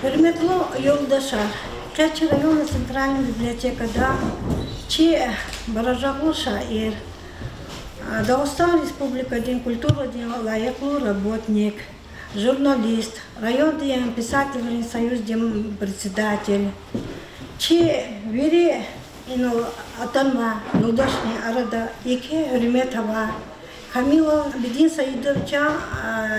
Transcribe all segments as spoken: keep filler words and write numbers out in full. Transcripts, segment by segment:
Гьуьрметлу юлдашар, къе чи районный центральный библиотекада чи баражагълу шаир, Дагъустан Республикадин культурадин лайихлу работник, журналист, райондин писателрин союздин председатель, чи вири инал атанвай юлдашрин арада еке гьуьрмет авай Камилов Абидин Саидовичан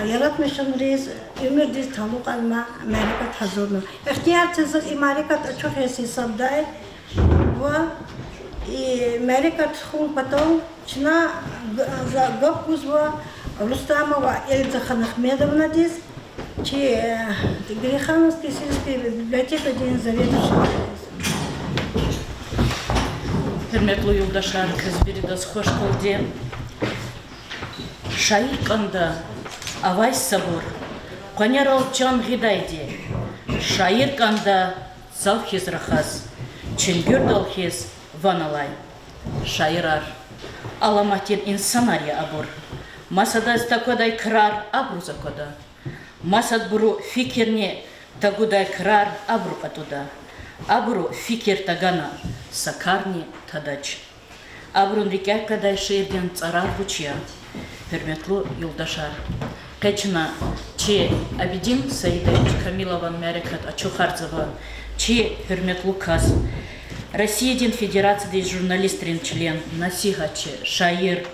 яратмишунриз уьмуьрдиз талукьарнавай мярекат гьазурна. Ихтияр це заз и мярекат ачухиз гьисабдай ва и мярекат тухун патал чна г-, за гаф гузва Рустамова Эльза Ханахмедовнадиз, чи Грехановский сельский библиотекадин заведующийдиз. Гьуьрметлу юлдашар, квез виридаз хуш гелди. Шаир кӀанда авай сабур, къванерал чан гъидайди, шаир кӀанда цав хьиз рахаз, чуьнгуьрдал хьиз ван алай. Шаирар аламатдин инсанар я абур, масадаз таквадай крар абуруз аквада. Масадбуру фикирни тагудай крар абуру кьатӀуда. Абуру фикир тагана, са карни тадач. Абурун рикӀяй къведай шиирдин цӀарар вуч я, гьуьрметлу юлдашар? Къе чна чи Абидин Саидович Камилован мярекат ачухарзава, чи гьуьрметлу кас, Россиядин Федерациядин журналистрин член, насигьатчи, шаир,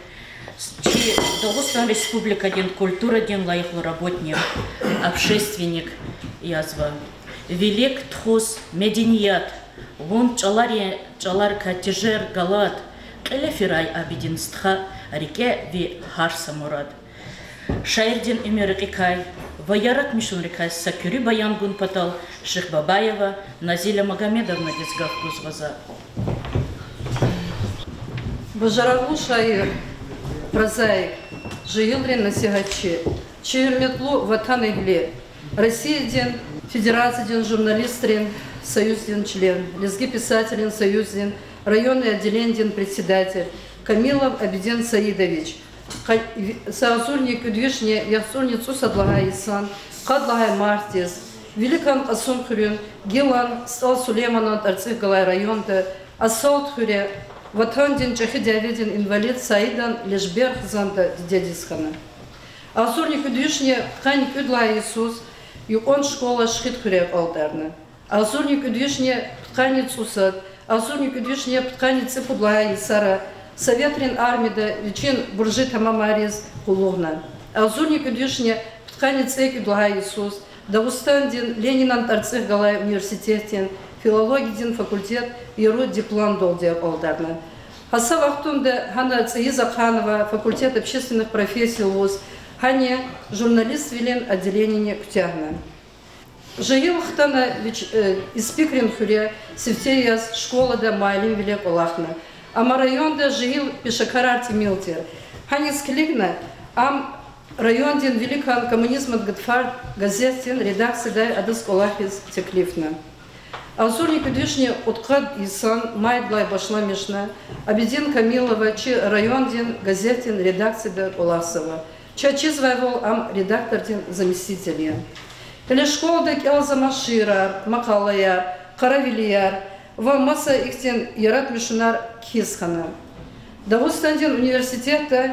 чи Дагъустан Республикадин культурадин лайихлу работник, общественник язва. Вилик тухуз меденият, вун чӀалари-, чӀаларикай тежер галат, кьиле фирай Абидин стха, рикӀе ви гьар са мурад. Шаирдин уьмуьр рекьикай ва яратмишунрикай са куьруь баян гун патал Шихбабаева Назиля Магомедовнадиз гаф гузва за. Бажарагълу шаир, прозаик, жегьилрин насигьатчи, чи гьуьрметлу ватанэгьли, Россиядин Федерациядин журналистрин союздин член, Лезги писателрин союздин районный отделенидин председатель Камилов Абидин Саидович, къа-, ви-, са агъзурни кӀуьд вишни яхцӀурни цӀусад лагьай йисан къад лагьай мартдиз виликан Кьасумхуьруьн, гилан СтӀал Сулейманан тӀварцӀихъ галай районда, Асалт хуьре, ватандин чӀехи дяведин инвалид Саидан лежбер хизанда дидедиз хьана. Агъзурни кӀуьд вишни пудкъанни кӀуьд лагьай йисуз юкьван школа Шихидхуьре акьалтӀарна. Агъзурни кӀуьд вишни пудкъанни цӀусад, агъзурни кӀуьд вишни пудкъанни цӀипуд лагьай йисара Советрин армияда вичин буржи тамамариз къуллугъна. Агъзурни кӀуьд вишни пудкъанни цӀекӀуьд лагьай йисуз Дагъустандин Ленинан тӀварцӀихъ галай университетдин филологиядин факультет яру дипломдалди акьалтӀарна. Гьа са вахтунда гьана цӀийиз ахъайнавай факультет общественных профессий лугьуз, гьана журналиствилин отделенини куьтягьна. Жегьил хтана вич, э, Испикрин хуьре, сифте яз школада муаллимвиле кӀвалахна. Амма районда жегьил пешекарар тӀимил тир. Гьаниз килигна ам райондин виликан Коммунизмдин гатфар газетдин редакциядай адаз кӀвалахиз теклифна. Агъзурни кӀуьд вишни кьудкъад йисан майдилай башламишна Абидин Камилова чи райондин газетдин редакцияда кӀвалахзава. Чаз чизвайвал, ам редактордин заместитель я. Гьеле школада кӀелзамаз шиирар, макъалаяр, къаравилияр ва маса ихьтин яратмишунар кхьиз хьана. Дагъустандин университетда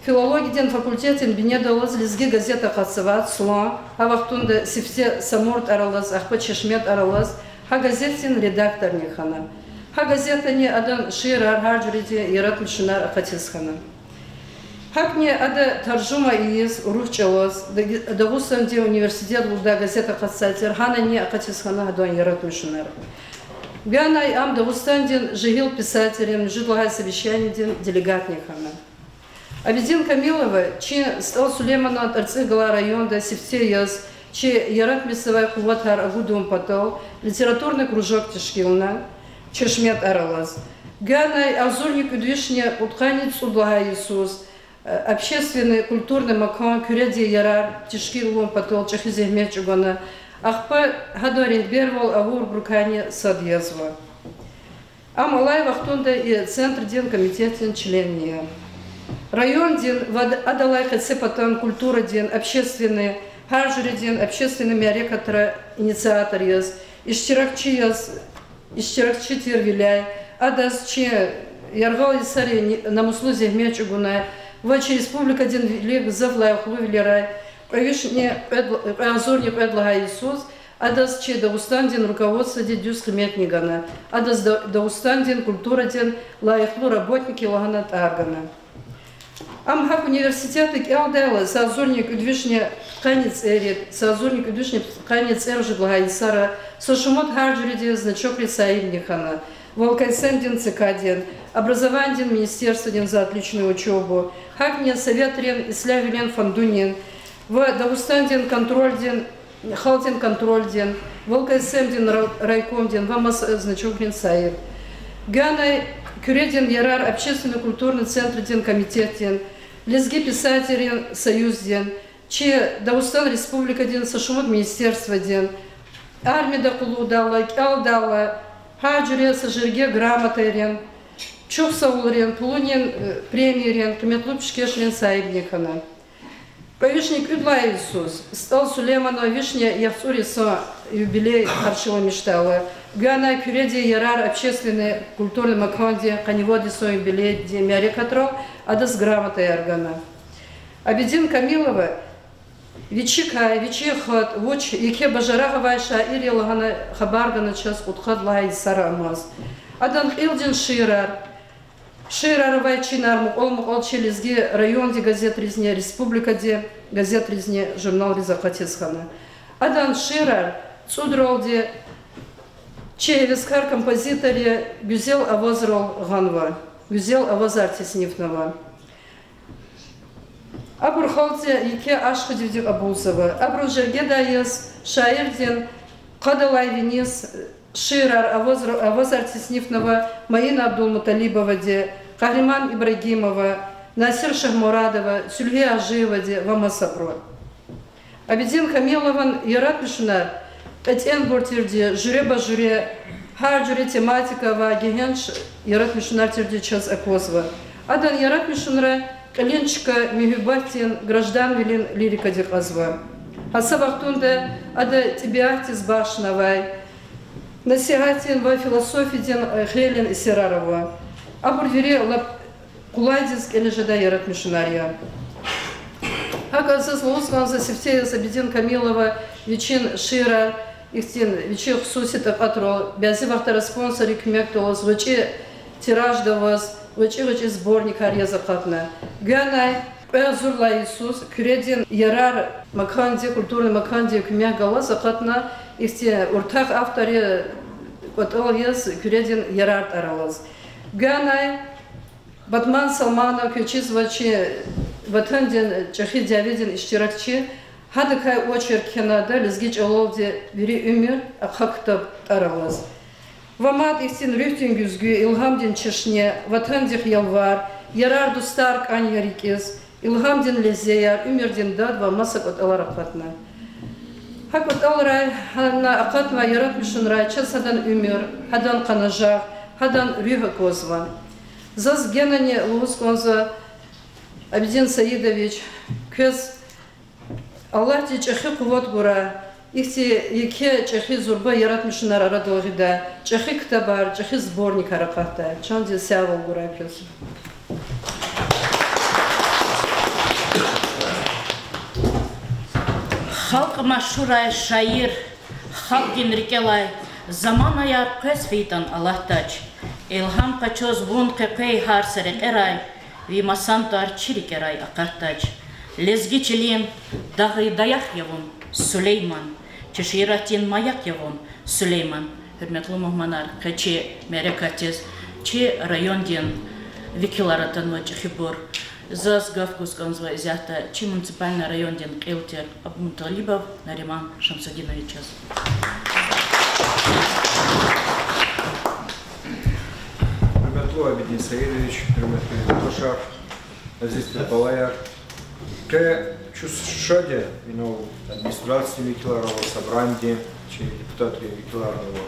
филологиядин факультетдин бинедаллаз лезги газет акъатзавай Слан, гьа вахтунда сифте Самур тӀвар алаз, ахпа Чешме тӀвар алаз, гьа газетдин редакторни хьана. Гьа газетдани адан шиирар, гьар жуьредин яратмишунар акъатиз хьана. ГьакӀни ада таржума ийиз урус чӀалаз, Даг-, Дагъустандин университет лугьудай газет акъатзавай тир, гьанани акъатиз хьана гьадан яратмишунар. Гуьгъуьнай ам Дагъустандин жегьил писателрин муьжуьд лагьай совещанидин делегатни хьана. Абидин Камилова чи СтӀал Сулейманан тӀварцӀихъ галай районда сифте яз чи яратмишзавай къуватар агудун патал литературный кружок тешкилна Чешме тӀвар алаз. Гуьгъуьнай агъзурни кӀуьд вишни кьудкъанни цӀуд лагьай йисуз, э, общественный культурный макан Куьредин ярар тешкилун патал чӀехи зегьмет чӀугуна, ахпа гьадан регьбервал авурбурукайни сад язва. Ам алай вахтунда и центрдин комитетдин член я. Райондин ва ад-, адалай къецепатан культурадин, общественный, гьар жуьредин общественный мярекатра инициатор яз, иштиракчи яз, иштиракчи тирвиляй, адаз чи яргъал йисарин намуслу зегьмет чӀугунай ва чи республикадин вилик гзаф лайихлувилерай кьве вишни кьвед-, кьве агъзурни кьвед лагьай йисуз адаз чи Дагъустандин руководстводи дуьз къиметни гана, адаз Да-, Дагъустандин культурадин лайихлу работник лагьана тӀвар гана. Ам гьакӀ университетда кӀелдайла, са агъзурни кӀуьд вишни пудкъанни цӀерид, са агъзурни кӀуьд вишни пудкъанни цӀерид лагьай йисара са шумуд гьар жуьредин значокрин саибни хьана. Волкайсемдин ЦК-дин, образованидин министерстводин за отличную учёбу, гьакӀни Советрин ислягьвилин фондунин ва Дагъустандин контрольдин, халкьдин контрольдин, Волкайсемдин ра-, райкомдин ва маса значокрин саиб. Гана Куьредин ярар общественно-культурный центрдин комитетдин, лезги писателрин союздин, чи Дагъустан Республикадин са шумуд министерстводин, армияда къуллугъдайла, кӀелдайла, гьар жуьре са жерге грамотайрин, чухсагъулрин, пулунин, э, премийрин, къиметлу пишкешрин саибни хьана. Кьве вишни кӀуьд лагьай йисуз СтӀал Сулейманан вишни яхцӀур йисан юбилей къаршиламишдайла, гана Куьредин ярар общественный культурный макандин къанни вад йисан юбилейдин мярекатрал адаз грамотаяр гана. Абидин Камилова вичикай, вичин хатӀ, вуч, еке бажарагъ авай шаир я лагьана хабар гана чаз кьудкъад лагьай йисара амаз. Адан кьилдин шиирар, шиирар авай чинар мукьвал-мукьвал чи лезги райондин газетризни, республикадин газетризни, журналриз акъатиз хьана. Адан шиирар цӀудралди чи гьевескар композиторрин гуьзел авазрал гъанва, гуьзел авазар теснифнава. Абур халкьдин еке ашкъидивди кьабулзава. Абурун жергедай яз шаирдин къадалай виниз шиирар, авазра-, авазар теснифнава Маина Абдулмуталибовади, Къагьриман Ибрагьимова, Насир Шагьмурадова, Суьлгьи Гьажиевади ва масабуру. Абидин Камилован яратмишунар кьетӀенбур тирди, жуьреба-жуьре, гьар жуьре тематика авай гегьенш яратмишунар тирди чаз аквазва. Адан яратмишунра кьилин чка муьгьуьббатдин, гражданвилин лирикади кьазва. Гьа са вахтунда ада тӀебиатдиз бахшнавай насигьатдин ва философиядин, э, хейлин эсерар ава. Абур вири лап къулайдиз кӀелиз жедай яратмишунар я. ГьакӀ заз лугьуз кӀанзава, сифте яз Абидин Камилова вичин шиирар ихьтин вичин хсуси такьатрал, бязи вахтара спонсоррин куьмекдаллаз гъвечӀи тиражда аваз, гъвечӀи-гъвечӀи сборникар яз акъатна. Гуьгъуьнай кьве агъзур лагьай йисуз Куьредин ярар макандин, культурный макандин куьмек галаз акъатна ихьтин уртах авторрин кӀватӀал яз Куьредин ярар тӀвар алаз. Гуьгъуьнай Батман Салманов квез чизва чи ватандин чӀехи дяведин иштиракчи, гьадакай очерк кхьенвайди лезги чӀалалди вири уьмуьр, ахъа ктаб тӀвар алаз. Ва мад ихьтин руьгьдин гуьзгуь, илгьамдин чешне, ватандихъ ялвар, ярар-дустар кӀан я рикӀиз, илгьамдин лезеяр, уьмуьрдин дад ва маса кӀватӀалар акъатна. Гьа кӀватӀалрай, гьана акъатнавай яратмишунрай чаз гьадан уьмуьр, гьадан къанажагъ, гьадан руьгь аквазва. Заз генани лугьуз кӀанзава, Абидин Саидович, квез Аллагьди чӀехи къуват гурай, ихьтин еке чӀехи зурба яратмишунар арадал гъидай, чӀехи ктабар, чӀехи сборникар акъатдай. Чандин сявал гурай квез. Халкь машгьурай шаир, халкьдин рикӀелай заманаяр къвез фейитӀан алатдач. Илгьам къачуз вун къекъвей гьар са рекьерай, ви масан тӀвар чи рикӀерай акъатдач. Лезги чилин дагъри даях я вун, Сулейман, чи шииратдин маяк я вун, Сулейман. Гьуьрметлу мугьманар, къе чи мярекатдиз чи райондин векилар атанва чӀехибур. Заз гаф гуз кӀанзава исятда чи муниципальный райондин кьил тир Абдулмуталибов Нариман Шамсудиновичаз. Гьуьрметлу Абидин Саидович, гьуьрметлу юлдашар, азиз тир балаяр. Къе чун шад я, инал администрациядин векилар ава, собранидин, чи депутатрин векилар ава.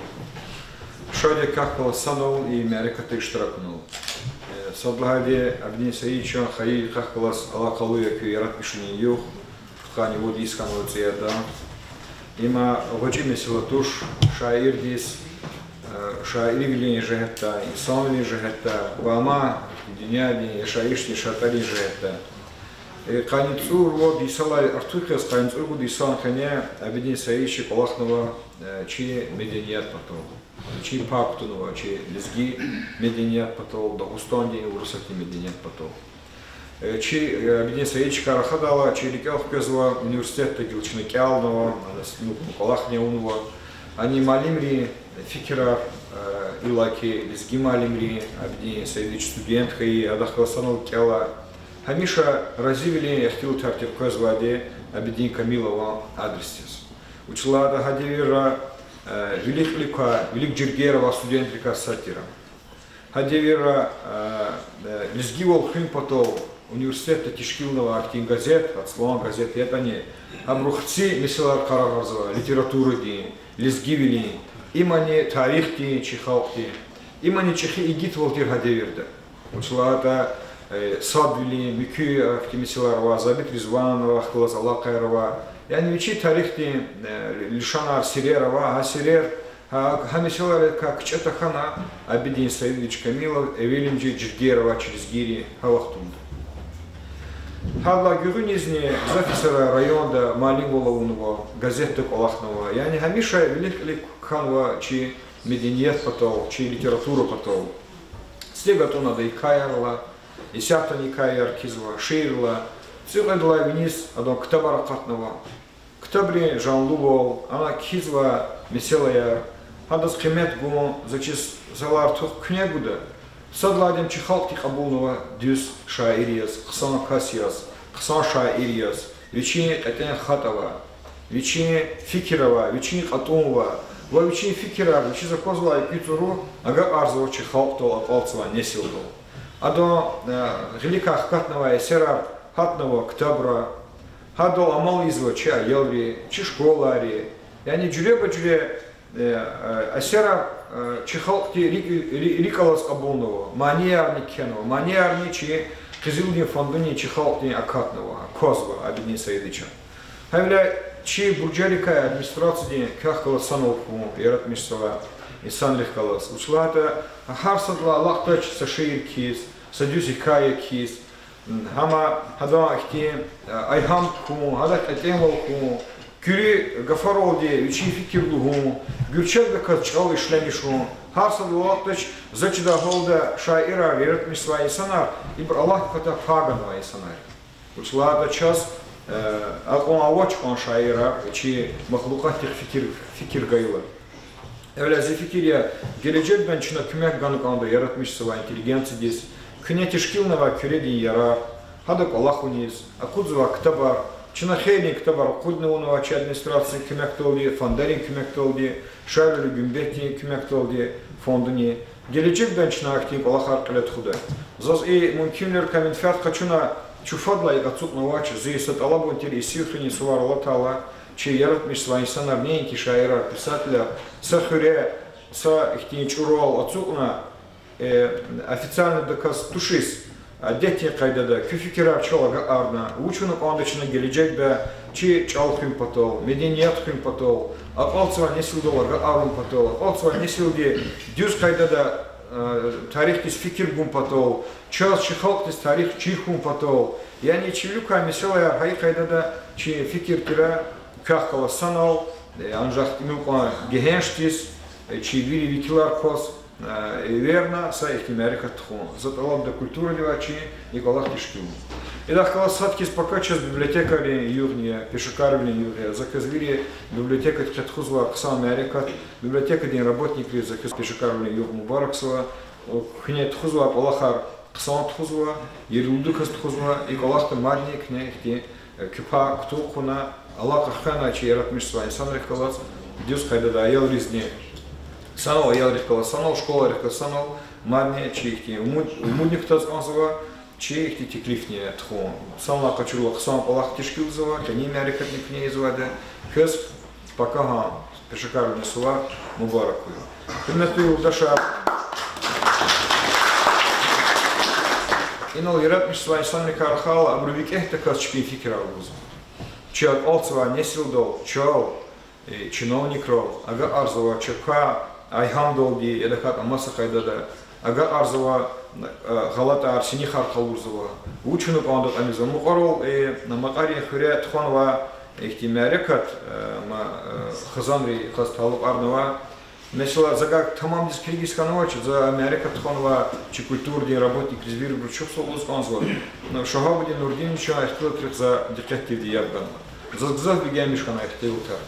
Шад я квехъ галаз санал и мярекатда иштирак авунал. Э, сад лагьайди, Абидин Саидович, чан хайи квехъ галаз алакъалу я куь яратмишунин югъ. Къанни вад йис хьанвай цӀи ада. Има гъвечӀи месэла туш шаирдиз, э, шаирвилин жигьетдай, инсанвилин жигьетдай ва амма дуьньядин яшайишдин шартӀарин жигьетдай. Э, къанни цӀуругуд йисалай артух яз, къанни цӀуругуд йисан къене Абидин Саидович кӀвалахнава, э, чи меденият патал. Чи пай кутунва чи лезги меденият патал, Дагъустандин, Урусатдин меденият патал. Э, чи, э, Абидин Саидовичакай рахадайла, чи рикӀел хквезва, университетда гила чна кӀелнава, ана с-, ну, кӀвалахни авунва. Ана муаллимрин фикирар, э, иллаки лезги муаллимрин, Абидин Саидович студент хьайи, адахъ галаз санал кӀела. Гьамиша разивилин ихтилатар тир къвезвайди Абидин Камилован адресдиз. Вучиз лагьайтӀа гьа девирра, э, вилик-кьилик квай, вилик жергейра авай студентрикай сад тир ам. Гьа девирра, э, э, лезгивал хуьн патал университетда тешкилнавай ахьтин газет, Арслан газет ятӀани, абуру хци месэлаяр къарагъарзавай: литературадин, лезгивилин, имани тарихдин, чи халкьдин. Имани чӀехи игитвал тир гьа девирда. Вучиз лагьайтӀа, э, садвилин, муькуь ахьтин месэлаяр ава, Забит Ризвановахъ галаз алакъаяр ава. Яни вичин тарихдин, э, лишанар, сирер ава, гьа сирер, гьа, гьа месэлайрикай кичӀе тахьана Абидин Саидович Камилов эвелимжи жергейра авай чи лезгийрин гьа вахтунда. Гьадалай гуьгъуьнизни гзаф йисара районда муаллимвал авунва, газетда кӀвалахнава. Яни гьамиша вилик-кьилик хьанва чи меденият патал, чи литература патал. Сифте гатӀунна ада гьикаяр ала, исятдани гьикаяр кхьизва, шиирар ала. ЦӀикьвед лагьай виниз адан ктабар акъатнава. Ктабрин жанлувал, ана кхьизвай месэлаяр, гьадаз къимет гун, заз чиз, са лагьай артух куьне гуда. Сад лагьайди, чи халкьди кьабулнава дуьз шаир яз, хъсан кас яз, хъсан шаир яз, вичин кьетӀен хатӀ ава, вичин фикир ава, вичин кьатӀун ава, ва вичин фикирар, вичиз аквазвай куь цӀуру агакьарзава чи халкьдал, акьалтзавай несилдал. Адан, э, гъиликай хкатнавай эсерар гьатнава ктабра, гьадал амал ийизва чи аялри, чи школайри. Яни жуьреба-жуьре, э, э, эсерар, э, чи халкьди рикӀ-, ри-, рикӀ алаз кьабулнава, маниярни кхьенва, маниярни чи Къизилдин фондуни чи халкьдин акатнава, аквазва Абидин Саидовичан. Гьавиляй чи буржарикай администрациядин квехъ галаз санал хьун, яратмишзавай инсанрихъ галаз. Вучиз лагьайтӀа гьар садалай алакьдач са шиир кхьиз, са дуьз гьикая кхьиз, гьама гьадан ихьтин, э, айгьам хьун, гьадан кьетӀенвал хьун, куьруь гафаралди вичин фикир лугьун, гуьрчегдаказ чӀал ишлемишун, гьар садалай алакьдач, заз чидай гьалда шаирар, яратмишзавай инсанар, ибур Аллагьдин патай пай ганвай инсанар. Вучиз лагьайтӀа чаз, э, акьван авач кьван шаирар, чи махлукьатдихъ фикир, фикир гайила. Эвел зи фикир я, гележегдани чна куьмек гана кӀанда яратмишзавай интеллигенциядиз, куьне тешкилнавай Куьредин ярар, гьада кӀвалахуниз, акъудзавай ктабар, чна хейлин ктабар акъудна авунва чи администрациядин куьмекдалди, фондарин куьмекдалди, Шарвили Гуьмбетдин куьмекдалди, фондуни. Гележегдани чна ахьтин кӀвалахар кьиле тухуда. Заз и мумкинвилерикай менфят къачуна, чун фадлай ацукьнавач, зи са тӀалабун тир и сив хуьнин сувар алатайла, чи яратмишзавай инсанар, неинки шаирар, писателар, са хуьре, са ихьтин чӀурал ацукьна, э, официальнидаказ тушиз, адетдин къайдада куь фикирар чал агакьарна, вуч авуна кӀанда чна гележегда чи чӀал хуьн патал, меденият хуьн патал, акьалтзавай несилдал агакьарун патал, акьалтзавай несилди дуьз къайдада, э, тарихдиз фикир гун патал, чаз чи халкьдиз тарих чир хьун патал, яни чи вилик квай месэлаяр гьа и къайдада чи фикир тирар, квехъ галаз санал, э, анжах тӀимил кьван гегьеншдиз, э, чи вири векилар кваз, э, эверна, са ихьтин мярекат тухун. За тӀалабда культурадивай чи и кӀвалах тешкилна. Идахъ галаз сад хьиз пака чаз библиотекайрин югъни я, пешекарвилин югъ я. За квез вири библиотекадихъ тухузвай хъсан мярекат, библиотекадин работникриз за квез пешекарвилин югъ мубаракзава. Куьне тухузвай кӀвалахар хъсан тухузва, ерлудаказ тухузва, и кӀвалахда мадни куьне ихьтин, э, куь пай кутун хъувуна, алакъа хвена чи яратмишзавай инсанрихъ галаз, дуьз къайдада аялризни санал, аялрихъ галаз санал, школайрихъ галаз санал, мадни чи ихьтин умуд-, умудни кутаз кӀанзава, чи ихьтин теклифни тухун. Санлай къачурла хъсан кӀвалах тешкилзава, къенин мярекатни куьне ийизвайди я, квез пакагьан пешекарвилин сувар мубарак хьуй. Гьуьрметлу юлдашар, инал яратмишзавай инсанрикай рахайла, абуру викӀегьдаказ чпин фикирар лугьузва. Чи акьалтзавай несилдал, чал, э, чиновникрал агакьарзава чапа, айгьамдалди, я тахьайтӀа маса къайдада агакьарзава, э, гъалатӀар, синихар къалурзава. Вуч авуна кӀанда кьван за мукьварал, э, Макьарин хуьре тухванвай ихьтин мярекат, э, ма, э, хизанри хаз талукьарнавай. Месела, за гьакӀ тамамдиз килигиз хьанвач, за мярекат тухванвай чи культурадин работникриз вирибуруз чухсагъул лугьуз кӀанзава. Ну, Шагьабудин Нурдиновичан ихтилатрихъ за дикъетдивди яб ганва. Заз гзаф бегенмиш хьана ихтилатар.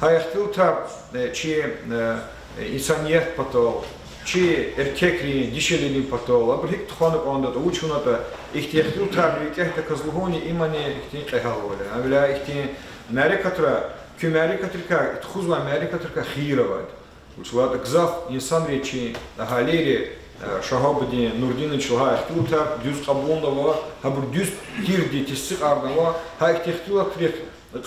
Гьа ихтилатар, э, чи, э, инсаният патал, чи эркекрин, дишегьлийрин патал, абур гьикӀ тухвана кӀандатӀа, вуч авунатӀа, ихьтин ихтилатарни викӀегьдаказ лугьуни имани ихьтин кьегьал авайди. Гьавиляй ихьтин мярекатра, куь мярекатрикай, тухузвай мярекатрикай хийир авайди. Вучиз лагьайтӀа гзаф инсанри, чи агьалийри, э, Шагьабудин Нурдиновича лагьай ихтилатар дуьз кьабулнава, гьабур дуьз тирди тестикьарнава, гьа ихьтин ихтилатрихъ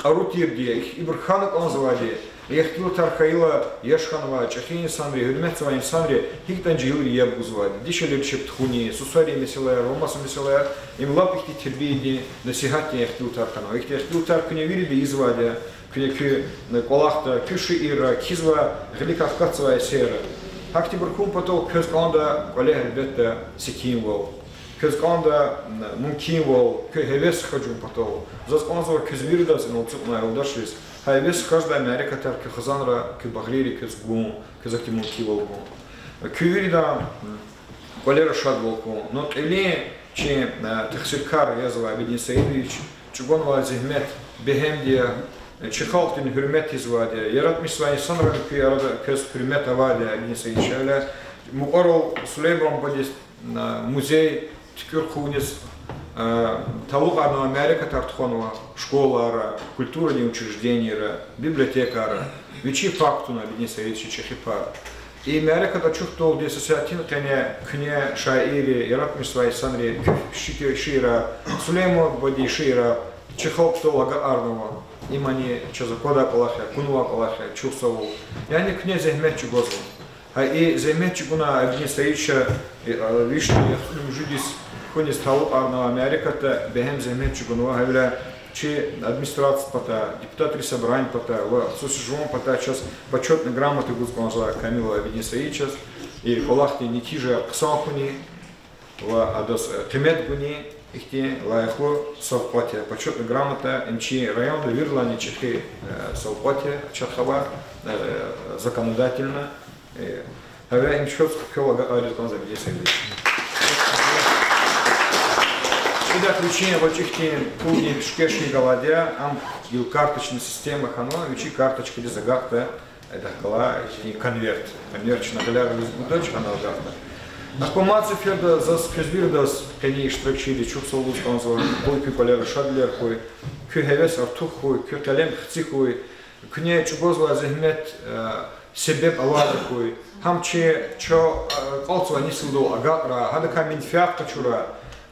кьару тирди, ибур хьана кӀанзавайди, ихтилатар хьайила яш хьанвай, чӀехи инсанри, гьуьрметзавай инсанри гьикӀ ятӀани жегьилри яб гузвайди, дишегьлийри чеб тухуни, сусарин месэлаяр ва маса месэлаяр, им лап ихьтин тербиядин, насигьатдин ихтилатар хьанва. Ихьтин ихтилатар куьне вирида ийизвайди я, куьне куь кӀвалахда, куь шиирра, кхьизвай гъиликай хкатзавай эсерра. Гьахьтинбур хьун патал квез кӀанда кӀвале гьелбетда секинвал. Квез кӀанда мумкинвал, куь гьевес хьажун патал. Заз кӀанзава квез виридаз, инал ацукьнавай юлдашриз, гьа гьевес хьаждай мярекатар куь хизанра, куь багърийри квез гун, квез ахьтин мумкинвал гун. Куь виридан кӀвалера шадвал хьун. Ну, кьилин чи, э, тахсиркар язвай Абидин Саидович чӀугунвай зегьмет бегьемди я, э, чи халкьдин гьуьрмет ийизвайди я, яратмишзавай инсанрани куь арада квез гьуьрмет авайди я, Абидин Саидович. Гьавиляй мукьварал Сулейман бадедиз, э, музей туькӀуьр хъувуниз, э, талукьарнавай мярекатар тухванва, школайра, культурадин учрежденийра, библиотекайра, вичин пар кутуна Абидин Саидовича, чӀехи пар. И мярекат ачухдалди са сятин къене куьне, шаирри, яратмишзавай инсанри, куь ши-, шиирар, Сулейман бадедин шиирар чи халкьдал агакьарнава. Имани чаз аквадай кӀвалах я, акунвай кӀвалах я, чухсагъул. Яни куьне зегьмет чӀугвазва. Гьа и зегьмет чӀугунай Абидин Саидовича, э, вишни яхцӀурни муьжуьд йис хьуниз талукьарнавай мярекатда бегьем зегьмет чӀугунва, гьавиляй чи администрация патай, депутатрин собрани патай ва хсуси жуван патай чаз почётный грамота гуз кӀанзавай Камилов Абидин Саидовичаз, и кӀвалахдин нетижаяр хъсан хьуни ва адаз, э, къимет гуни ихьтин лайихлу савкьват я, почётный грамота, им чи районда виридалайни чӀехи, э, савкьват я, чахъ авай, э, законодательно, э, гьавиляй им чаз квел агакьариз кӀанзава Абидин Саидович. Идахъ вичин гъвечӀи хьтин пулдин пишкеш хьайи галайди я, ам гила карточный система хьанва, вичи карточкадиз агакьда, идахъ галай ихьтин конверт. Конверт чна гъиляй гъиз гудач, гьанал агакьда. Ахпа мад сеферда заз квез виридаз, къенин иштиракчийриз чухсагъул лугьуз кӀанзава, къуй куь кӀвалера шадвилер хьуй, куь гьевес артух хьуй, куь къелем хци хьуй, куьне чӀугвазвай зегьмет, э, себеб авайди хьуй, гьам чи, чал, э, акьалтзавай несилдал агакьрай, гьадакай менфят къачурай,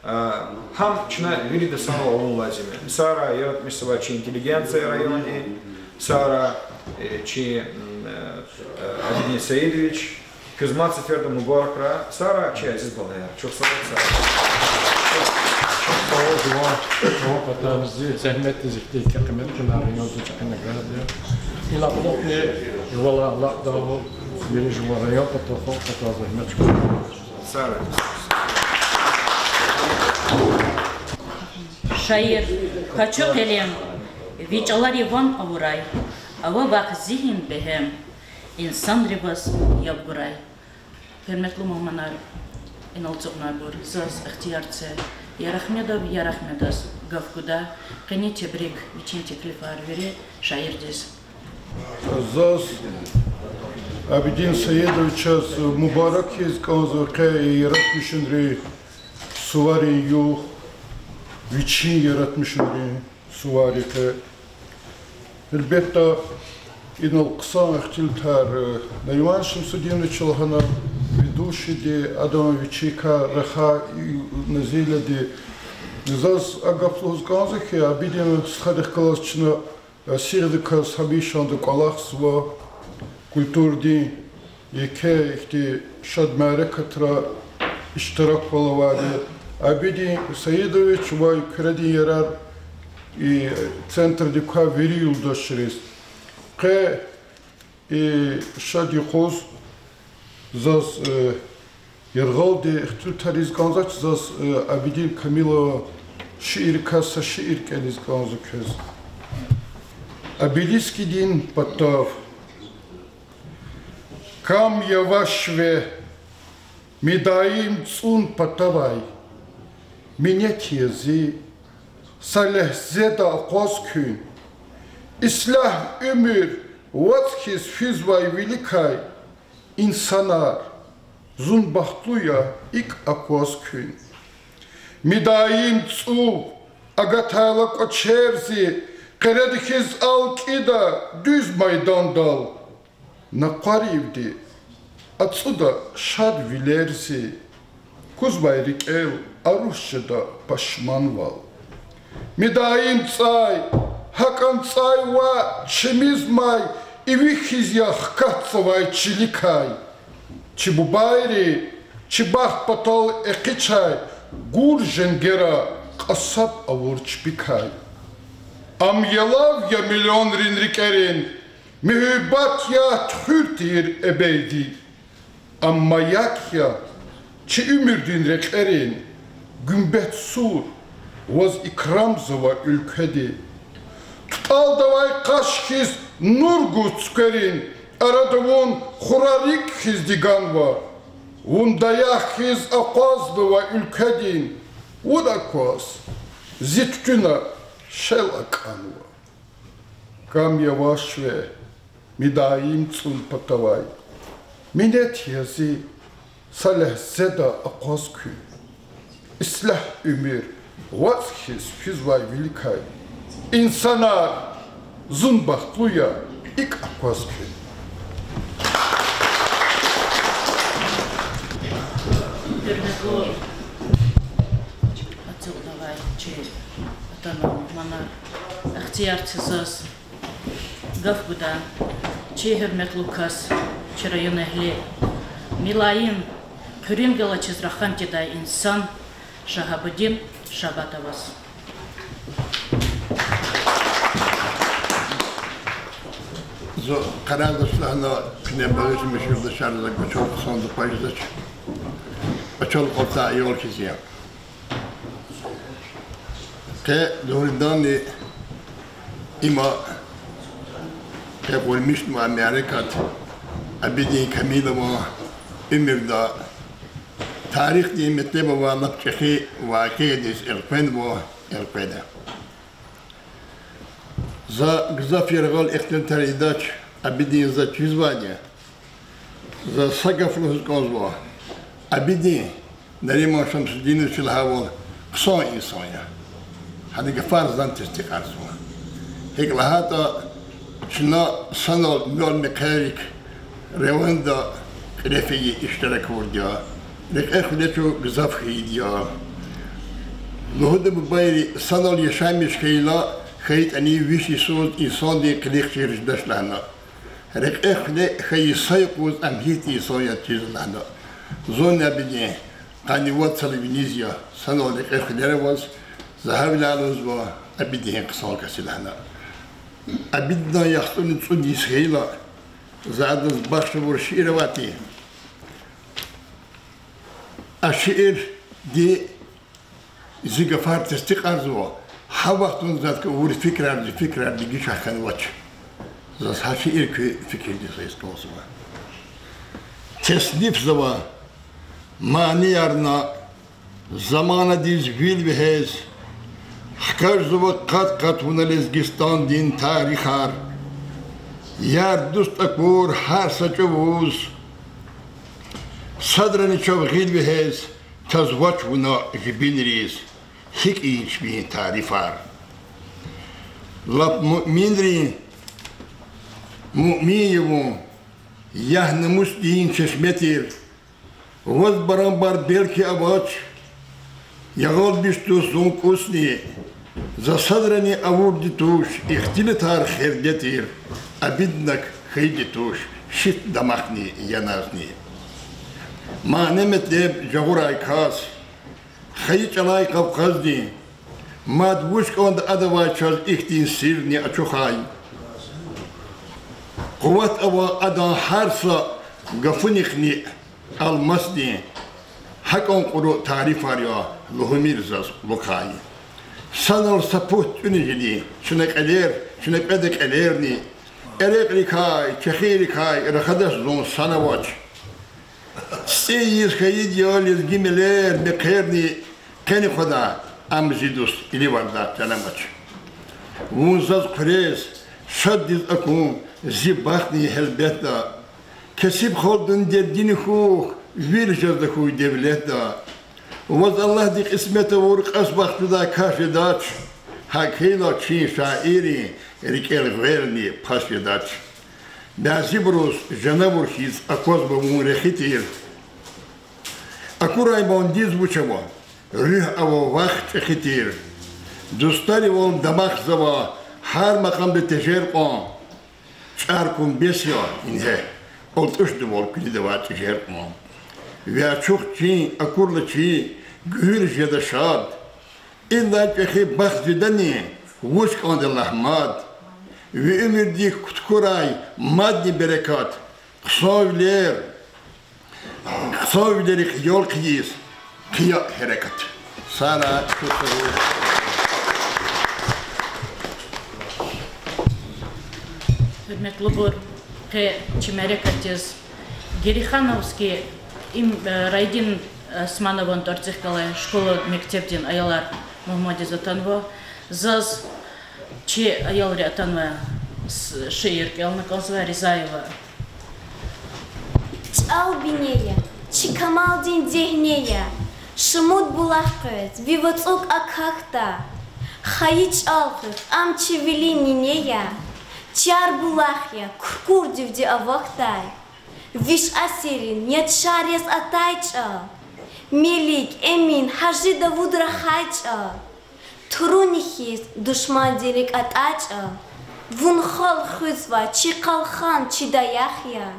э, гьам чна вирида санал авун лазим я. Сара яратмишзавай чи интеллигенция районди, сара, э, чи, м, э, э, Абидин Саидович, квез мад сеферда мубаракрай, сара чи азиз балаяр. Чухсагъул, сара. Чухсагъул, жуван, жуван патани зи зегьметдиз ихьтин къимет гана районда чӀехи наградия. Ина кьулухъни жувалай алакьдайвал, вири жуван район патал, халкь патал зегьмет чӀугвазва. Сара. Шаир, къачу къелем, ви чӀалари ван авурай, ава вахъ зигьин бегьем, инсанри ваз яб гурай. Гьуьрметлу мугьманар, инал ацукьнавайбур, заз ихтияр це Ярагьмедов Ярагьмедаз гаф гуда, къени тебрик, вичин теклифар вири шаирдиз. Заз Абидин Саидовичаз мубарак ийиз кӀанзава къе и яратмишунрин суварин югъ, вичин яратмишунрин суварин къе. Гьелбетда, инал хъсан ихтилатар, э, Нариман Шамсудиновича лагьана, ведущийди, адан вичикай рахай, Назилади. Заз а гаф лугьуз кӀанзава хьи, Абидин стхадихъ галаз чна, э, сигъдиказ гьамишанда кӀвалахзава, культурадин еке ихьтин шад мярекатра иштираквал авайди. Абидин Саидович ва Куьредин ярар и центрдик квай вири юлдашриз. Къе и шад юкъуз заз, э, яргъалди ихтилатар ийиз кӀанзавач, заз, э, Абидин Камилован шииррикай са шиир кӀелиз кӀанзава квез. Обелискдин патав. Кам яваш ве, мидаим цӀун патавай, минет я зи са легьзеда акъваз куьн. Ислягь уьмуьр вацӀ хьиз физвай виликай, инсанар, зун бахтлу я икӀ акваз куьн. Мидаим цӀув агатайла кӀвачерзи, къереда хьиз алкӀида дуьз майдандал. Накъваривди ацӀуда шад вилерзи, кузвай рикӀел аруш жеда пашманвал. Мидаим цӀай, гьакӀан цӀай ваъ, чимиз май иви хьиз я хкатзавай чиликай. Чи бубайри чи бахт патал экъичай гур женгера кьасаб авур чпикай. Ам ялав я миллионрин рикӀерин, муьгьуьббат я туьхуьр тир эбеди. Амма як я чи уьмуьрдин рекьерин, гуьмбет сур, ваз икрамзава уьлкведи. ТутӀалдавай къаш хьиз нур гуз цуькверин арада вун хура рикӀ хьиз диганва. Вун даях хьиз акъвазнава уьлкведин, вун акваз зи туьтуьна шел акӀанва. Кам яваш ве, мидаим цӀун патавай, минет я зи са легьзеда акъваз куьн. Ислягь уьмуьр вацӀ хьиз физвай виликай, инсанар, зун бахтлу я икӀ акваз куьн. Гьуьрметлу ацукьнавай чи атана мугьманар, ихтияр це заз гаф гуда чи гьуьрметлу кас, чи районэгьли, милайим, хъуьруьн галачиз рахана тийидай инсан Шагьабудин Шагьбатоваз. Зун къарагъдач лагьана, куьне багъишламиш, юлдашар, за кӀвачел хъсан, за квай жедач. КӀвачел хъсан аял хьиз я. Къе дугъриданни има къе къурмишнава мярекат Абидин Камилован уьмуьрда, тарихдин метлеб авай лап чӀехи вакъиадиз элкъвенва, элкъведа. За гзаф яргъал ихтилатар ийидач, Абидин заз чизвайди я. Заз са гаф лугьуз кӀанзава. Абидин, Нариман Шамсудиновича лагьайвал, хъсан инсан я. Гьадан гафар зани тестикьарзава. ГьикӀ лагьайтӀа, чна санал мел мехъерик районда кьиле фейи иштирак авурди я. Рекье-хъвиле чун гзаф хьайиди я. Лугьуда, бубайри санал яшамиш хьайила, хьайитӀани виш йисуз инсандин къилих чир жедач лагьана. Рекье-хъвиле хьайи са юкъуз ам гьихьтин инсан я чизва лагьана. Зунни Абидин къанни вад йисалай виниз я, санал рекье-хъвилера аваз, за гьавиляй лугьузва, Абидин хъсан кас я лагьана. Абидинан яхцӀурни цӀуд йис хьайила, за адаз бахш авур шиир авай тир. А шиирди зи гафар тестикьарзава, гьа вахтунда заз авур фикирар, зи фикирар дегиш хьанвач. Заз гьа шиир куь фикирдиз гъиз кӀанзава. Теснифзава маниярна заманадиз вил вегьез, хкажзава къат-къат вуна Лезгистандин тарихар. Яр-дуст акур гьар са чӀавуз, садрани чав гъил вегьез, тазвач вуна жибинриз, гьикӀ ийин чпин тарифар. Лап муъминрин муъмин я вун, ягь-намусдин чешме тир. Ваз барамбар белки авач, ягъалмиш туш зун кӀусни, за садрани авурди туш ихтилатар хирде тир, Абидинак хьайиди туш шит дамахни яназни. Мани-метлеб жагъурай кас, хайи чӀалай Къавкъаздин, Мад вуч кӀанда адавай чаз ихьтин сирни ачухай? Къуват ава адан гьар са гафунихъни, алмасдин гьакӀан кьуру тарифар я лугьумир заз лукӀай. Санал са пуд тӀуьна жеди чна кьелер, чна кьведа кьелерни, эрекьрикай, чехирикай рахадач зун санавач. ЦӀийиз хьайиди я лезги мелер, мехъерни, къени хъвада, ам зи дуст иливарда чан амач. Вун заз хъуьрез, шаддиз акун зи бахтни гьелбетда. Кесиб халкьдин дердини хьухь, вири жезда хьуй девлетда. Ваз Аллагьди кьисмет авур кьас бахт жедай кас жедач, гьакӀ хьайила чи шаиррин рикӀел гъвелни пас жедач. Бязибуруз жанавур хьиз аквазва вун рехи тир. Акурай мандиз вуч ава, руьгь ава вахъ чӀехи тир. Дустаривал дамахзава гьар макьамда тежер кьван. ЧӀар кун бес я ингье, алтӀушдивал куьнидавай чӀижер кьван. Ви ачух чин акурла чи, гуьгьуьл жеда шад. Идалай чӀехи бахт жедани, вуч кӀанда лагь мад. Ви уьмуьрдик кутурай мадни берекат, хъсанвилер, хъсанвилерихъ ял хъийиз хъия гьерекат. Сара чухсагъул. Гьуьрметлубур, къе чи мярекатдиз Герихановский им, э, Райдин, э, Османован тӀварцӀихъ галай школа-мектебдин аялар мугьмандиз атанва. Заз чи аялри атанвай с-, шиир кӀелна кӀанзава Ризаева. ЧӀал бине я, чи камалдин дегьне я, шумуд булах къвез ви вацӀук акахьда. Хайи чӀал хуьх, ам чи вилин нине я, чар булах я, куркурдивди авахьдай. Виш асиррин яд шар яз атай чӀал, Мелик, Эмин, Гьажи Давуд рахай чӀал, туруни хьиз душмандин рикӀ атӀай чӀал. Вун халкь хуьзвай чи къалхан, чи даях я.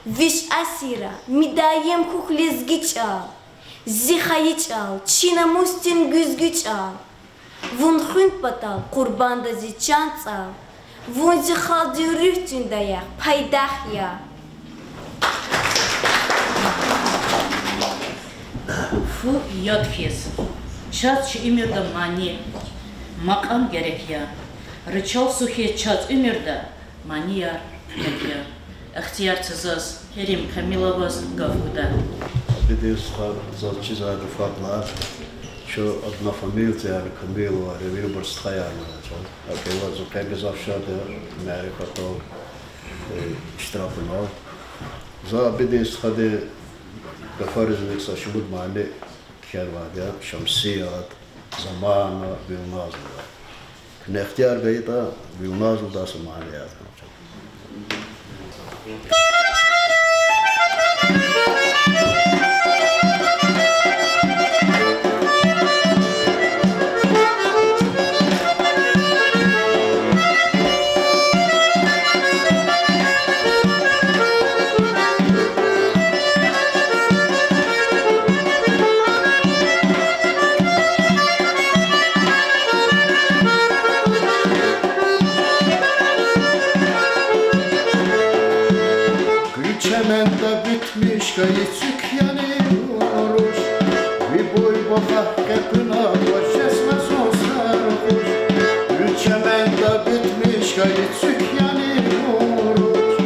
Виш асирра мидаим хьухь лезги чӀал, зи хайи чӀал, чи намусдин гуьзгуь чӀал. Вун хуьн патал къурбанда зи чан цӀал, вун зи халкьдин руьгьдин даях, пайдах я. Фу яд хьиз, чаз чи уьмуьрда мани, макьам герек я. Ричал су хьиз чаз уьмуьрда манияр куьмек я. Ихтияр це заз Керим Камиловаз гаф гуда. Абидин стха, заз чизвай гафарилай, чун однофамильцаяр, Камиловар я, вирибур стхаяр я чаз. ГьакӀ хьайила зун къе гзаф шад я мярекатдал, э, иштиракунал. За Абидин стхадин гафаризни са шумуд мани кхьенвайди я: Шамсият, Замана, Вилназ лугьуз. Куьне ихтияр гайитӀа, Вилназ лугьудай са мани язава. Гуьл чемендал битмиш хьайи цуькверни руш, ви буй вафа къекъуьна кваз жез зун саргъуш. Гуьл чемендал битмиш хьайи цуькверни руш,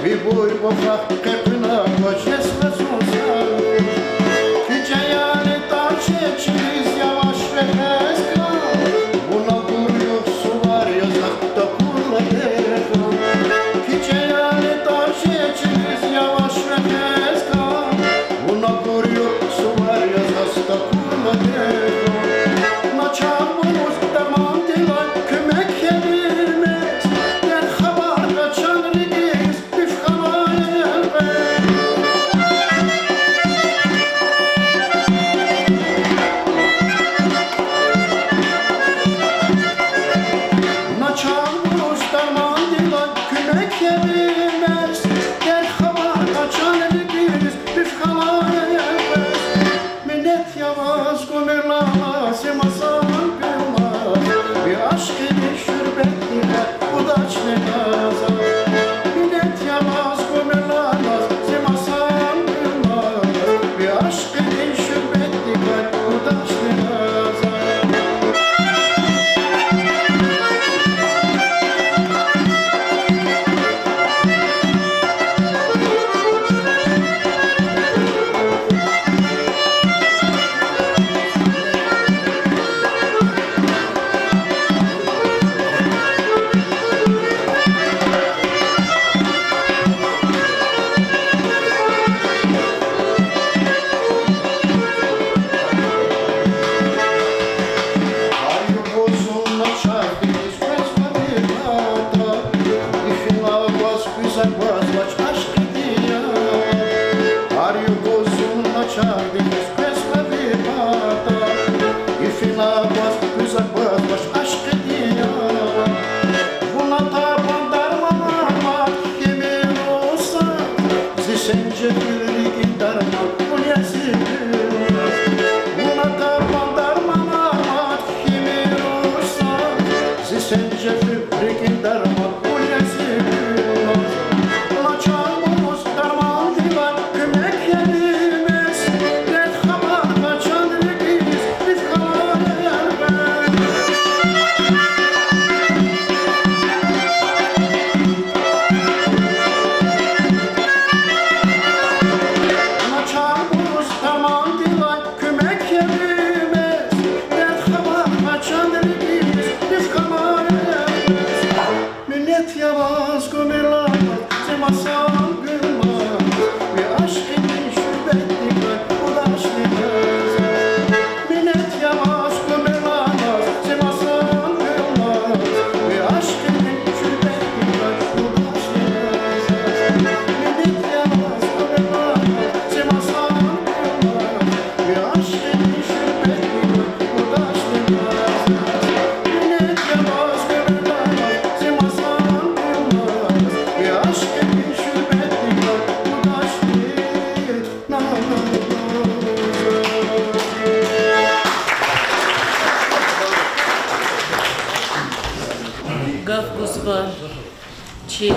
ви буй вафа къекъуьна кваз жез зун саргъуш. КичӀеярни тӀвар жеда чилиз яваш вегьез кӀан, вун акур югъ сувар я заз такурла дерхъан. КичӀеярни тӀвар жеда чилиз яваш вегьез кӀан, вун акур югъ сувар я заз такурла дерхъан. Начагъбуруз дармандилай куьмек гьелмез, дерт-хабар къачун рикӀиз пиф хьанай элкъвез. Начагъбуруз дармандилай куьмек гьелмез, дерт-хабар къачун рикӀиз пиф хьанай элкъвез. Минет я ваз, Гумилан, зи масан пелман. Гаф гузва чи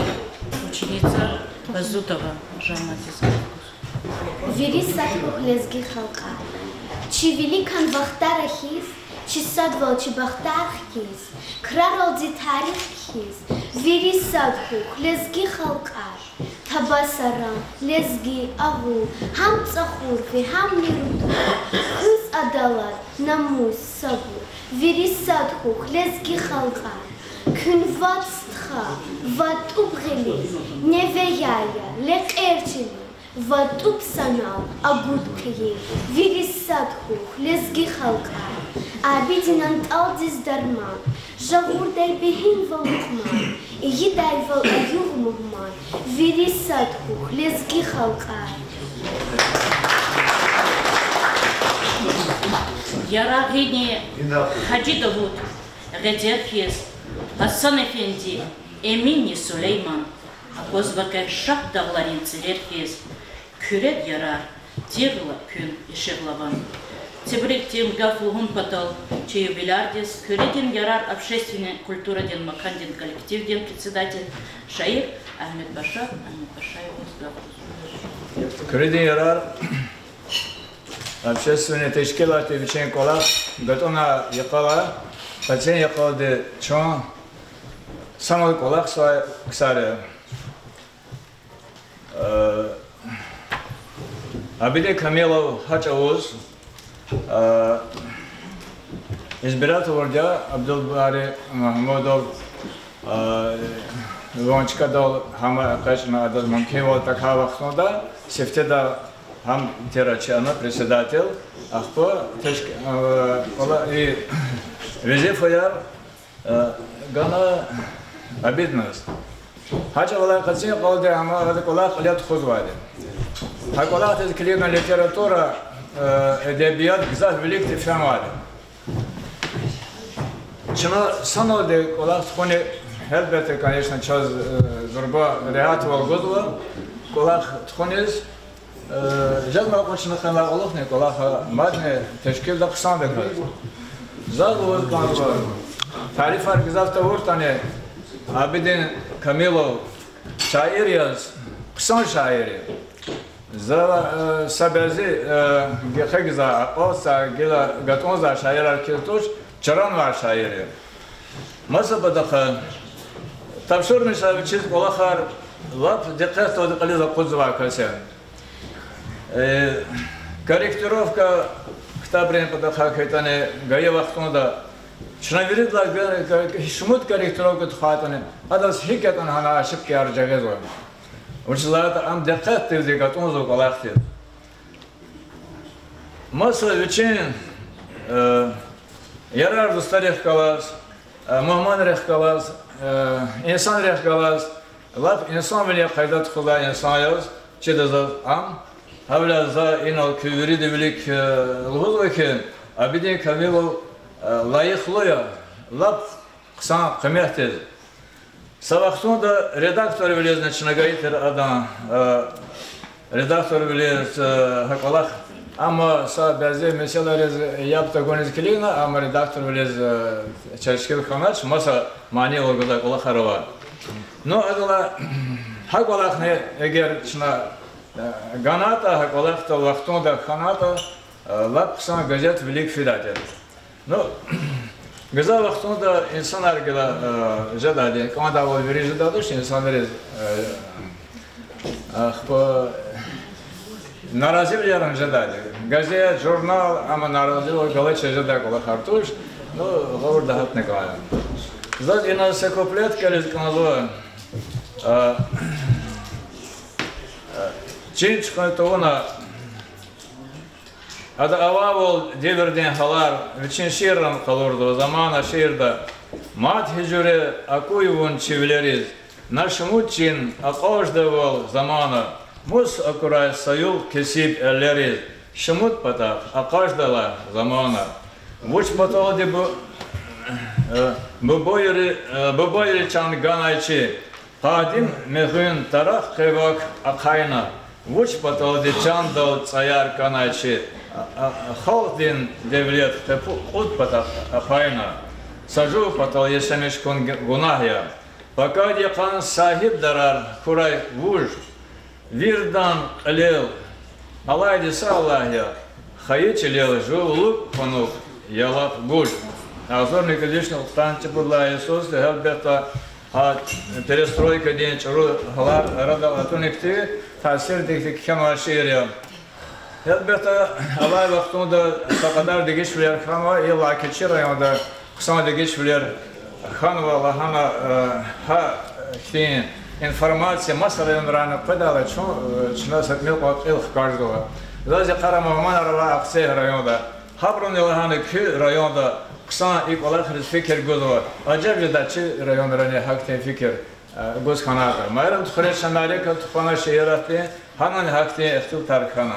ученица Базудова Жаннадиз. Вири сад хьухь, лезги халкьар. Чи виликан вахтара хьиз, чи садвал, чи бахтар хкиз, краралди тарих кхьиз, вири сад хьухь, лезги халкьар. Табасаран, лезги, агъу, гьам цӀахур ви, гьамни рутур, хуьз адалат, намус, сабур, вири сад хьухь, лезги халкьар. Куьн вад стха, вад тӀуб гъилив, неве яй я, лекьер чилив, вад тӀуб санал агуд хъийив, вири сад хьухь, лезги халкьар. Абидинан тӀалдиз дарман, жагъурдай бегьинвал лукьман, ийидайвал аюгъ мугьман, вири сад хьухь, лезги халкьар. Ярагъини Гьажи Давуд гъедер хьиз, Гьасан-эфенди, Эминни Сулейман, аквазва къе Шагь дагъларин цӀилер хьиз, Куьред ярар, тирла куьн ишигъ лаван. Тебрикдин гаф лугьун патал чи юбилярдиз Куьредин ярар общественный культурадин макандин коллективдин председатель, шаир Агьмедпаша Агьмедпашаеваз гаф гузва. Куьредин ярар общественный тешкилатди вичин кӀвалах гатӀунай йикъалай, къецин йикъалди чун санал кӀвалахзавай ксар я. Э, Абидин Камилов гьа чӀавуз, э, избирать авурди я Абдулбари Магьмудов, э, вун чкадал гьам экъечӀна, адаз мумкинвал тахьай вахтунда сифтеда гьам тир чна председатель, ахпа тешк-, э, кӀвала-, и везифаяр Э, гана Абидиназ. Гьа чӀавалай къецин йикъалди гьам ада кӀвалах кьиле тухузвайди. Гьа кӀвалахдиз килигна литература, э, эдебият гзаф вилик тефенвайди. Чна саналди кӀвалах тухуни, гьелбетда, конечно, чаз, э, зурба регьятвал гузва кӀвалах тухуниз. Э, жезмай кьван чна хьанвай кьулухъни кӀвалах мадни тешкилда хъсандаказ. Заз лугьуз кӀанзава, тарифар гзаф тавуртӀани, Абидин Камилов шаир яз, хъсан шаир я. За, э, са бязи, э, гекъигзавай, акъваздай, гила гатӀунзавай шаирар хьиз туш, чаранвай шаир я. Маса патахъай, тапшурмишай вичиз кӀвалахар, лап дикъетдалди кьилиз акъудзавай кас я. Э, корректировка ктабрин патахъай хьайитӀани, гайи вахтунда чна виридалай га-, га-, шумуд корректировка тухвайтӀани, адаз гьикӀ ятӀани гьана ошибкаяр жагъизва. Вучиз лагьайтӀа ам дикъетдивди гатӀунзава кӀвалахдиз. Маса вичин, э, ярар-дустарихъ галаз, э, мугьманрихъ галаз, э, инсанрихъ галаз, лап инсанвилин къайда тухузвай инсан яз чида заз ам. Гьавиляй за инал куь виридан вилик, э, лугьузва хьи, Абидин Камилов, э, лайихлу я лап хъсан къиметдиз. Са вахтунда редакторвилизни чна гайи тир адан, э, редакторвилиз, э, гьа кӀвалах, амма са бязи месэлайриз яб тагуниз килигна, амма редакторвилиз, э, тешкил хьанач, маса манийвал гузвай кӀвалахар ава. Ну, адалай гьа кӀвалахни эгер чна, э, ганайтӀа, гьа кӀвалахдал вахтунда хьанайтӀа, э, лап хъсан газет вилик фидайди тир. Ну, гзаф вахтунда инсанар гила, э, жедайди, кӀандайвал вири жедай туш, инсанриз, э, ахпа наразивилерни жедайди. Газет, журнал, амма наразивал галачиз жедай кӀвалахар туш, ну, гъавурда гьатна кӀан я. Заз ина са куплет кӀелиз кӀанзава, э, э, чин чуьхуьн тавуна, ада авайвал девирдин гьалар, вичин шииррани къалурзава, Замана шиирда. Мад гьи жуьре акуй вун чи вилериз, на шумуд чин акьаждайвал, Замана. Мус акурай са югъ кесиб эллериз, шумуд патахъ акъаждалай, Замана. Вуч паталди бу-, э, бубайри, э, бубайри чан ганай чи къадим мегъуьн тарах къе вак ахъайна, вуч паталди чандал цӀаяр канай чи, а, а, халкьдин девлет къе пу-, кьуд патахъ ахъайна, са жув патал яшамиш хьун г-, гунагь я. Пакад йикъан сагьибдарар хьурай вуж, виридан кьилел алайди са Аллагь я, хайи чилел жув лукӀ хьунухь ялакь гуж. Агъзурни кӀуьд вишни кьудкъанни цӀипуд лагьай йисуз, гьелбетда, гьа перестройкадин чӀуру гьалар арадал атуникди, таъсирдикди кхьенвай шиир я. Гьелбетда, алай вахтунда са кьадар дегишвилер хьанва, иллаки чи районда хъсан дегишвилер хьанва лагьана, э, гьа хьтин информация маса районрани къведайла чун, э, чна са тӀимил кьван кьил хкажзава. Заз йикъара мугьманар авай Ахцегь районда. Гьабуруни лагьана куь районда хъсан и кӀвалахриз фикир гузва. Ажеб жеда чи районрани гьахьтин фикир, э, гуз хьанайтӀа. Майрам Тухрез чна мярекат тухвана шииратдин, гьанани гьахьтин ихтилатар хьана.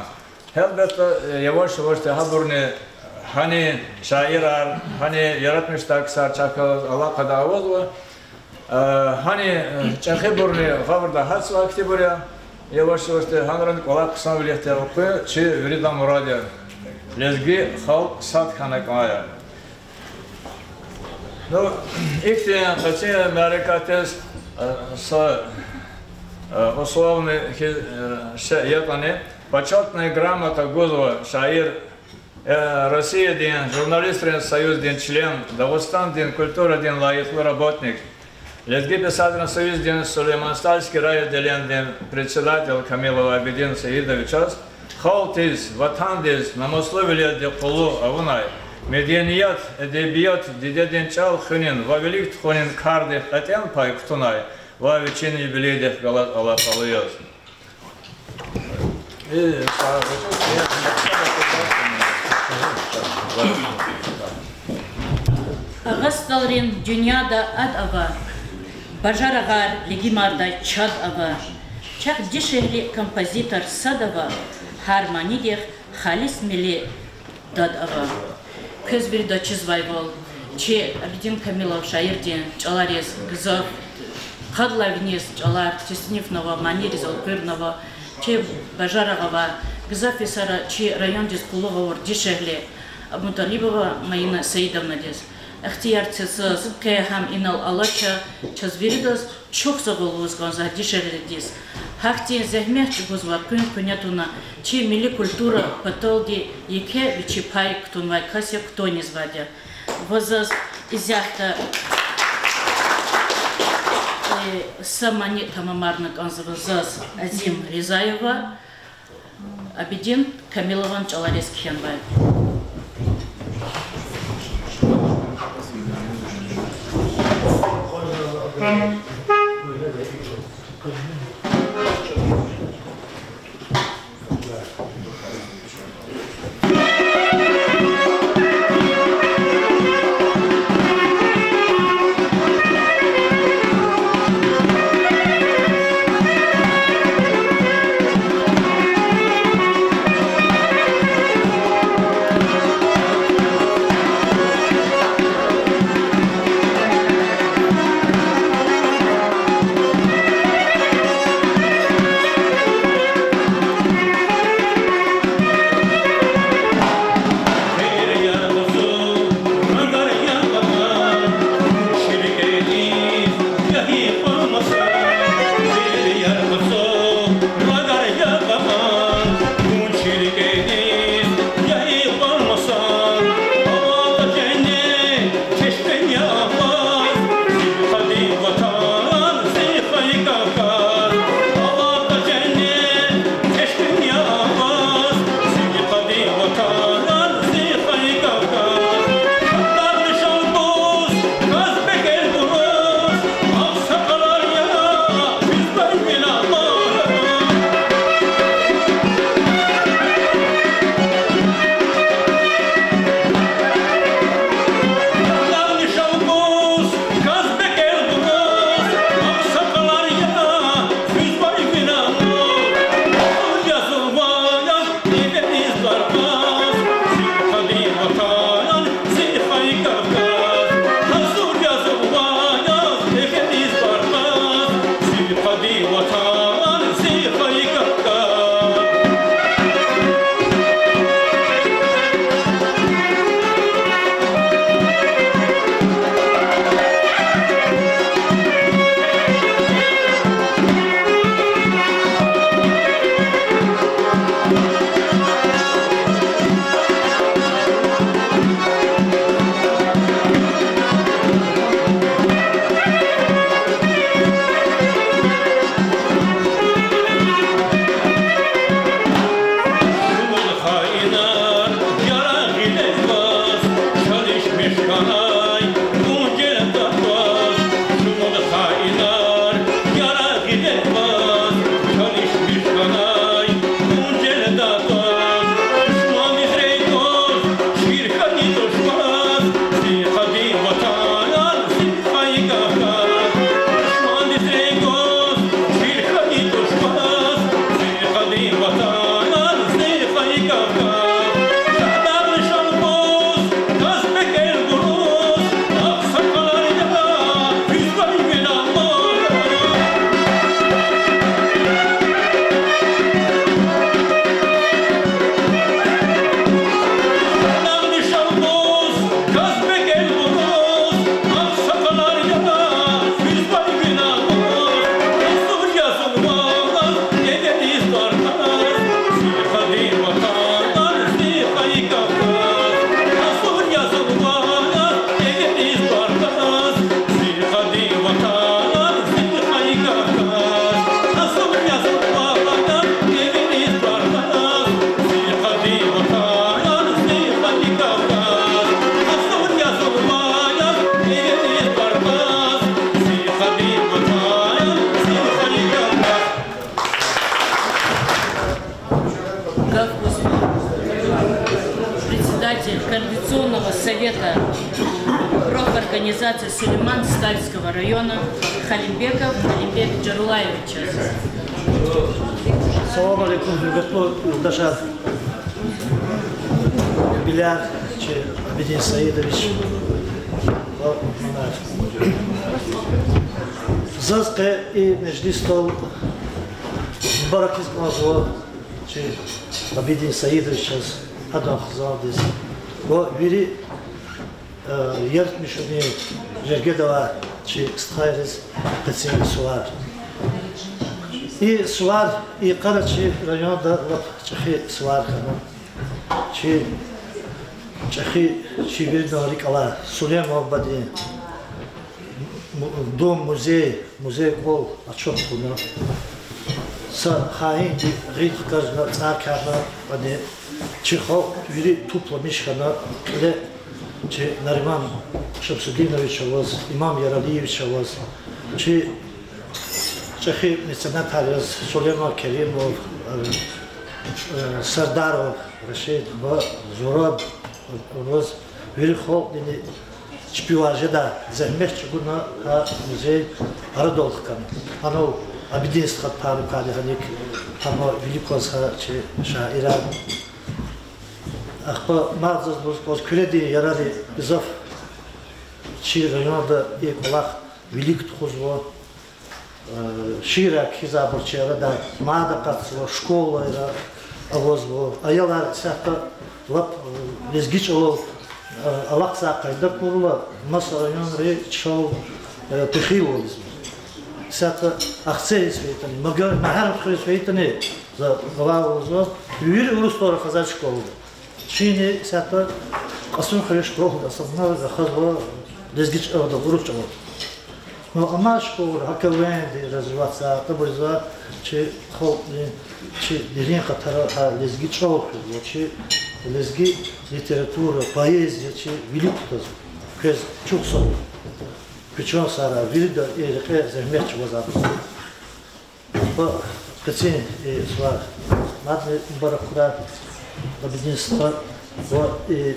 Гьелбетда, э, яваш-явашди гьабуруни, гьанин шаирар, гьанин яратмишдай ксар чахъ галаз алакъада авазва. Э, гьанин, э, чӀехибурни гъавурда гьатзавай китабар я. Яваш-явашди гьанрани кӀвалах хъсанвилихъди элкъуьн чи виридан мурад я. Лезги халкь сад хьана кӀан я. Ну, ихьтин къенин мярекатдиз, э, са, э, условный хьи-, э, шей ятӀани, почётная грамота гузва шаир, э, Россиядин журналистрин союздин член, Дагъустандин культурадин лайихлу работник, Лезги писателрин союздин Сулейман-Стальский райотделендин председатель Камилов Абидин Саидовичаз, халкьдиз, ватандиз намуслу веледдин къуллугъ авунай, меденият, эдебият, дидедин чӀал хуьнин ва вилик тухунин кардихъ кьетӀен пай кутунай ва вичин юбилейдихъ галаз алакъалу яз. Агъа СтӀалрин дуьньяда ад ава, бажарагъар лигимардай чад ава, чахъ дишегьли композитор сад ава, гьар манидихъ халис милли дад ава. Квез вирида чизвайвал, чи Абидин Камилов шаирдин чӀалариз гзаф къад лагьай виниз чӀалар теснифнава, манийриз элкъуьрнава, чи бажарагъ авай, гзаф йисара чи райондиз къуллугъ авур дишегьли Абуталибова Майина Саидовнадиз. Ихтияр це заз, къе гьам инал алача, чаз виридаз чухсагъул лугьуз кӀанзава дишегьлидиз. Гьахьтин зегьмет чӀугвазвай къуьн къуьне туна, чи милли культура паталди еке вичин пай кутунвай кас я кутунизвайди я. Ва заз исятда, э, са мани тамамарна кӀанзава заз Азим Ризаева Абидин Камилован чӀалариз кхьенвай. Гаф гузва председатель Координационного совета профорганизации Сулейман-Стальского района Халимбеков Халимбек Джарулаевичаз. Салам алейкум, гьуьрметлу юлдашар, вилер, чи Абидин Саидович ва мугьманар. Заз къе и межлисдал мубаракиз кӀанзава чи Абидин Саидовичаз, адан хизандиз ва вири, э, яртмишунин жергеда авай чи стхайриз къенин сувар. И сувар и къара чи районда лап чӀехи сувар хьана. Чи чӀехи, чи виридан рикӀ алай Сулейман бадедин дом-музей, музей-кӀвал ачух хьана. Са хаинди гъил хкажна, цӀар кӀелна, ада чи халкь вири тупламиш хьана, кьиле чи Нариман Шамсудинович аваз, Имам Яралиевич аваз, чи чӀехи меценатар яз Сулейман Керимов, Сардаров Рашид ва Зураб аваз, вири халкьдини чпивай жедай зегьмет чӀугуна гьа музей арадал хкана. Гьанал Абидин стха тарикари гьаник, гьама вилик кваз гьа чи шаирар. Ахпа мад заз лугьуз кӀанзава, Куьредин ярари гзаф чи районда и кӀвалах вилик тухузва. Шиирар кхьизвайбур чи арада мад акъатзава, школайра авазва. Аялар исятда лап лезги чӀалал алахъзавай къайда акурла, маса районри чал пехилвал ийизва. Исятда Ахцегьиз фейитӀани, Мага-, Магьарамдхуьруьз фейитӀани, за гвай лугьузва, вири урус тӀвар рахазвай школада. Чини исятда Кьасумхуьруьн школада са гана рахазва лезги чӀалал, урус чӀалал. Ну, амай школайра гьа КВН-ди развиваться авурзава, чи халкьдин, чи дерин къатара гьа лезги чӀал хуьзва, чи лезги литература, поэзия чи вилик кутазва. Квез чухсагъ хьуй, куь чан сагърай, вирида и рекье зегьмет чӀугвазвайбуруз. Къецин и сувар мадни мубарак хьурай Абидин стха ва и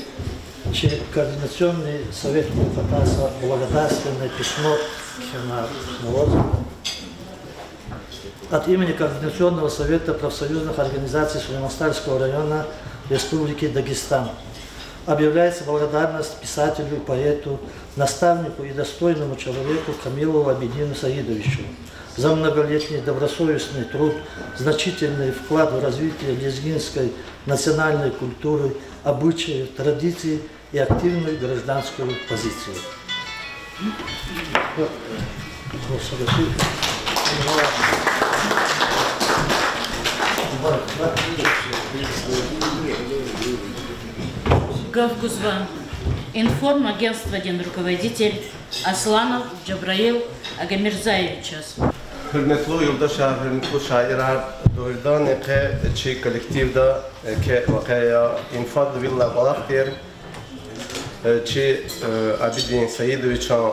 чи координационный советдин патай са благодарственное письмо кхьенвай чна ваз. От имени Координационного совета профсоюзных организаций Сулейман-Стальского района Республики Дагестан объявляется благодарность писателю, поэту, наставнику и достойному человеку Камилову Абидину Саидовичу за многолетний добросовестный труд, значительный вклад в развитие лезгинской национальной культуры, обычаев, традиций и активную гражданскую позицию. Гаф гузва информагентстводин руководитель Асланов Джабраил Агамирзаевичаз. Гьуьрметлу юлдашар, гьуьрметлу шаирар, дугъриданни къе чи коллективда еке вакъиа я, инфада вилла кӀвалах тир, чи Абидин Саидовичан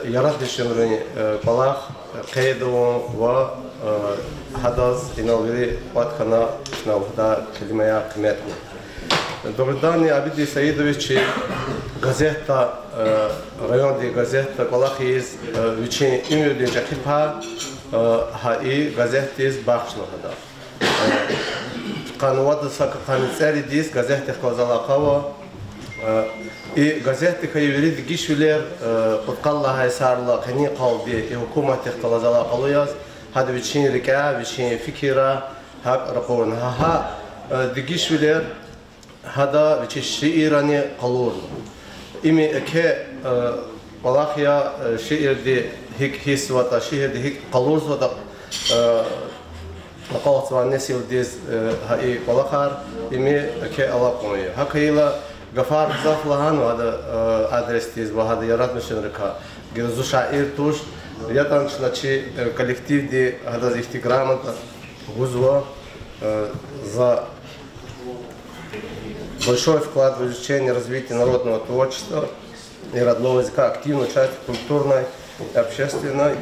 яратмишунрин кӀвалах къейд авун ва гьадаз инал вири кӀватӀ хьана, чна лугьудай келимаяр къиметлу. Дугъриданни Абидин Саидович чи газетда, райондин газетда кӀвалах ийиз, вичин уьмуьрдин чӀехи пай гьа и газетдиз бахшна гьада. Къанни вад са, къанни цӀеридиз газетдихъ галаз алакъа ава. И газетдихъ хьайи вири дегишвилер, кьудкъад лагьай йисарилай къенин къалди и гьукуматдихъ галаз алакъалу яз, гьада вичин рикӀяй, вичин фикиррай гьакӀ ракъурна. Гьа, гьа дегишвилер гьада вичи шииррани къалурна. Им еке кӀвалах я, шиирди гьикӀ гьиссзватӀа, шиирди гьикӀ къалурзаватӀа акьалтзавай несилдиз гьа и кӀвалахар, им еке алакьун я. ГьакӀ хьайила, гафар гзаф лагьанва гьада адресдиз ва гьада яратмишунрикай, гила зун шаир туш. ЯтӀани чна чи коллективди гьадаз ихьтин грамота гузва за большой вклад в изучение и развитие народного творчества и родного языка, активное участие в культурной и общественной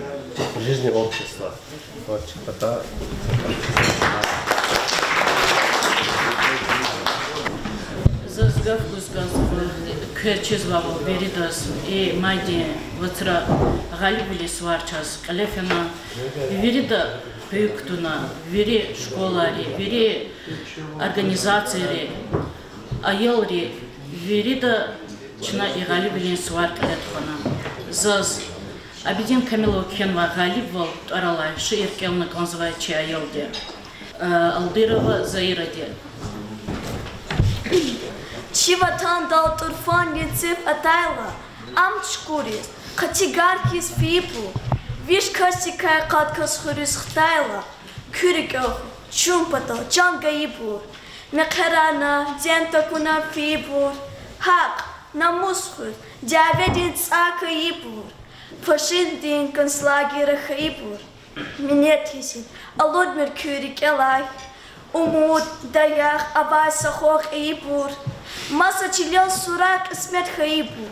жизни общества. Вот, чпата. Заз гаф гуз кӀанзава квез чизвайвал виридаз, и майдин вацра гъалибвилин сувар чаз кьиле фена. Вирида гьуьл кутуна, вири школайри, вири организацийри, аялри, вирида чна и гъалибвилин сувар кьиле тухвана. Заз Абидин Камилова кхьенвай Гъалибвал тӀвар алай шиир кӀелна кӀанзавай чи аялди, Алдырова Заиради. Чи ватандал тӀурфан ецив атайла, ам чукуриз, къати гар хьиз фейи пул, Виш касдикай къад кас хуьруьз хтайла, куь рикӀел чун патал чан гайибур. Мехъерарна, дем такуна фейибур. ГьакӀ, намус хуьз, дяведин цӀай кайибур. Фашизмдин концлагерра хьайибур. Минет езин, алудмир куь рикӀелай. Умуд, даях авай са халкь ийибур. Маса чилел сурар кьисмет хьайибур.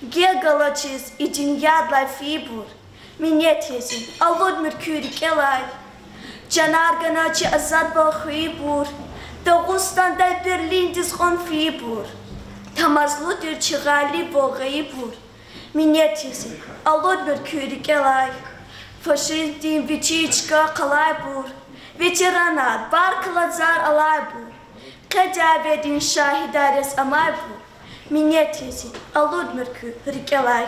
Гек галачиз и дуьньядилай фейибур. Минет езин, алудмир куь рикӀелай. Чанар гана чи азадвал хвейибур. Дагъустандай Берлиндиз кьван фейибур. Тамазлу тир чи гъалибвал гъайибур. Минет езин, алудмир куь рикӀелай. Фашизмдин вичи чка къалайбур. Ветеранар, баркалла зар алайбур. Къе дяведин шагьидар яз амайбур. Минет езин, алудмир куь рикӀелай.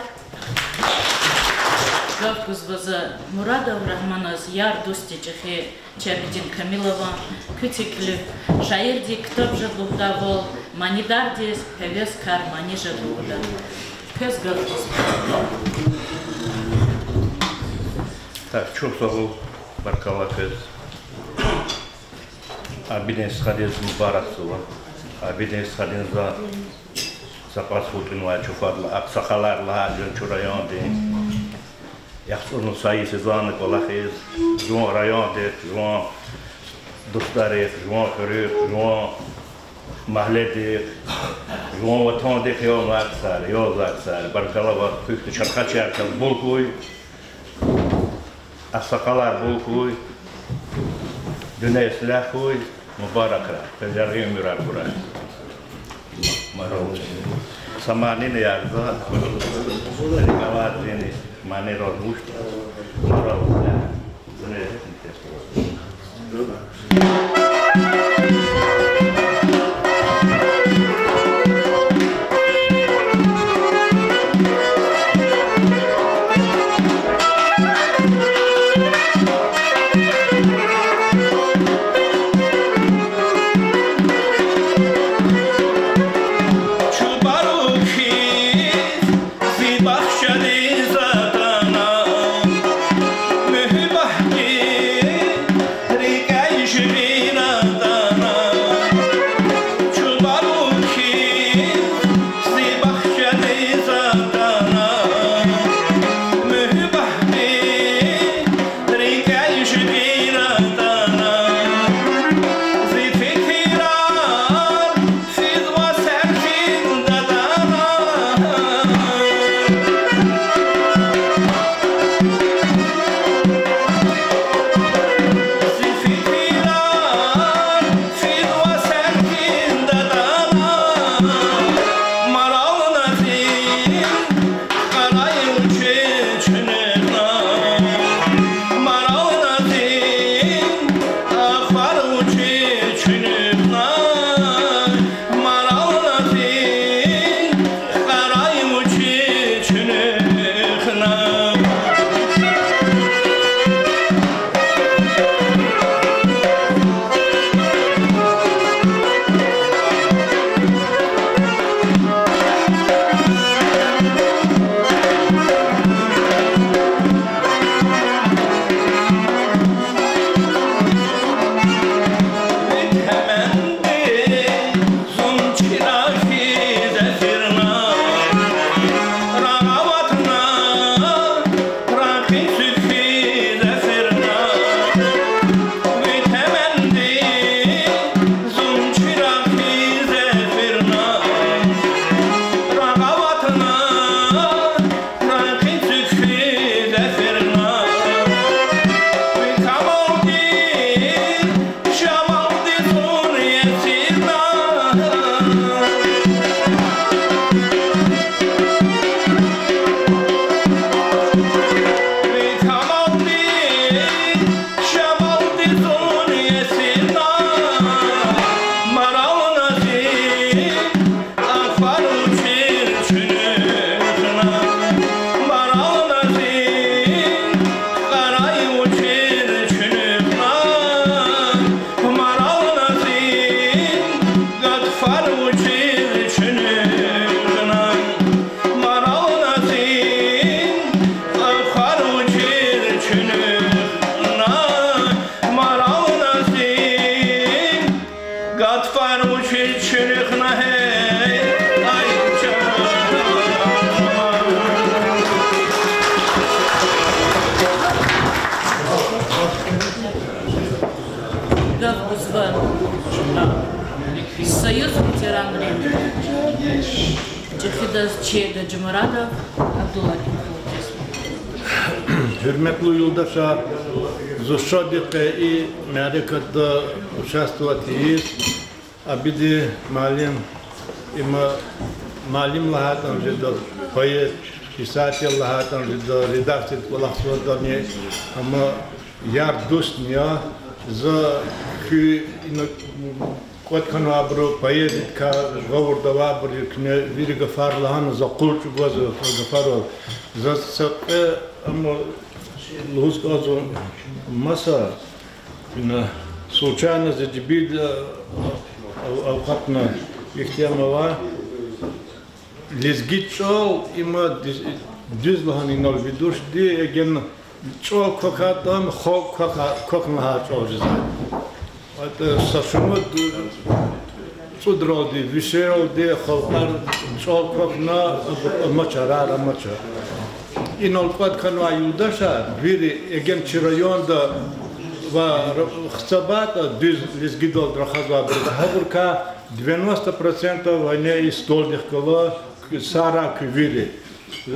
Гаф гузва за Мурадов Рагьманаз, яр-дустдин чӀехи Чебидин Камилован. Куь текьлиф: шаирди ктаб жеда лугьудайвал, манидардиз гьевескар мани жеда лугьуда. Квез гаф гузва. Так, чухсагъул, баркалла квез. Абидин стхадиз мубаракзава. Абидин стхадин за са кьве йис хьтинвай чухвадла, агъсакъалар лагьай жув чу райондин. ЯхцӀурни са йис язва ана кӀвалахиз, жуван райондихъ, жуван дустарихъ, жуван хуьруьхъ, жуван магьледихъ, жуван ватандихъ ялнавай ксар, ялзавай ксар. Баркалла ваз, куьхьтин чархачияр квез бул хьуй, агъсакъалар бул хьуй, дуьнья ислягь хьуй, мубаракрай, квез яргъи уьмуьрар хьурай. Са манини ярза, рикӀелай зини манирал вуч, мурал ислягь, дуьнья ислягь. Чубарук хьиз зи бахчадиз атана, муьгьуьббатди рикӀяй жибин Фидаз чи Гаджимурадов Абдуллагьидин хьулдиз. Гьуьрметлу юлдашар, зун шадди къе и мярекатда участвовать ийиз, Абидин муаллим, им муаллим лагьайтӀани жеда, поэт, писатель лагьайтӀани жеда, редакциядин кӀвалахзаватӀани, амма яр-дуст я, за куь ина кӀватӀ хьанвайбуру, поэзиядикай гъавурда авайбуру куьне вири гафар лагьана, за къул чӀугвазва гафарал. Заз са кьве, амма лугьуз кӀанзава маса, ина, случайно за жибинда ав-, авкъатна ихьтин ава. Лезги чӀал, им дуьз, дуьз лагьана инал ведущийди, эгер чӀал квахьайтӀа, халкь квахьа-, квахьна лагьай чӀал жезвай. АтӀа са шумуд цӀудралди, вишералди халкьар чӀал квахьна, амач, рар амач. Инал кӀватӀ хьанвай юлдашар вири, эгер чи районда ва р-, хцабатӀа дуьз лезгидалди рахазвайбур, гьабурукай девяносто процентов гьана и столдихъ гала, сагърай куь вири.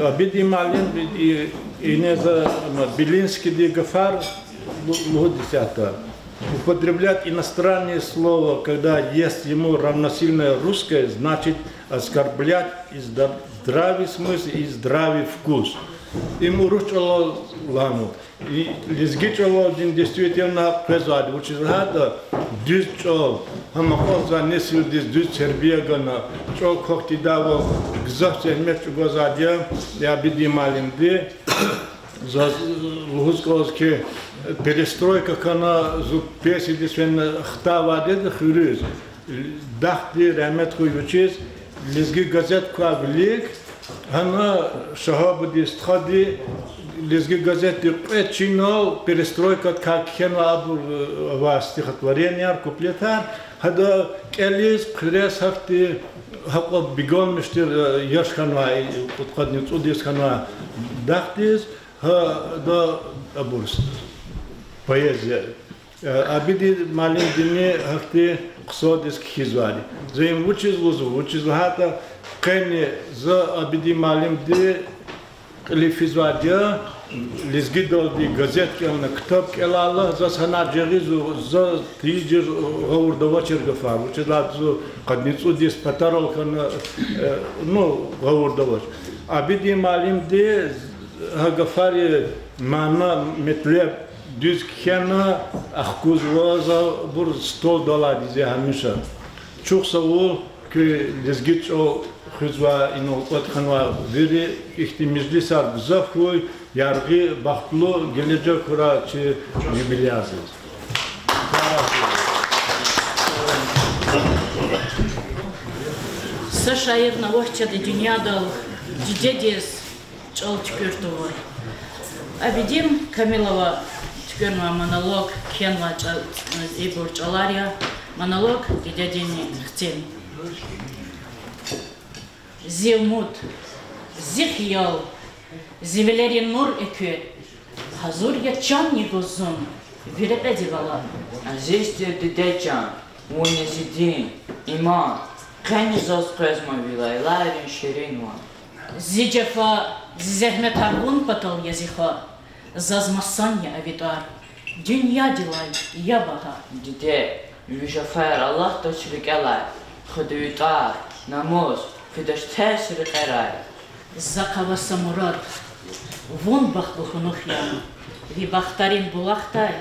Абидин муаллим, и, ине за, м, Белинскийди гафар лу-, лугьуз исятда. Употреблять иностранное слово, когда есть ему равносильное русское, значит оскорблять и зда-, здравый смысл, и здравый вкус. Им урус чӀалал лагьанва. И лезги чӀалалди действительно къвезвайди, вучиз лагьайтӀа дуьз чӀал, гьам акъатзавай несилдиз дуьз тербия гана, чӀал квахь тийидайвал гзаф зегьмет чӀугвазвайди я, я Абидин муаллимди. Заз лугьуз кӀанзава хьи, перестройка хьана, зун пенсиядиз фена хтайвайди я хуьруьз. Дахди рагьмет хьуй вичиз, Лезги газет квай вилик, гьана Шагьабудин стхади Лезги газетдин кьве чинал перестройкадикай кхьенвай абур, э, авай стихотворенияр, куплетар, гьада кӀелиз, хъуьрез гьахьтин, гьакьван бегенмиш тир, э, яш хьанвай, кьудкъадни цӀуд йис хьанвай дахдиз, гьада абур с-, поэзия. Э, Абидин муаллимдини гьахьтин хъсандиз кхьизвайди. За им вучиз лугьузва, вучиз лагьайтӀа къени за Абидин муаллимди кьиле физвайди я, лезгидалди газет кӀелна, ктаб кӀелайла, заз гьанай жагъизва, за тийижир гъавурда авачир гафар, вучиз лагьайтӀа зун къадни цӀуд йис патарал хьана, э, ну, гъавурда авач. Абидин муаллимди гьа гафарин мана-метлеб дуьз кхьена, ахкузва, за абур столдал алайди я гьамиша. Чухсагъул куь лезги чӀал хуьзвай, инал кӀватӀ хьанвай вири, ихьтин межлисар гзаф хьуй, яргъи, бахтлу гележег хьурай чи юбилярзиз. Са шаирни авач чаз и дуьньядал дидедиз чӀал туькӀуьр тавур. Абидин Камилова туькӀуьрнавай монолог, кхьенвай чӀа-, ибур чӀалар я, монолог Дидедин хцин. Зи умуд, зи хиял, зи вилерин нур экуь, гьазур я чанни гуз зун ви рекьедив алай. Азиз тир диде чан, вун я зи дин, иман, къени заз къвезма ви лайлайрин ширин ван. Зи жафа, зи зегьметар вун патал я зи хва, заз масан я ви тӀвар, дуьньядилай я багьа. Диде, ви жафаяр алатдач рикӀелай, хуьда ви тӀвар, намус, фидач терс рекьерай. Захъ ава са мурад, вун бахтлу хьунухь я, ви бахтарин булахдай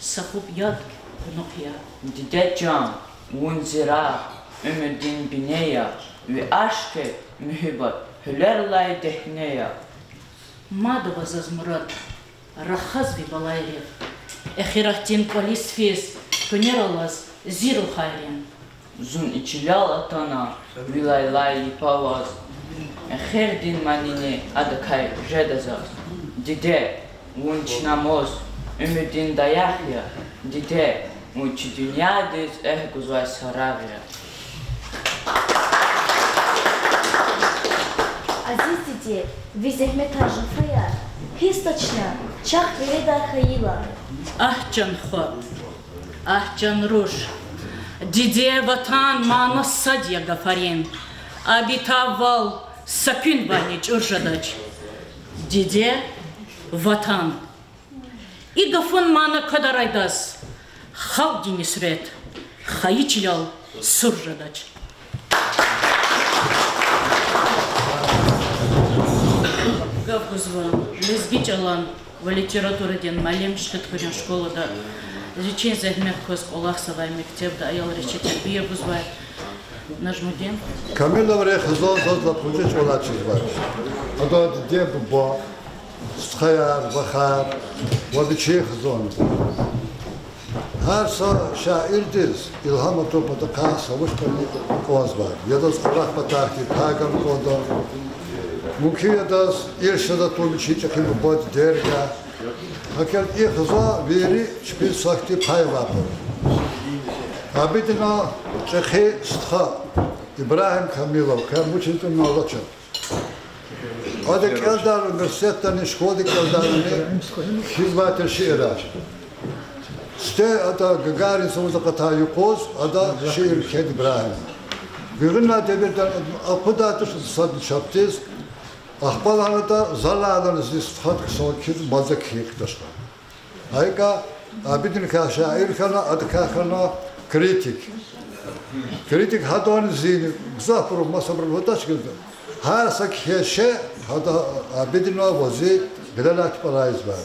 са хупӀ яд къунухь я. Диде чан, вун зи рагъ, уьмуьрдин бине я, ви ашкъи, муьгьуьббат гьуьлерилай дегьне я. Мад ава заз мурад, рахаз ви балайрихъ, эхиратдин кӀвализ физ, къуьнер алаз зи рухвайрин. Зун и чилел атана, ви лайлай йиф аваз, эхирдин манини адакай жеда заз. Диде, вун чи намус, уьмуьрдин даях я, диде, вун чи дуьньядиз экв гузвай са рагъ я. Азиз диде, ви зегьметар, жафаяр гьисс тачна, чахъ виредай хьайила. Агь, чан хва, агь, чан руш, диде, ватан мана сад я гафарин. Абитаввал Са куьнвайни чӀур жедач, диде, Ватан. И гафун мана квадарайдаз, халкьдин нусрет, хайи чилел сур жедач. Гаф гузва лезги чӀалан ва литературадин муаллим, Шихидхуьруьн школада вичин зегьмет кваз кӀвалахзавай мектебда аялриз чи тербия гузвай Нажмудин. Камиловрин хизан заз лап гъвечӀи чӀалал чизвай. Адан диде-буба, стхаяр, вахар ва вичин хизан. Гьар са шаирдиз илгьам атун патахъай са вуч кӀвалахни кӀанзавай. Ядаз кӀвалах патахъди пай ганкӀанда, мумкин я адаз ирс жезвай вичин чӀехи буба, дидедин. ГьакӀ хьайила и хизан вири чпин сахьди пай авайбур. Абидинан чӀехи стха Ибрагьим Камилов, къе вучиз тӀуьна алача. Ада кӀелдайла университетдани, школада кӀелдайлани кхьизвай тир шиирар. Сифте ада Гагарин сувуз акъатай юкъуз ада шиир кхьейди Ибрагьима. Гуьгъуьнлай девирда акъудай туш сад чапдиз, ахпа лагьана ада, залайлани зи стхад хъсан кхьиз мад за кхьихь, дашла. ГьакӀа Абидин квай шаир хьана, адакай хьана критик. Критик гьадан зини, гзафбуру, масабуру лугьудач хьи, гьар са кхьей шей гьада Абидина ва зи гъилелай тупӀарай ийизвай,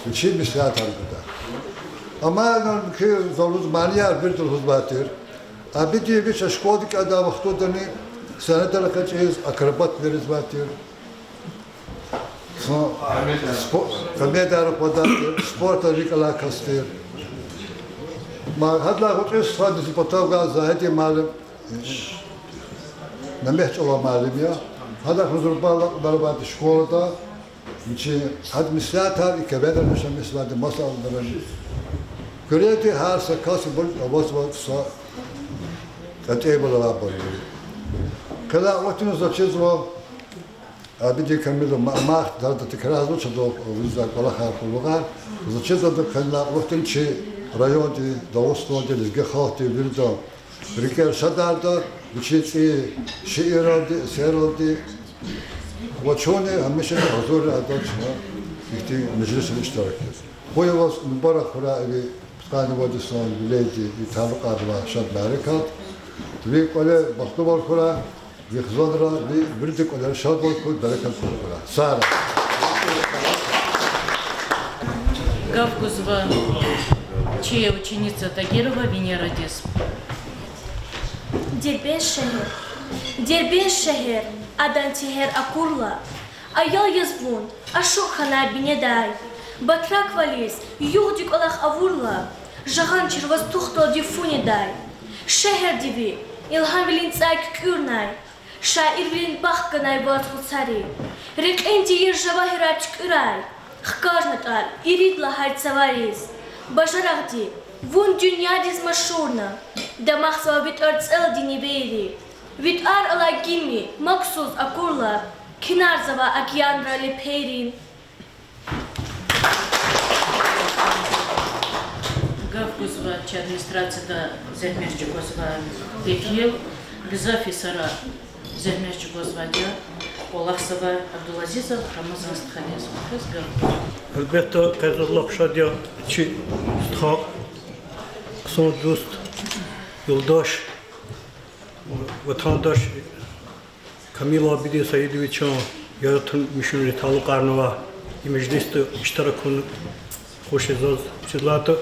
вичин меслятар гудай. Амма ина куь залуз манияр вирида лугьузвай тир. Абидин вич школада кӀелдай вахтундани сенедал экъечӀиз акробатвилер ийизвай тир. Са спо-, комедияр акъвадай тир, спортдал рикӀ алай кас тир. Ма гьадалай гъвечӀи стхадиз патав гвай Загьидин муаллим, Мегьамед чӀалан муаллим я. Гьадахъ зурба алакьунар авайди школада, вичин гьадан меслятар и комедияр вичин меслятди маса алакьунар авайди. Куьрелди гьар са кас ибур авазва са кьетӀенвал авайбур. Къенлай вахтунда заз чизва, Абидин Камилов ма-, мах дада тикрарзава чаз вуриз кӀвалахар, къуллугъар. Заз чизва, къенлай вахтунда чи районди, Дагъустандин лезги халкьдин виридан рикӀер шадарда вичин цӀийи шииралди, эсералди. Ва чунни гьамиша гьазур я ада чна ихьтин межлисра иштиракиз. Къуй ваз мубарак хьурай ви пудкъанни вад йисан юбилейди, ви талукьарнавай шад мярекат. Ви кӀвале бахтавар хьурай, ви хизанра, ви виридан кӀвалера шадвал хьуй, берекат хьуй хьурай. Сагърай. Гаф гузва чи ученица Тагирова Венерадиз. Дербент шегьер. Дербент шегьер, адан тегьер акурла, аял яз вун ашукь хьанай бинедай, батраквализ югъди кӀвалах авурла, жагъанчир ваз тухдалди фу недай. Шегьерди ви илгьамвилин цӀай куькӀуьрнай, шаирвилин бахт ганай ваз гъуцари. Рекьин тийир жавагьирар туькӀуьрай, хкажнатӀа ирид лагьай цавариз. Бажарагъди, вун дуьньядиз машгьурна, дамахзава ви тӀварцӀелди невейри. Ви тӀвар алай гимн максуз акурла, кинарзава океанра лепейрин. Гаф гузва чи администрацияда зегьмет чӀугвазвай векил, гзаф йисара зегьмет чӀугвазвайди я, кӀвалахзавай Абдулазизов Рамазан стхадиз. Квез гаф. Гьелбетда, къе заз лап шад я чи стха, хъсан дуст, юлдаш, ватандаш Камилов Абидин Саидовичан яратмишунриз талукьарнавай и межлисда иштирак авун хуш я заз. Чиз лагьайтӀа,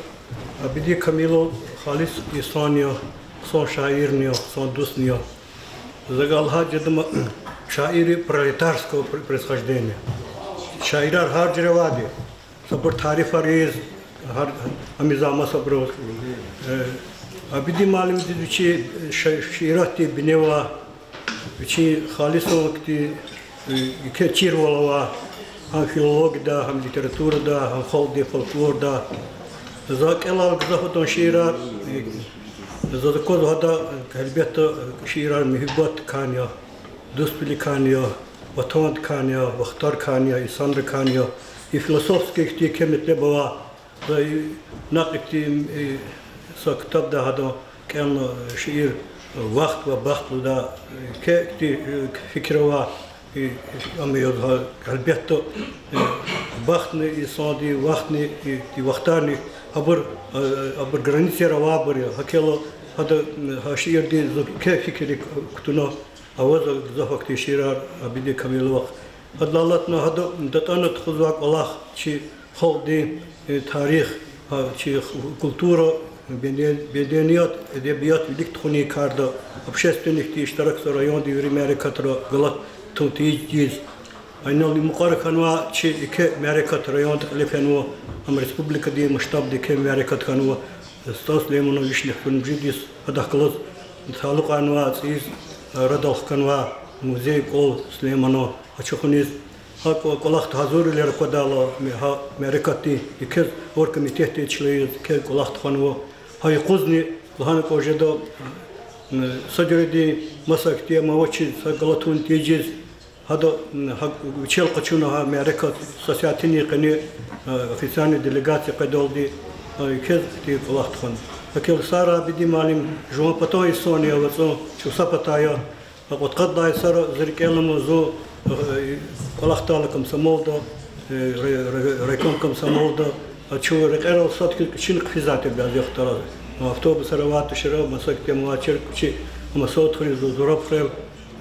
Абидин Камилов халис инсан я, хъсан шаирни я, хъсан дустни я. За галаз жеда ма, шаир пролетарского пр-, происхождения. Шаирар гьар жуьре авайди. Сабур тарифар ийиз, гьар, гьамиша масабуру, э, Абидин муаллимдиз вичин ши-, шииратдин бине ва вичин халисан ихьтин, э, еке чирвал ава, гьам филологияда, гьам литературада, гьам халкьдин фольклорда. За кӀелайла гзаф адан шиирар, э, заз аквазва гьада, гьелбетда, шиирар муьгьуьббатдикайни я, дуствиликайни я, ватандикайни я, вахтарикайни я, инсанрикайни я. И философский ихьтин еке метлеб ава. За и накь ихьтин, э, са ктабда гьадан кӀелна шиир, э, вахт ва бахт лугьудай, э, еке ихьтин, э, фикир ава. И, ам яз гьа, гьелбетда, э, бахтни инсанди, вахтни, и, и вахтарни абур, э, абур границаяр авайбур я. ГьакӀ хьайила, гьада, м, гьа шиирди зун еке фикирик кутуна, авазва гзаф ахьтин шиирар Абидин Камиловахъ. Гьадалай алатна гьада датӀана тухузвай кӀвалах чи халкьдин, э, тарих, гьа, чи х-, культура, беде-, меденият, эдебият вилик тухунин карда, общественникдин иштиракзава райондин вири мярекатра галат тун тийижиз. Инал мукьвара хьанва чи еке мярекат, районда кьиле фенва, ам республикадин масштабда еке мярекат хьанва, СтӀал Сулейманан вишни хуьр муьжуьддиз, гьадахъ галаз талукьарнавай цӀийиз, э, арадал хканвай музей-кӀвал Сулейманан ачухуниз. Гьа кӀва-, кӀвалахда гьазурвилер аквадайла, ме-, гьа мярекатдин еке оргкомитетдин чилел еке кӀвалах тухванва. Гьа юкъузни лагьана кӀан жеда, м, са жуьредин маса ихьтин ам авачиз, са галатун тийижиз, гьада, м, гьа вичел къачуна гьа мярекат, са сятинин къене, э, официальный делегация къведалди, э, еке ихьтин кӀвалах тухвана. ГьакӀ хьайила Сара Абидин муаллим жуван патан инсан я, вацӀун чӀавуз са патай я. Акьван-къад лагьай йисара зи рикӀел алама зун, э, кӀвалахдайла комсомолда, э, рай-, рай-, райком комсомолда, а чун рекьерал сад хьиз кӀвачин хъфизвай тир бязи вахтара. Автобусар авай тушир, маса ихьтин ам авачир, кӀвачи, амма сад хуьруьз, зураб хуьрел.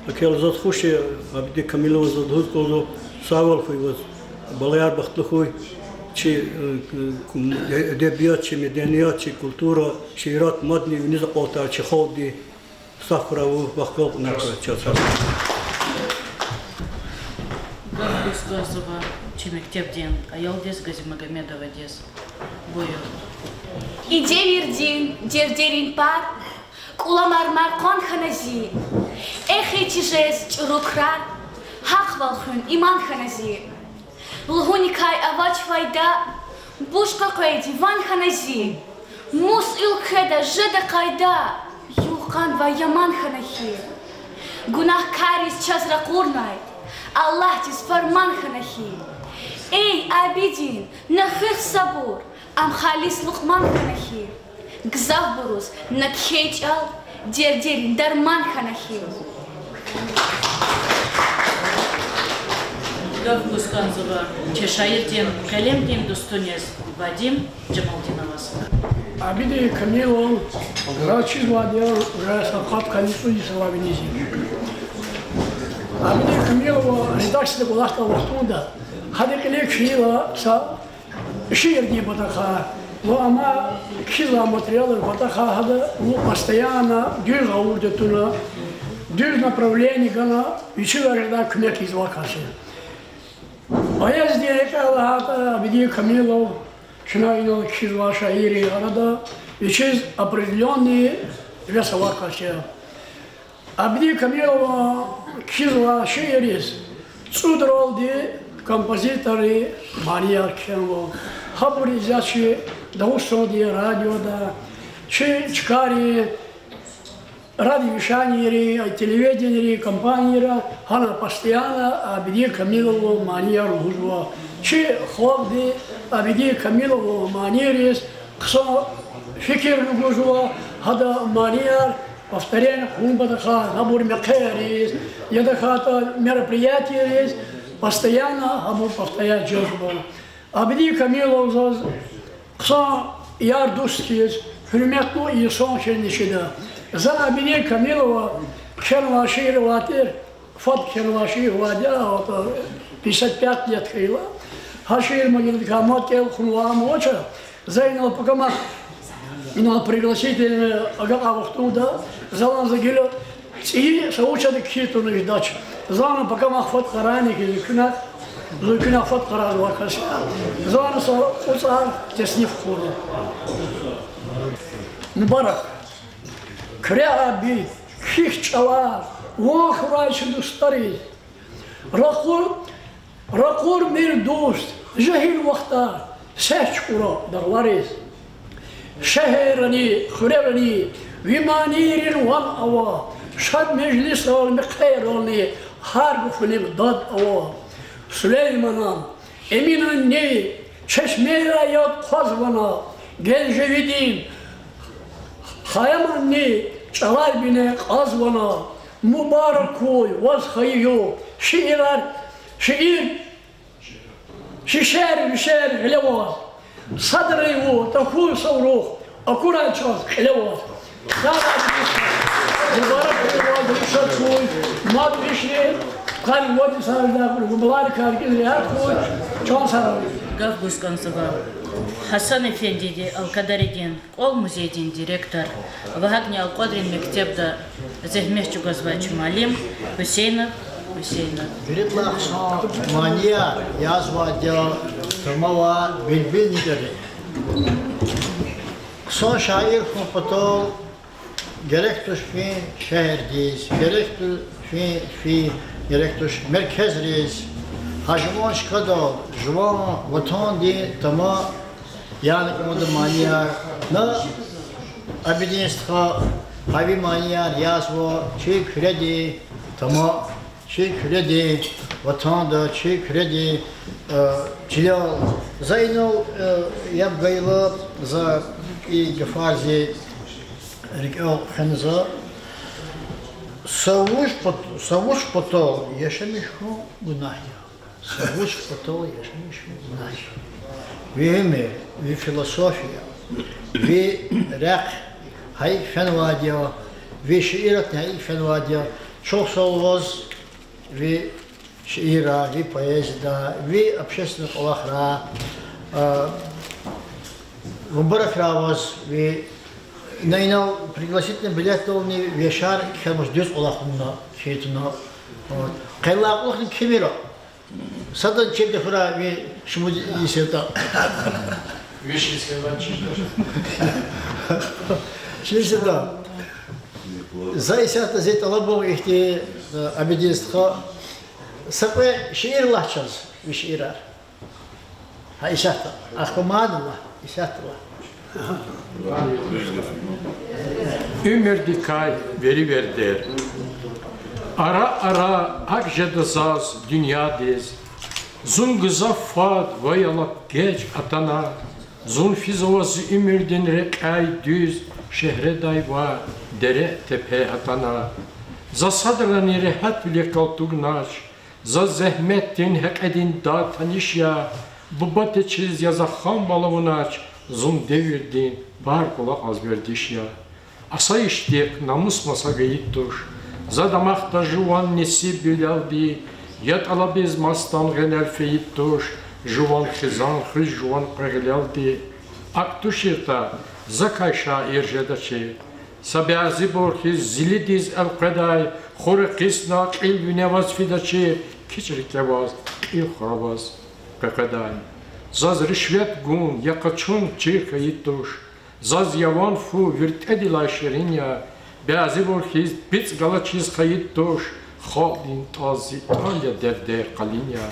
ГьакӀ хьайила заз хуш я Абидин Камиловаз лугьуз кӀанзава: сагъвал хьуй ваз, балаяр бахтлу хьуй, чи, э, э, эдебият, чи меденият, чи культура, шиират мадни виниз акьалтӀай чи халкьди. Сагъ хьурай вун, вахкал кьунар хьурай чаз. Гаф гуз кӀанзава чи мектебдин аялдиз, Газимагомедовадиз. Буюр. И девирдин дердерин пар, кӀуламар маркъван хьана зи, эхир чизвай чӀуру крар, гьахъвал хуьн иман хьана зи. Лугьуникай авач файда, бушкъа къведи ван хьана зи. Мус уьлкведа жеда къайда, югъ-къандавай яман хьана хьи. Гунагькарриз чаз ракъурнай, Аллагьдиз фарман хьана хьи. Эй, Абидин, на хуьх сабур, ам халис Лукьман хьана хьи. Гзафбуруз на кхьей чӀал дердерин дарман хьана хьи. Гаф гуз кӀанзава чи шаирдин къелемдин дустуниз Вадим Жамалдиноваз. Абидин Камилов заз чизвайди я уже са къад-къанни цӀуд йисалай виниз. Абидин Камилова редакцияда кӀвалахдай вахтунда гьадан кьилив кхьейила са шиирдин патахъай ва амма кхьизвай материалрин патахъай. Гьада вун постоянно дуьз гъавурда туна, дуьз направление гана, вичивай жедай куьмек ийизвай кас я. Поэзиядин рекье лагьайтӀа, Абидин Камилов чна инал кхьизвай шаиррин арада вичиз определённый вес авай кас я. Абидин Камилова кхьизвай шиирриз цӀудралди композиторрин манияр кхьенва. Гьабуриз яз чи Дагъустандин радиода, чи чкайрин радиовещанийрин, телевиденийрин компанийра гьана постоянно Абидин Камилован манияр лугьузва. Чи халкьди Абидин Камилован манийриз хъсан фикирни гузва, гьадан манияр повторение хъувун патахъай, гьабур мехъерриз, я тахьайтӀа мероприятиейриз постоянно гьабур повторять жезва. Абидин Камилов заз хъсан яр-дуст хьиз, гьуьрметлу инсан хьиз чида. За Абидин Камилова кхьенвай шиир авай тир, фад кхьенвай шиир авайди я, пятьдесят пять лет хьайила. Гьа шиир мад гила мад кӀел хьунвай ам авач. За инал пакамахъ, инал пригласительный агакьай вахтунда залан за гила цӀийи са вуч ятӀа кхьин туна жедач. Зани пакамахъ фад къарагъна хьи, зун куьне, зун куьне фад къарагъзавай кас я. Зани са кьуцӀар тесниф хьурай. Мубарак. Куьре, Абид, кхьихь чӀалар, ван хьурай чи дустариз. Ракъур, ракъурмир дуст жегьил вахтар, сес чукӀура дагълариз. Шегьеррани, хуьрерани ви манийрин ван ава, шад межлисрални, мехъерални гьар гафунихъ дад ава. Сулейманан, Эминанни чешмейра яд хъвазвани, Генжевидин, Хаяманни чӀалар бине кьазвани, Мубарак хьуй ваз, хайи югъ, шиирар, шиир, ши шиир, вишер гъиле ваз. Садрани вун тахьуй са рух, акурай чаз кьиле ваз. Мубарак хьуй ваз, рушад хьуй, мад вишни, къанни вад йисан рахур, мубаракар гила регьят хьуй, чан сагъ хьуй. Гаф гуз кӀанзава Гьасан эфендиди, Алкьвадаридин кӀвал музейдин директор ва гьакӀни Алкьвадарин мектебда зегьмет чӀугвазвай чи муаллим Гьуьсейнов Гьуьсейнов. Виридалай хъсан манияр язавайди я тама ва билбилни кӀани. Хъсан шаир хьун патал герек туш фин шегьердиз, герек туш фин, фин, герек туш меркезриз. Гьа жуван чкадал, жуван ватандин тама яна кӀанда манияр. На Абидин стха гьа ви манияр язава чи Куьредин тама, чи Куьредин ватанда, чи Куьредин, э, чилел. За инал, э, яб гайила, за и гафар зи рикӀел хвена за. Са вуч пат-, са вуч патал яшамиш хьун гунагь я. Са вуч патал яшамиш хьун гунагь я. Ви уьмуьр, ви философия, ви рехъ гьа икӀ фенвайди я, ви шииратни гьа икӀ фенвайди я. Чухсагъул ваз, ви шиирра, ви поэзияда, ви общественный кӀвалахра, а, мубаракрай ваз, ви, на инал пригласительный билетдални ви яшар кхьенвач, дуьз кӀвалах авуна, кхьин туна. Вот. Къенлай кьулухъни кимира. Садан чеб тахьурай ви шумуд йис ятӀа. Виш йис хьайила чиз. Чиз ятӀа. За исятда зи тӀалабун ихьтин, э, Абидин стха, са кьве шиир лагь чаз, ви шиирар. Гьа исятда. Ахпа мад лагь, исятда лагь. Уьмуьрдикай веревирдер. Ара-ара акӀ жеда заз дуьньядиз. Зун гзаф фад ва я лап геж атана. Зун физава зи уьмуьрдин рекьяй дуьз, шегьредай ваъ, дере-тепе атана. За садрани регьятвилихъ галтугнач, заз зегьметдин гьекьедин дад таниш я, буба течиз я за ханвал авунач, зун девирдин пар кӀвалахъ алаз вердиш я. Асайишдихъ намус маса гайид туш, за дамахда жуван несибвилелди, я тӀалабиз масдан гъенел фейид туш, жуван хизан хуьз жуван къвегъилелди. АкӀ туширтӀа, закай шаир жедачир. Са бязибур хьиз зилидиз элкъведай, хур экъисна кьил вине аваз фидачир, кичӀ рикӀе аваз, кьил хур аваз къекъведай. Заз ришвет гун я къачун чир хьайид туш, заз яван фу виртӀедилай ширин я, бязибур хьиз бицӀ галачиз хьайид туш, халкьдин тӀал зи тӀал я, дердер къалин я.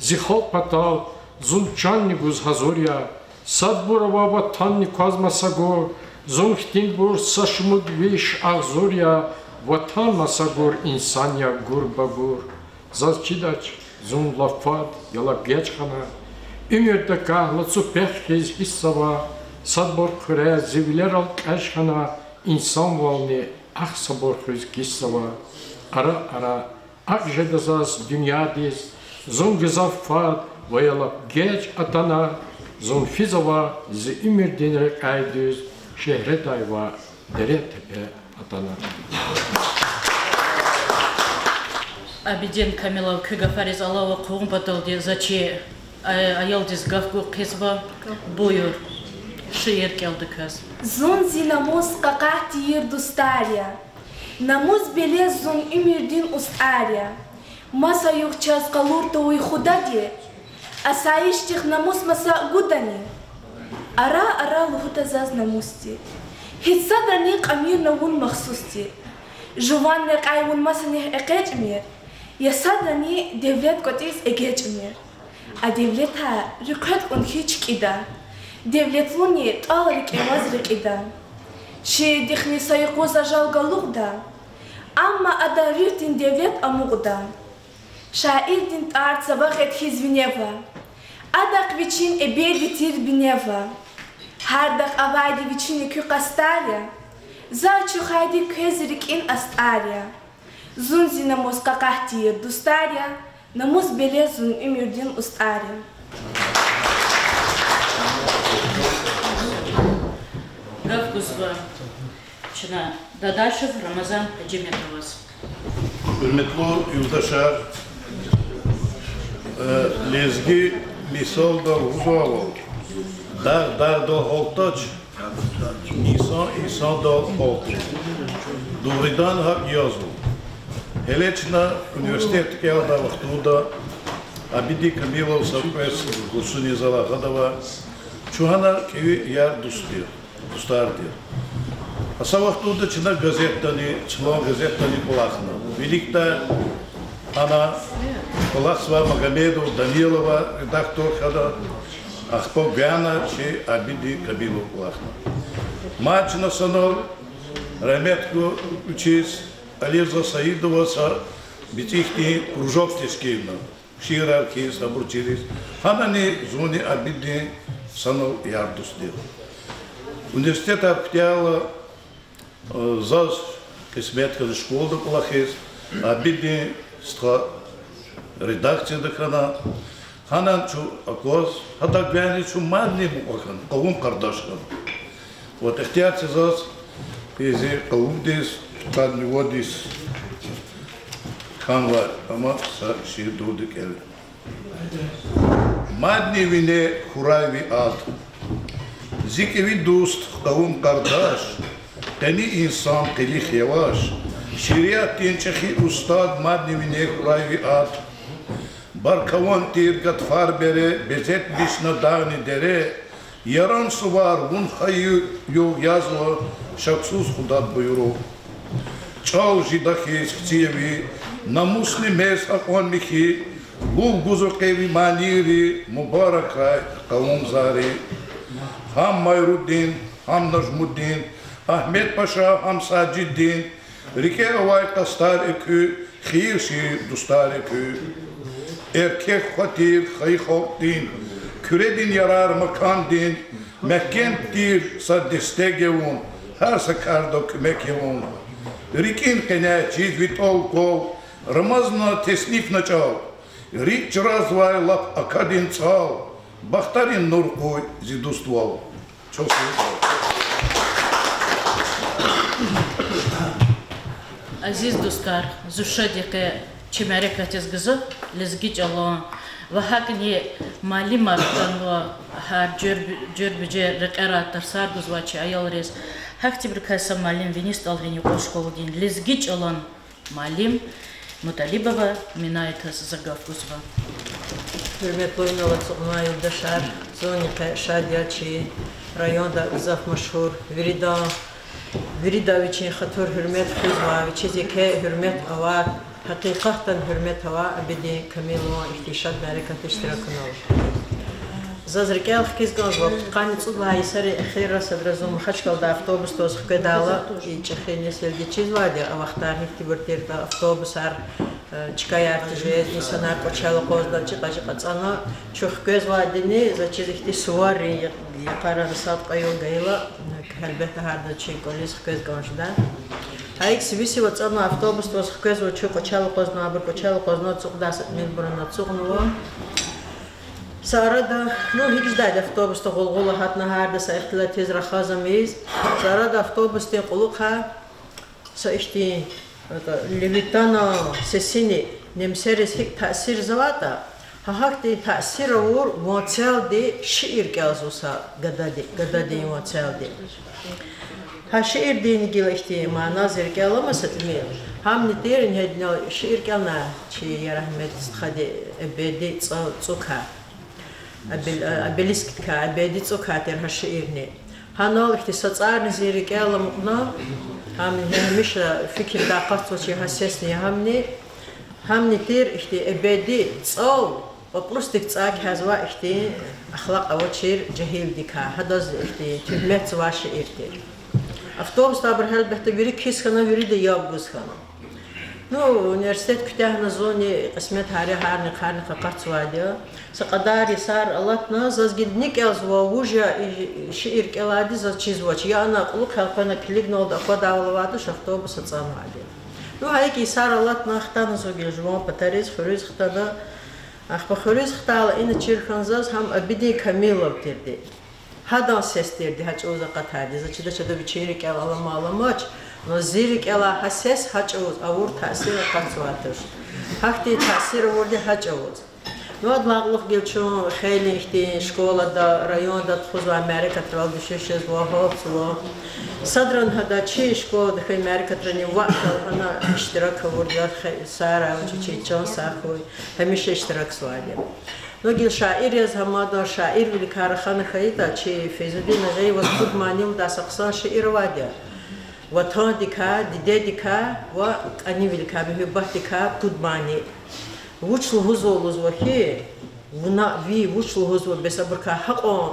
Зи халкь патал зун чанни гуз гьазур я, садбур ава ватанни кваз маса гур, зун хьтинбур са шумуд виш агъзур я, ватан маса гур инсан я гур-багур. Заз чидач, зун лап фад я лап геж хьана, уьмуьрдакай лацу пехъ хьиз гьиссзава, садбур хъуьрез зи вилерал кьеж хьана, инсанвални ахъ сабур хуьз кисзава. Ара-ара акӀ жеда заз дуьньядиз, зун гзаф фад ва я лап геж атана, зун физава зи уьмуьрдин рекьяй дуьз, шегьредай ваъ, дере-тепе атана. Абидин Камилов, куь гафариз алава хъувун паталди за чи, э, аялдиз гаф гуз хъийизва. Буюр, шиир кӀелда квез. Зун зи намус къакъат тийир дустар я, намус-белес зун уьмуьрдин устӀар я. Маса югъ чаз къалур тавуй худади, асайишдихъ намус маса гудани? Ара-ара лугьуда заз намусди, гьич садрани кьамирна вун махсусди. Жуван рекьяй вун масанихъ экъечӀмир, я садрани девлет кӀватӀиз эгечӀмир. А девлетар руьхъвед кьун хьи чкӀида, девлетлуни тӀал рикӀе аваз рекьида. Шиирдихъни са юкъуз ажал галукьда, амма адан руьгьдин девлет амукьда. Шаирдин тӀвар цава гъед хьиз винева, адахъ вичин эбеди тир бине ава. Гьардахъ авайди вичин экуь къастар я, за ачухайди квез рикӀин астӀар я. Зун зи намус къакъат тир дустар я, намус белес зун уьмуьрдин устӀар я. Гаф гузва чна Дадашев Рамазан Гьажиметоваз. Гьуьрметлу юлдашар, э, лезги мисалда лугьузвайвал, дагъ дагъдал гьалтдач, инсан инсандал гьалтда. Дугъридан гьакӀ язва. Гьеле чна университет кӀелдай вахтунда Абидин Камилов са квез курсуни зала гъадава, чун гьана кӀеви яр-дуст тир, дустар тир. А са вахтунда чна газетдани, Чилан газетдани кӀвалахна. Виликдай ана кӀвалахзавай Магомедов Данилова редактор хьана, ахпа гана чи Абидин Камилов кӀвалахна. Мад чна санал рагьмет гуз вичиз, Алирза Саидова са бицӀи хьтин кружок тешкилна. Шиирар хьиз, абур чириз. Гьанани зунни Абидин санал яр-дуст тир. Университетар куьтягьайла, э, заз къисмет хьана школада кӀвалахиз, Абидин стха редакцияда хьана. Гьанани чун акваз, гьадахъ гвайни чун мадни мукьва хьана, къавум-къардаш хьана. Вот ихтияр це заз и зи къавумдиз, къанни вад йис хьанвай, амма са шиир дуди кӀела. Мадни вине хьурай ви ад, зи кӀеви дуст, къавум-къардаш, къени инсан, къилих-яваш, шииратдин чӀехи устад, мадни вине хьурай ви ад. Баркаван тир гатфар бере, безетмишна дагъни дере, яран сувар вун хайи югъ язва, шаксуз Худад буйругъ. ЧӀал жеда хьиз хци я ви, намусни мез акьван михьи, лув гузва къе ви манийри, мубаракрай къавумзари. Гьам Майрудин, гьам Нажмудин, Агьмедпаша, гьам Сажидин, рикӀе авай къастар экуь, хийир-шийир дустар экуь. Эркек хва тир хайи халкьдин, Куьредин ярар макандин, мягькем тир са дестек я вун, гьар са карда куьмек я вун. РикӀин къене чиз ви тӀал-кӀвал, Рамазана теснифна чӀал, рикӀ чразвай лап акадин цӀал, бахтарин нур къуй зи дуствал. Чухсагъул. Азиз дустар, зун шад я къе чи мярекатдиз гзаф лезги чӀалан ва гьакӀни муаллимар атанва, гьар жуьр-, жуьреба-жуьре рекьерай тарсар гузвай чи аялриз. Гьахьтинбурукай са муаллим виниз тӀал гьин юкьва школадин, лезги чӀалан муаллим Муталибова Минаятаз за гаф гузва. Гьуьрметлу инал ацукьнавай юлдашар, зунни къе шад я чи районда гзаф машгьур, вирида, вирида вичин хатур-гьуьрмет хуьзвай, вичиз еке гьуьрмет авай, гьакъикъатдани гьуьрмет авай Абидин Камилован ихьтин шад мярекатда иштирак авунал. Заз рикӀел хкиз кӀанзава, пудкъанни цӀуд лагьай йисарин эхирра садра зун Махачкъаладай автобусдиз хкведайла, и чӀехи несилди чизвайди я, а вахтар гьихьтинбур тиртӀа, автобусар, э, чкаяр тежез, инсанар кӀвачел акъвазна, чӀикьа-чӀикьа цӀана, чун хквезвайдини, заз чиз ихьтин суварин я-, йикъара сад-кьве югъ гайила, гьелбетда, гьарда чи кӀвализ хквез кӀан жеда. Гьа икӀ сивсив ацӀанвай автобусдиз хквезва чун, кӀвачел акъвазна, абур кӀвачел акъвазна, ацукьдай са тӀимилбурни ацукьнава. Са арада, ну, гьикӀ жедайди, автобусда гъулгъула гьатна, гьарда са ихтилатиз рахаз ам ийиз. Са арада автобусдин кьулухъай са ихьтин, это, Левитанан сесини немсериз гьикӀ таъсирзаватӀа, гьа гьахьтин таъсир авур ванцелди шиир кӀелзава са гадади, гададин ванцелди. Гьа шиирдин гила ихьтин мана зи рикӀел алама са тӀимил. Гьамни тир, ингье, инал шиир кӀелнай чи Ярагьмед стхади, Эбеди цӀа-, цӀукай. Обел-, э, обелискдикай, Эбеди цӀукай тир гьа шиирни. Гьанал ихьтин са цӀарни зи рикӀел амукьна, гьамни гьамиша фикирдай акъатзавач гьа сесни, гьамни, гьамни тир ихьтин Эбеди цӀал, пӀапӀрусдик цӀай кхьезвай ихьтин ахлакь авачир жегьилдикай, гьадаз ихьтин туьгьметзавай шиир тир. Автобусда абур гьелбетда вири кис хьана, вирида яб гуз хьана. Ну, университет куьтягьна зунни, кьисметар гьарни-гьарни къакъатзавайди я. Са кьадар йисар алатна, заз гила ни кӀелзава, вуж я и шиир кӀелайди, заз чизвач. Я ана кьулухъ элкъвена килигналди аквадайвал авайди туш, автобус ацӀанвайди я. Ну, гьа икӀ йисара алатна, хтана зун гила жуван патариз, хуьруьз хтана. Ахпа хуьруьз хтайла, ина чир хьана заз гьам Абидин Камилов тирди. Гьадан сес тирди гьа чӀавуз акъатайди. За чидач, ада вичин рикӀел алама аламач, но зи рикӀелай гьа сес гьа чӀавуз авур таъсир акъатзавай туш. Гьахьтин таъсир авурди гьа чӀавуз. Ну, адалай кьулухъ гила чун хейлин хьтин школада, районда тухузвай мярекатрал дуьшуьш жезва, гьалтзава. Садрани гьада чи школада хьайи мярекатрани ваъ хьайила гьана иштирак авурди я, хе-, сагърай вичи, чи чан сагъ хьуй, гьамиша иштиракзавайди я. Ну, гила шаир яз гьамадан шаирвиликай рахана хьайитӀа, чи Фейзудин Агъееваз пуд мани лугьудай са хъсан шиир авайди я. Ватандикай, дидедикай ва кӀанивиликай, муьгьуьббатдикай пуд мани. Вуч лугьузва лугьузва хьи, вуна ви вуч лугьузва, бес абурукай гьакьван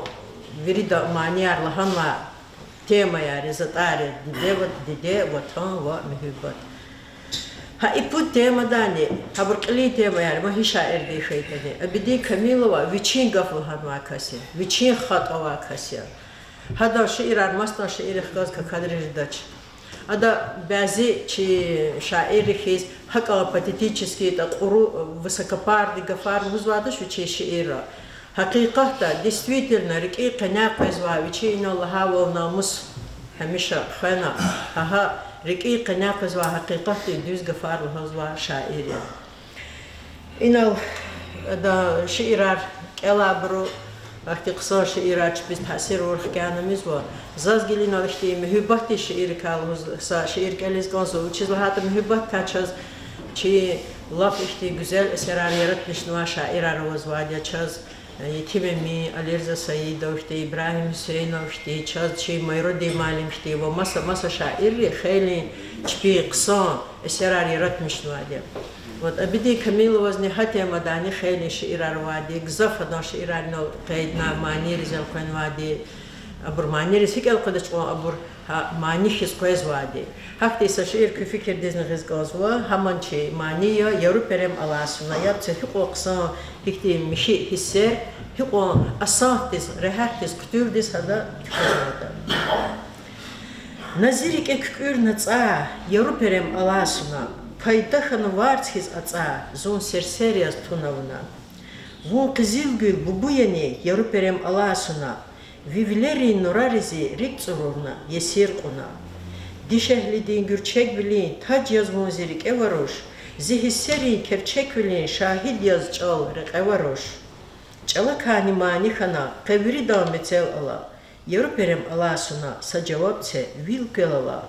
вирида манияр лагьанвай темаяр я, затӀар я: диде ва, диде, ватан ва муьгьуьббат. Гьа и пуд темадани, гьабур кьилин темаяр я, ма гьи шаирдин хьайитӀани. Абидин Камилова вичин гаф лагьанвай кас я, вичин хатӀ авай кас я. Гьадан шиирар масадан шииррихъ галаз какадриз жедач. Ада бязи чи шаирри хьиз гьакӀан патетический, тӀакьуру, высокопарный гафар лугьузвайдач вичин шиирра. Гьакъикъатда, действительно, рикӀин къеняй къвезвай, вичи инал лагьайвал намус гьамиша хвена, гьа-гьа, рикӀин къеняй къвезвай гьакъикъатдин дуьз гафар лугьузвай шаир я. Инал ада шиирар кӀелайбуру, ахьтин хъсан шиирар чпиз таъсир авур хкяна мизва. Заз гила инал ихьтин муьгьуьббатдин шииррикай лугьуз са шиир кӀелиз кӀанзава, вучиз лагьайтӀа муьгьуьббатдикай чаз чи лап ихьтин гуьзел эсерар яратмишнавай шаирар авазвайди я, чаз Етим Эмин, Алирза Саидов хьтин, Ибрагьим Гьуьсейнов хьтин, чаз чи Майрудин муаллим хьтин ва маса-маса шаирри хейлин чпин хъсан эсерар яратмишнавайди я. Вот Абидин Камиловазни гьа темадани хейлин шиирар авайди, гзаф адан шиирар инал къейдна, манийриз элкъвенвайди, абур манийриз гьикӀ элкъведач кьван, абур гьа мани хьиз къвезвайди. Гьахьтин са шиир куь фикирдизни гъиз кӀанзава, гьаман чи мани я: Яру перем алай суна. Яб це, гьикьван хъсан, гьихьтин михьи гьиссер, гьикьван асантдиз, регьятдиз, хъуьтуьлдиз гьада кхьизватӀа. На зи рикӀе куькӀуьрна цӀай, яру перем алай суна, пайда хьана варз хьиз ацӀай, зун серсер яз туна вуна. Вун къизилгуьл, бубу яни, яру перем алай суна, ви вилерин нурари зи рикӀ цӀурурна, есир кьуна. Дишегьлидин гуьрчегвилин таж яз вун зи рикӀе варуш, зи гьиссерин керчеквилин шагьид яз чӀал рекье варуш. ЧӀалакайни мани хьана, къе виридан мецел ала, яру перем алай суна, са жаваб це, вил квел ала.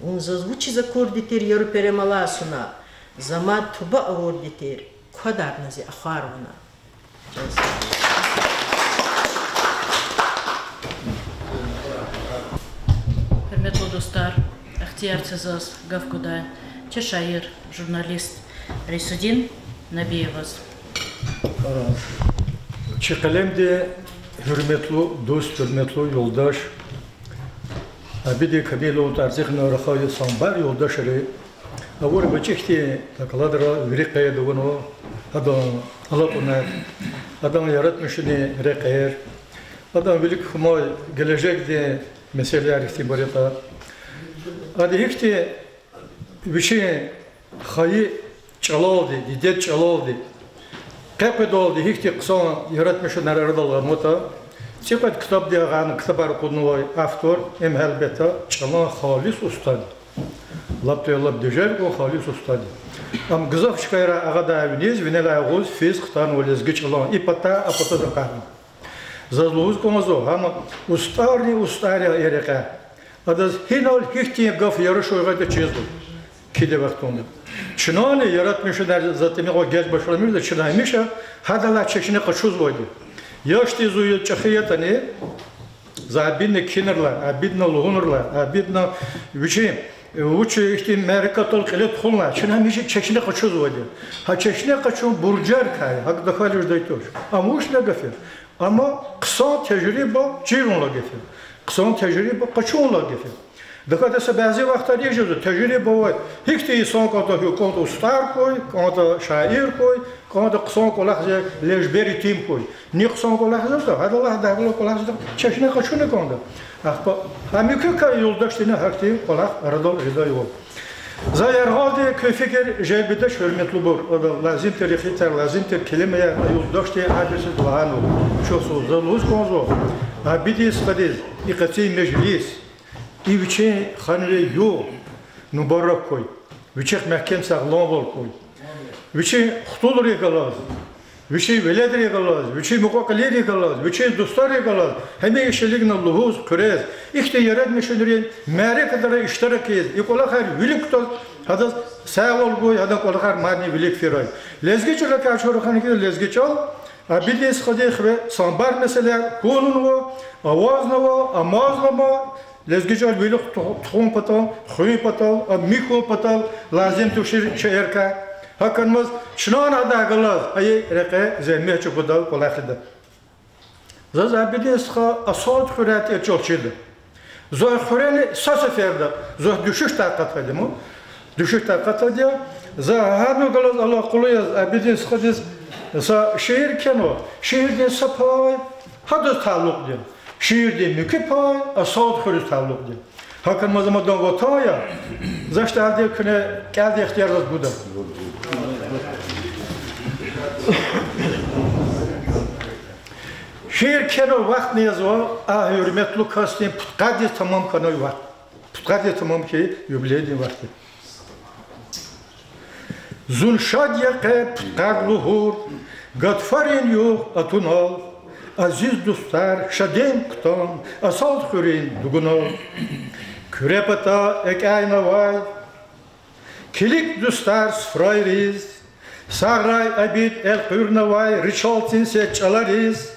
Вун заз вучиз акурди тир, яру перем алай суна, за мад туба авурди тир, квадарна зи ахвар вуна. Гьуьрметлу дустар, ихтияр це заз гаф гудай чи шаир, журналист Рейсудин Набиеваз. Чи къелемдин гьуьрметлу дуст, гьуьрметлу юлдаш Абидин Камилован тӀварцӀихъ рахай са бязи юлдашри, авур гъвечӀи хьтин докладра вири къейд авунва адан алакьунар, адан яратмишунин рекьер, адан вилик хьунвай гележегдин месэлаяр ихьтинбур ятӀа. Ада гьихьтин вичин хайи чӀалалди, дидед чӀалалди, къе къведалди гьихьтин хъсан яратмишунар арадал гъанватӀа, цӀикьвед ктабдин агъана ктабар акъуднавай автор, им гьелбетда чӀалан халис устад я. Лап тӀвар, лап дежер кьван халис устад я. Ам гзаф чкайрай агъадай виниз, винелай агъуз физ хтанва лезги чӀалан и патай а патаз акъатна. Заз лугьуз кӀанзава, гьам устӀарни устӀар я и рекьяй. Адаз гьинал гьихьтин гаф ярашуй гъайитӀа чизва, кхьидай вахтунда. Чнани яратмишунар, за тӀимил геж башламишда, чна гьамиша гьадалай чешне къачузвайди я. Яшди зун я чӀехи ятӀани, за абидна кхьинурла, абидна лугьунурла, абидна вичи, вуч ихьтин мярекатдал кьиле тухунлай, чна гьамиша чешне къачузвайди я. Гьа чешне къачун буржарикай гьакӀ тахьайтӀа жедай туш. Ам вучна гаф я? Амма хъсан тежриба чирунлай гаф я. Хъсан тежриба къачунлай гаф я. ТахьайтӀа са бязи вахтара жезва, тежриба авай, гьихьтин инсан кӀанда хьи, кӀанда устӀар хьуй, кӀанда шаир хьуй, кӀанда хъсан кӀвалахзавай лежбер, итим хьуй. Ни хъсан кӀвалахзаватӀа, гьадалай, гьадалай кӀвалахзаватӀа, чешне къачуна кӀанда. Ахпа гьа муькуькай юлдашдини гьахьтин кӀвалах арадал жедайвал. За яргъалди куь фикир желбдач, гьуьрметлубур, ада лазим тир ихтияр, лазим тир келимаяр, а юлдашди гьабурсиз лагьанва. Чухсагъул, за лугьуз кӀанзава, Абидин стхадиз и къецин межлис, и вичин ханвилин югъ мубарак хьуй, вичихъ мягькем сагъламвал хьуй. Вичин хтулрихъ галаз, вичин веледрихъ галаз, вичин мукьва-кьилийрихъ галаз, вичин дустарихъ галаз, гьамишалигна лугьуз, хъуьрез, ихьтин яратмишунрин мярекатра иштиракиз, и кӀвалахар вилик кутаз, гьадаз сагъвал гуй, гьадан кӀвалахар мадни вилик фирай. Лезги чӀалакай чун рахана хьи, лезги чӀал, Абидин стхадин хиве самбар месэлаяр хьунунва, авазнава, амазнава, лезги чӀал вилик тухун патал, хуьн патал, а михьун патал лазим тушир шейэрикай. ГьакӀ хьанмаз чна гьадахъ галаз гьа рекье зегьмет чӀугвадал кӀвалахида. Заз Абидин стха Асалдхуьряй тӀер чӀал чида. Зун хуьрени са сеферда, зун дуьшуьшдай акъатайди ма, дуьшуьшуьдай акъатайди я. За гьабурун галаз алакъалу яз Абидин стхадиз са шиир кхьенва. Шиирдин са пай гьадаз талукьди я, шиирдин муькуь пай Асалдхуьриз талукьди я. ГьакӀ хьанмаз ам адан ватан я. За иштирди куьне кӀелдай ихтияр заз гуда. Шиир кхьенвай вахтни язва а гьуьрметлу касдин пудкъаддиз тамам хьанвай вахт. Пудкъаддиз тамам хьайи юбилейдин вахт я. Зун шад я къе пудкъад лугьур, гатфарин югъ атунал, азиз дустар, шаден кутан Асалдхуьруьн дугунал. Куьре пата экӀянавай килиг, дустар, суфрайриз, сагърай Абид элкъуьрнавай ричал цин сес чӀалариз.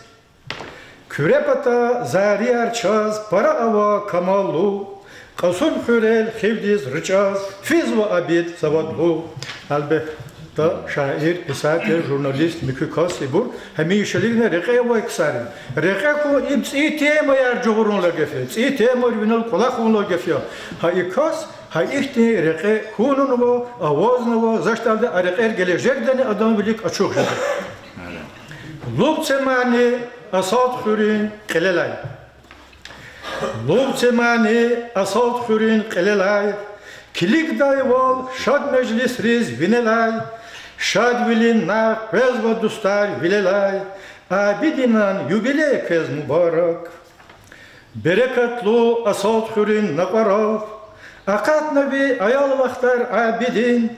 Куьре пата зарияр чаз пара ава камаллу, Кьасумхуьрел хивдиз ричӀаз физва Абид савадлу. Гьелбетда, шаир, писатель, журналист, муькуь кас ибур гьамишалигна рекье авай ксар я. Рекье хьун им цӀийи темаяр жагъурунлай гаф я, цӀийи темаяр винел кӀвалахунлай гаф я. Гьа и кас гьа ихьтин рекье хьунунва, авазнава, за иштирди а рекьер гележегдани адан вилик ачух жеда. Лув це мани Асалдхуьруьн кьилелай. Лув це мани Асалдхуьруьн кьилелай, килигдайвал шад межлисриз винелай, шадвилин накъв къвезва, дустар, вилелай, Абидинан юбилей квез мубарак. Берекатлу Асалдхуьруьн накьварал акъатна ви аял вахтар, Абидин,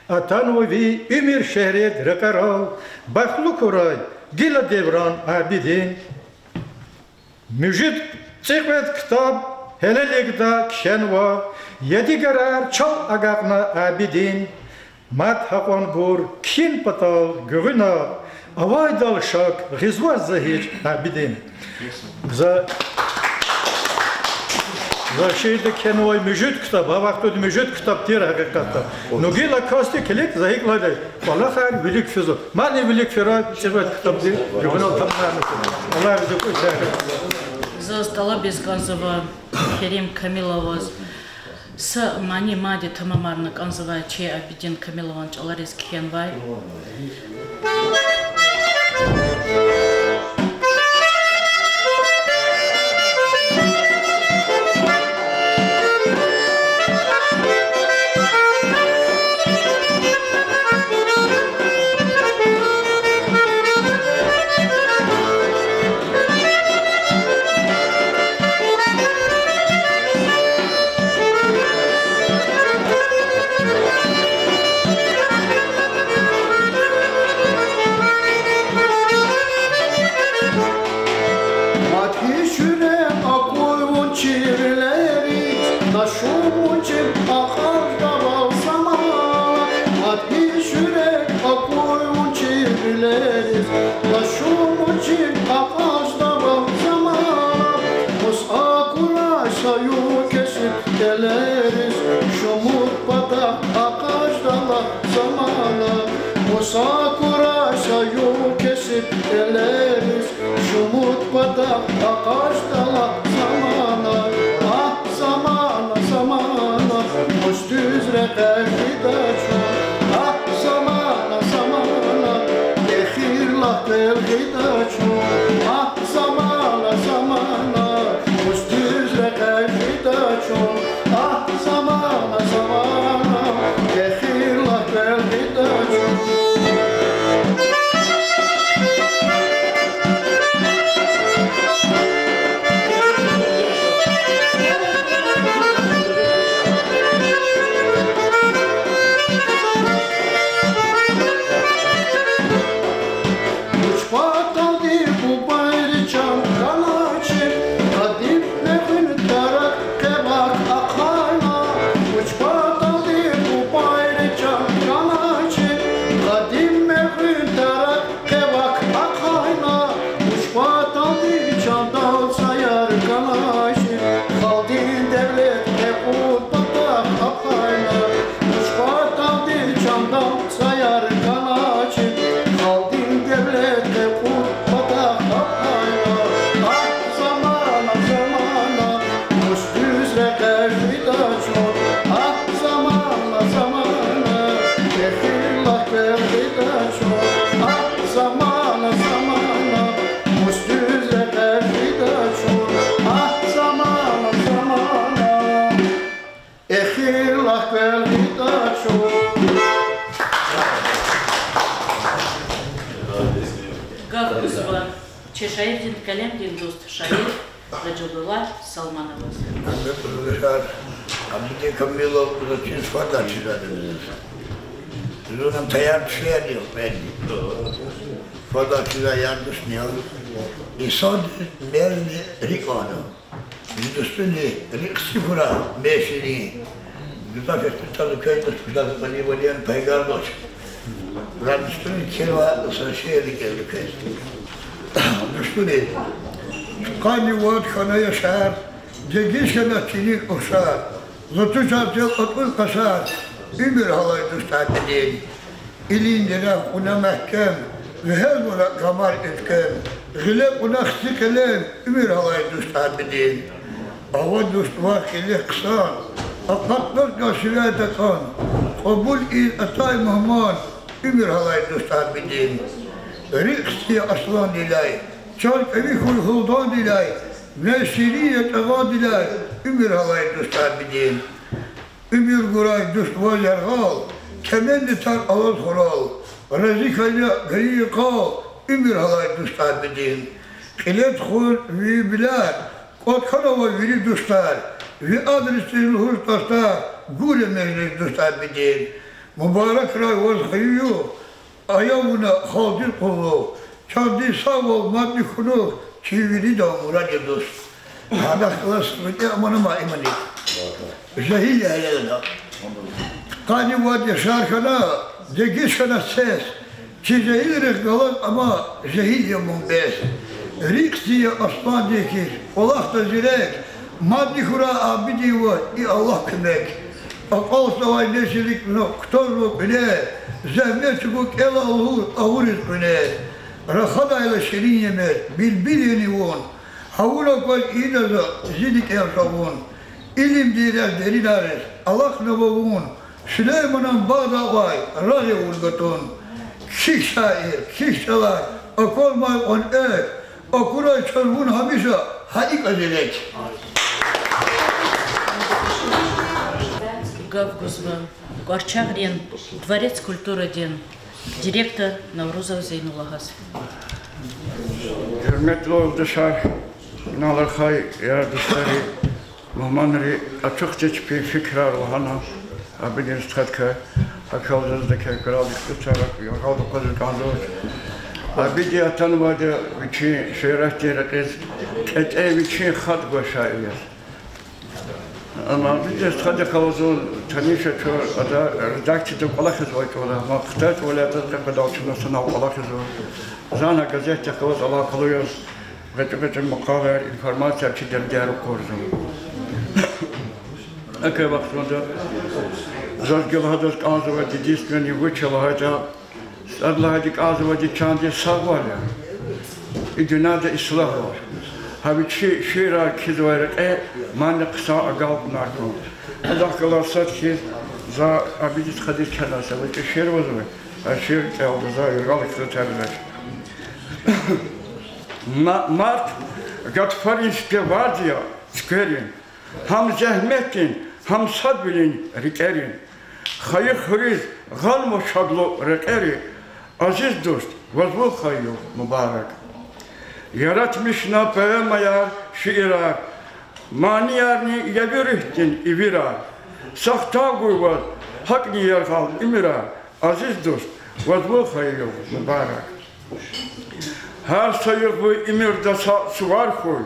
атанва ви уьмуьр шегьрет рекьерал, бахтлу хьурай гила девран, Абидин. Муьжуьд цӀикьвед ктаб гьелелигда кхьенва, ядигарар чал агакьна, Абидин. Мад гьакьванбур кхьин патал гуьгъуьна авайдал шак гъизвач за гьич, Абидин. За, за шиирда кхьенвай муьжуьд ктаб, а вахтунда муьжуьд ктаб тир гьакъикъатда. Ну гила касди килиг, за гьикӀ лагьайтӀа, кӀвалахар вилик физва. Мадни вилик фирай, цӀикьвед ктабдин гуьгъуьнал тамамарна. Аллагь рази хьуй, сагърай. Заз тӀалабиз кӀанзава Керим Камиловаз са мани мадни тамамарна кӀанзавай чи Абидин Камилован чӀалариз кхьенвай. Мад гьич жуьре акуй вун чи вилериз, нашум вун чим акьаждавай замана. Мад гьич жуьре акуй вун чи вилериз, нашум вун чим акьаждавай замана. Мус акурай са юкь кесиб элериз, шумуд патахъ акьаждалай замана. Мус акурай са юкь кесиб элериз, шумуд патахъ акьаждалай замана. Агь, замана, замана, мус дуьз рекье фидач вун. Агь, замана, замана, эхир лагь квел гъидач вун. Агь, замана, замана, мус дуьз рекье фидач вун. Агь, замана, замана, Гаф гузва чи шаирдин, къелемдин дуст шаир Ражабулла Салмановаз. Гьуьрметлу юлдашар, Абидин Камилов заз чиз фадлай чизвайди я. Зун ам таяр туширни я, мени фадлай чизвай ярдушни я. Инсандиз мезни рикӀ авуна. Чи дустуни рикӀ хци хьурай, мез ширин. Гзаф ихтилатар квез, дустар, кӀани валерин пайгар гач. Ва дустуни кхьенва са шиир кӀелда квез. Дустуни, къанни вад хьана яшар, дегиш хьана чинил ухшар, за тушар тел атӀуз къашар, уьмуьр гьалай дуст Абидин. Илинди рехъ кьуна мягькем, вегьез вуна гамар эцкен, гъиле кьуна хци къелем, уьмуьр гьалай дуст Абидин. Ава дуст ваз кьилихъ хъсан, акъатнаваз кӀан сивяй такӀан, кьабул ийиз атай мугьман, уьмуьр гьалай дуст Абидин. РикӀ хци я асландилай, чан кӀеви хьуй гьулдандилай, мез ширин я чӀагъандилай, уьмуьр гьалай дуст Абидин. Уьмуьр гурай дуст ваз яргъал, теменни тар алаз хурал, рази хьана гайи йикъал, уьмуьр гьалай дуст Абидин. Кьиле тухуз ви вилер, кӀватӀ хьанва вири дустар, ви адресдиз лугьуз тӀварцар, гурай межлис дуст Абидин. Мубаракрай ваз хайи югъ, ая вуна халкьдиз къуллугъ, чандин сагъвал мадни хьунухь, чи виридан мурад я дуст. Гьадахъ галаз витӀе аманама имани. Жегьил я гьелелда. Къанни вад яшар хьана, дегиш хьана сес, чи жегьилрихъ галаз ама, жегьил я вун бес. РикӀ хци я асландин хьиз, кӀвалахда зирек, мадни хьурай, Абидин, ваз и Аллагь куьмек. Акьалтзавай несилрикӀ кутазва кьуьле, зегьмет чӀугу кӀела лугьуз агъуриз къуьне. Рахадайла ширин я мез, билбил яни вун, гьавуна кваз ийида за зи рикӀел жагъун. Илимдин рехъ деринариз алахънава вун, Сулейманан багъда авай рагъ я вун гатун. Кхьихь, шаир, кхьихь, чӀалар, аквазмай кьван экв, акурай чаз вун гьамиша гьа икӀ зелек. Гаф гузва Кьварчагърин дворец культурадин директор Наврузов Зейнуллагьаз. Гьуьрметлу юлдашар, инал рахай ярдустари, мугьманри, ачухда чпин фикирар лагьана Абидин стхадикай, гьакӀ заз дакӀар кӀвализ хтутарак яргъал акъвазиз кӀанзавач. Абиди атанвайди вичин шииратдин рекьиз, кьетӀен вичин хатӀ гвай шаир яз. Амма Абидин стхадихъ галаз зун таниш я, чун ада редакцияда кӀвалахизвай чӀавалай, амма хтай чӀавалай адаз къекъведалди чна санал кӀвалахизва. Зани газетдихъ галаз алакъалу яз гъвечӀи-гъвечӀи макъалаяр, информация чи дердер ракъурзава. АкӀ вахтунда заз гелагьадаз кӀанзавайди единственный вуч я лагьайтӀа, сад лагьайди кӀанзавайди чандин сагъвал я, и дуьньяда ислагьвал. Гьа вичи шиирар кхьизвай рекье мани хъсан агалкьунар хьун. Адахъ галаз сад хьиз за Абидин стхадиз чна са гъвечӀи шиир вазва, а шиир кӀелда за яргъал ихтилатар жедач. Ма-, март гатфарин сифте варз я цуькверин, гьам зегьметдин, гьам садвилин рикӀерин. Хайи хуьруьз гъанва шадлу рекьери, азиз дуст, ваз вун хайи югъ мубарак. Яратмишна поэмаяр, шиирар, маниярни я ви руьгьдин ивирар. Сагъ-тав гуй ваз гьакӀни яргъал уьмуьрар, азиз дуст, ваз вун хайи югъ мубарак. Гьар са югъ ви уьмуьрда са сувар хьуй,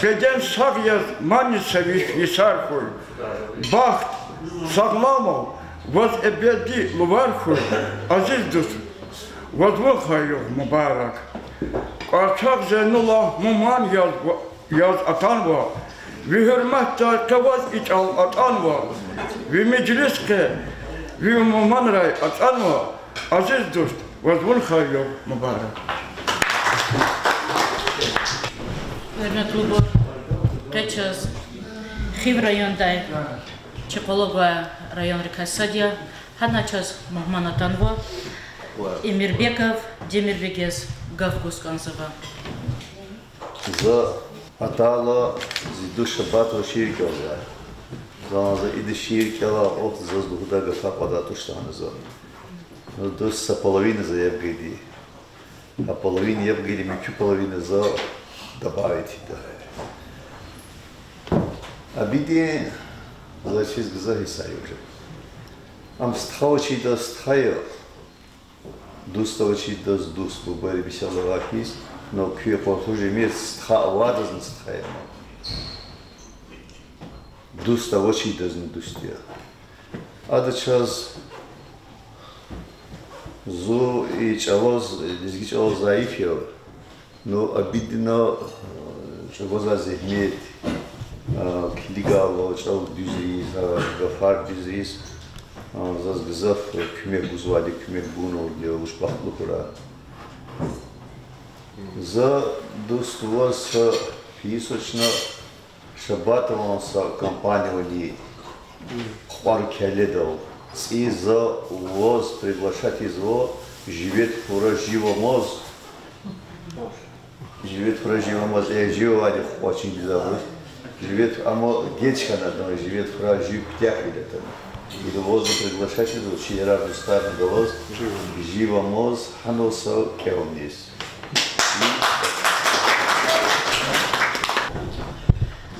беден сагъ яз, мани са виш йисар хьуй. Бахт, сагъламвал ваз эбеди лувар хьуй, азиз дуст, ваз вун хайи югъ мубарак. Кьварчагъ Зейнуллагь муман яз ва яз атанва, ви гьуьрметдай къе ваз и чӀал атӀанва, ви межлис къе ви муманрай ацӀанва, азиз дуст, ваз вун хайи югъ мубарак. Гьуьрметлубур, къе чаз Хив райондай чи къвалав гвай районрикай сад я, гьана чаз мугьман атанва, Эмирбеков Демирбегез гаф гуз кӀанзава. За атайла зи дуст Шабатова шиир кӀелзавай. Зан за ида шиир кӀела, охт, заз лугьудай гафар кьадай туш лагьана за. Ну, дуст, са половина за яб гайиди. А половина яб гайила муькуь половина за добавить ийида. Абидин заз чиз гзаф хьиз я уже. Ам стха авачирдаз стха я, дуст авачирдаз дуст, бубайри мисал гъайиз, но куь къванхуз жемир стха авайдазни стха я ам. Дуст авачирдазни дуст я. Ада чаз, зун и чӀалаз, лезги чӀалаз зайиф я, но Абидина, э, чӀугвазвай зегьмет, э, килигайла чӀал дуьз ийиз, э, гафар дуьз ийиз, э, заз гзаф, э, куьмек гузвайди, куьмек гунвайди я, вуч бахтлу хьурай. За, дуст, ваз са фейи сочна Шабатован са компаниявани Кьвар Келедал. ЦӀийи за ваз приглашать ийизва, живет хьурай, жив амаз. Живет хьурай, жив амаз, э, жив авайди хквачин гизабур. Живет, амма геж хьана, да, живет хьурай, жив куьтягьвиляй атана. Ида ваз приглашать ийизва чи ярар-дустарни галаз, жив амаз, гьана са кӀелниз.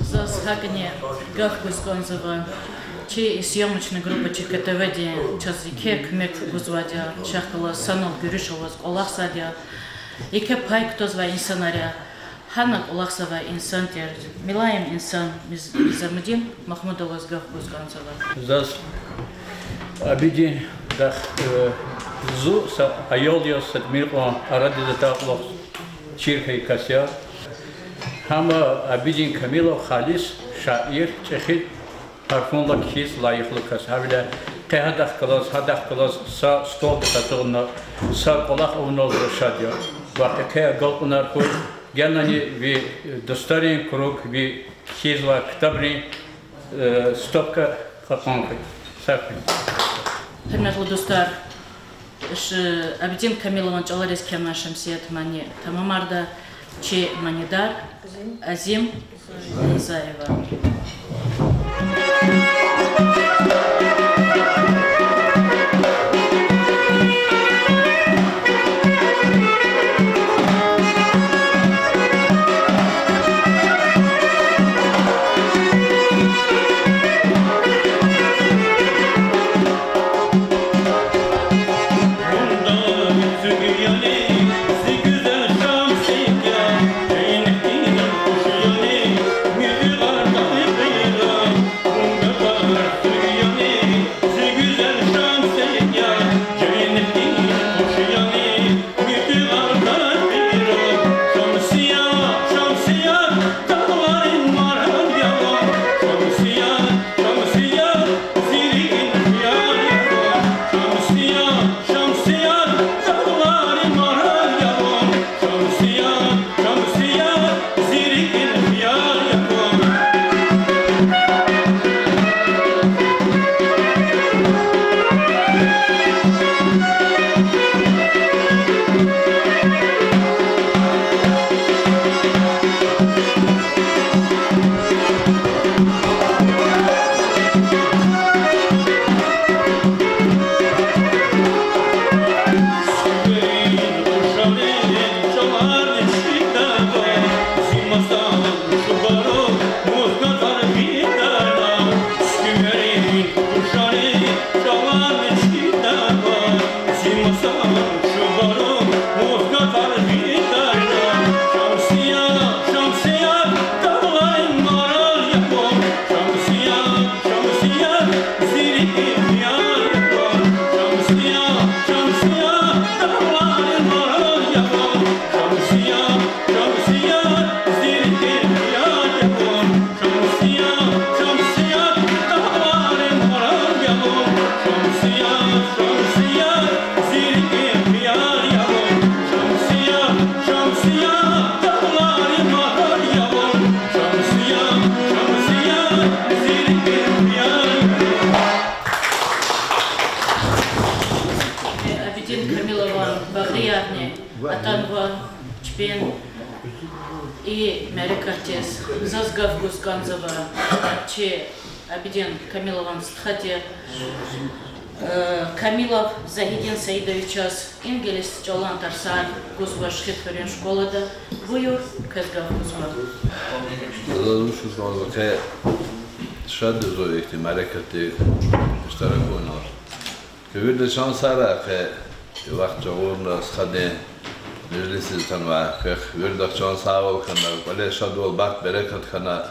Заз гьакӀни гаф гуз кӀанзава. Чи съёмочная группа чи КТВ-дин чаз еке куьмек гузвайди я, чахъ галаз санал гуьруьш аваз кӀвалахзавайди я, еке пай кутазвай инсанар я. Гьана кӀвалахзавай инсан тир, милаим инсан Миз-, Мизамудин Махмудоваз гаф гуз кӀанзава. Заз Абидин дах-, э, зун са аял яз, са тӀимил кьван арадиз атайла чир хьайи кас я. Гьам Абидин Камилов халис шаир, чӀехи гьарфунилай кхьиз лайихлу кас. Гьавиляй къе гьадахъ галаз, гьадахъ галаз са столдихъ ацукьна, са кӀвалах авунал зун шад я. Ва къе агалкьунар хьуй, генани ви дустарин круг, ви кхьизвай ктабрин, э, стопка кьакьан хьуй. Сагъ хьуй. Гьуьрметлу дустар, ш-, Абидин Камилован чӀалариз кхьенвай шемсият мани тамамарда. Чи манидар Азим Ризаева. Абидин Камилован багъриярни атанва чпин и мярекатдиз. Заз гаф гуз кӀанзава чи Абидин Камилован стхади Э, Камилов Загьидин Саидовичаз, ингилис чӀалан тарсар гузвай Шихидхуьруьн школада. Буюр, квез гаф гузва. Заз вуч лугьуз кӀанзава, къе шад я зун ихьтин мярекатдик иштирак авуна. Куь вирида чан сагърай, къе и вахт жагъурна, стхадин межлисдиз атанвай. Квехъ виридахъ чан сагъвал хьана, кӀвале шадвал, бахт-берекат хьана,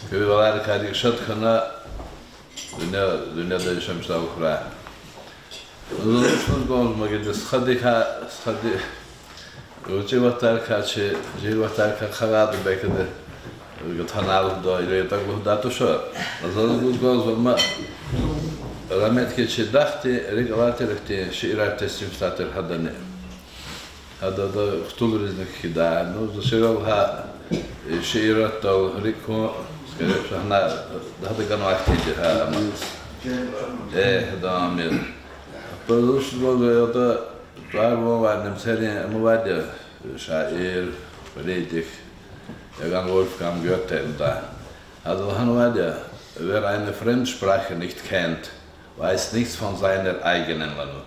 куь вилерикай гьикӀ шад хьана, дуьнья, дуьньяда яшамиш жедай хьурай. Заз вуч лугьуз кӀанзава, магидис стхадикай, стхади гъвечӀи вахтарикай чи, жегьил вахтарикай хъвагъайди, белки, гатана лугьудай, или ятӀа лугьудай туш. Заз лугьуз кӀанзава, ма, рагьметдиз чи дахдин рикӀ алай тир ихьтин шиирар теснифдай тир гьадани. Гьада ада хтулризни кхьида. Ну, за ширал гьа, э, шииратдал рикӀ кун, скорее всего, гьана, гьада ганвай хьтинди гьа, ама. Э, гьада ами. Пазушдвал ада тӀвар-ван авай немцерин ам авайди я, шаир, политик, ягъан Вольфганг Гёте ада. Ада лагьанвайди я: Wer eine Fremdsprache nicht kennt, weiß nichts von seiner eigenen, лагьана.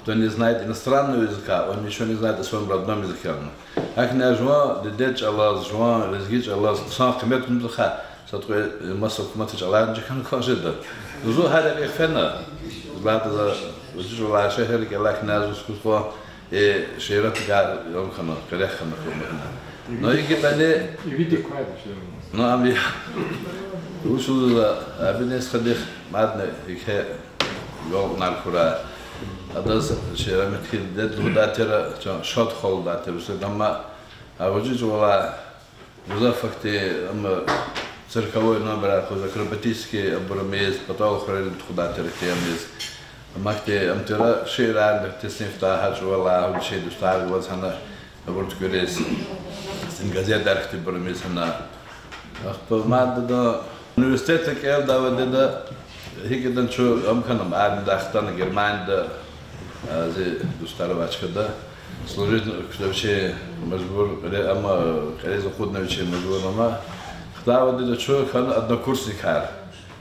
Кто не знает иностранного языка, он ничего не знает о своём родном языке, лагьана. ГьакӀни жуван дидед чӀалаз, жуван лезги чӀалаз хъсан къимет гузмач хьи, сад кьве маса гьукуматдин чӀаларни чир хьана кӀан жеда. Зун гьа рекьихъ фена, лагьайтӀа за вучиз валай шегьер кӀелай кьван, зун скуство, э, шииратдикай ам хьана, къерех хьана кьван. Ну, икӀ ятӀани, ну, ам я. Вучиз за абинес хадих мадни ике гал кьунар хьурай. Адаз чи рагьметдиз дед лугьудай тир, чан шад хва лугьудай тир, вуса гама, а гъвечӀи чӀавалай гзаф ихьтин, ам цирковой номерар къвез, акробатический абур мез, патал хуьрерин тухудай тир ихьтин мез. Ам ихьтин, ам тир шиирар теснифдай гьа чӀавалай, гьа вичин дустар галаз гьана, абур туькӀуьриз, ихьтин газетар хьтинбур мез гьана. Ахпа мад ада университетда кӀелдайвал ада, гьикӀ ятӀани чун ам хьана, армиядай хтана Германияда, а, зи дустар авай чкада служить кутаз вичин мажбур, ре-, ам кьилиз акъудна вичин мажбур ама. Хтайвал ада чун хьана однокурсникар.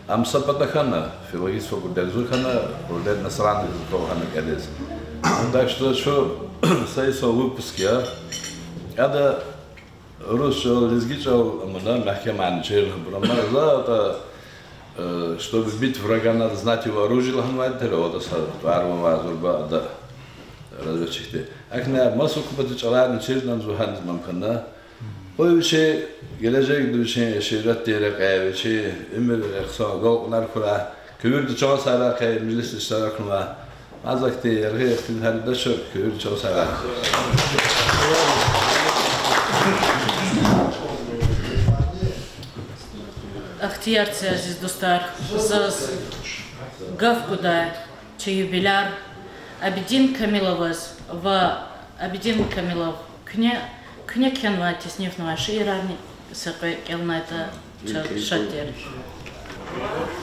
Ам са пата хьана, филологический факультет, зун хьана факультет иностранных языков хьана кӀелиз. Так что чун са йисан выпуск я. Ада рус чӀал, лезги чӀал, ам ада мягькемарни чирна бурама. За ада, э, чтобы бить врага, надо знать его оружие лагьанвайди тир, ада са тӀвар-ван авай зурба ада разведчикди. ГьакӀни маса гьукуматдин чӀаларни чирна, зун гьаниз ман хьана. Къуй вичин гележегда вичин шииратдин рекье, вичин уьмуьр рекье хъсан гал кьунар хьурай. Куь вирида чан сагърай, къе межлисда иштиракнавай. Мад за ихьтин яргъи ихтилатар ийидач, куь вирида чан сагърай. Ихтияр це, азиз дустар, заз гаф гудай чи юбиляр Абидин Камиловаз ва Абидин Камилов, куьне, куьне кхьенвай, теснифнавай шиирарни са кьве кӀелнайтӀа чаз шад тир.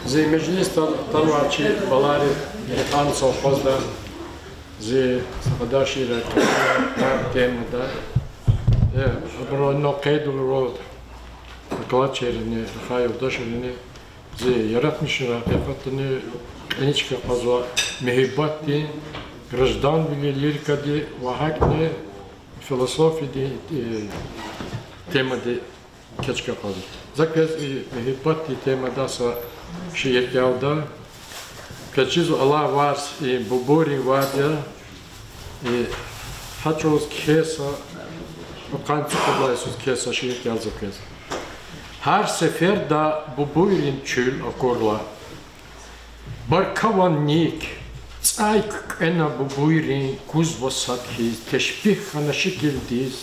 Зи межлисда атанвай чи баларив гьикьван совхозда зи са кьадар шиирар кӀелна гьа темада. Э, абуру къейдвал докладчийрини, рахай юлдашрини, зи яратмишунрин гьакъикъатдани кӀани чка кьазва муьгьуьббатдин, гражданвилин лирикадин ва гьакӀни философиядин, э, темади кечка кьазва. За квез и муьгьуьббатдин темадай са шиир кӀелда. Квез чизва, алай варз и бубайрин варз я, и гьа чӀавуз кхьей са, къанни цӀукьуд лагьай йисуз кхьей са шиир кӀелзава квез. Гьар сеферда бубайрин чуьл акурла, баркаван ник, цӀай куькӀвена бубайрин, кузва сад хьиз, тешпигь хьана шикилдиз,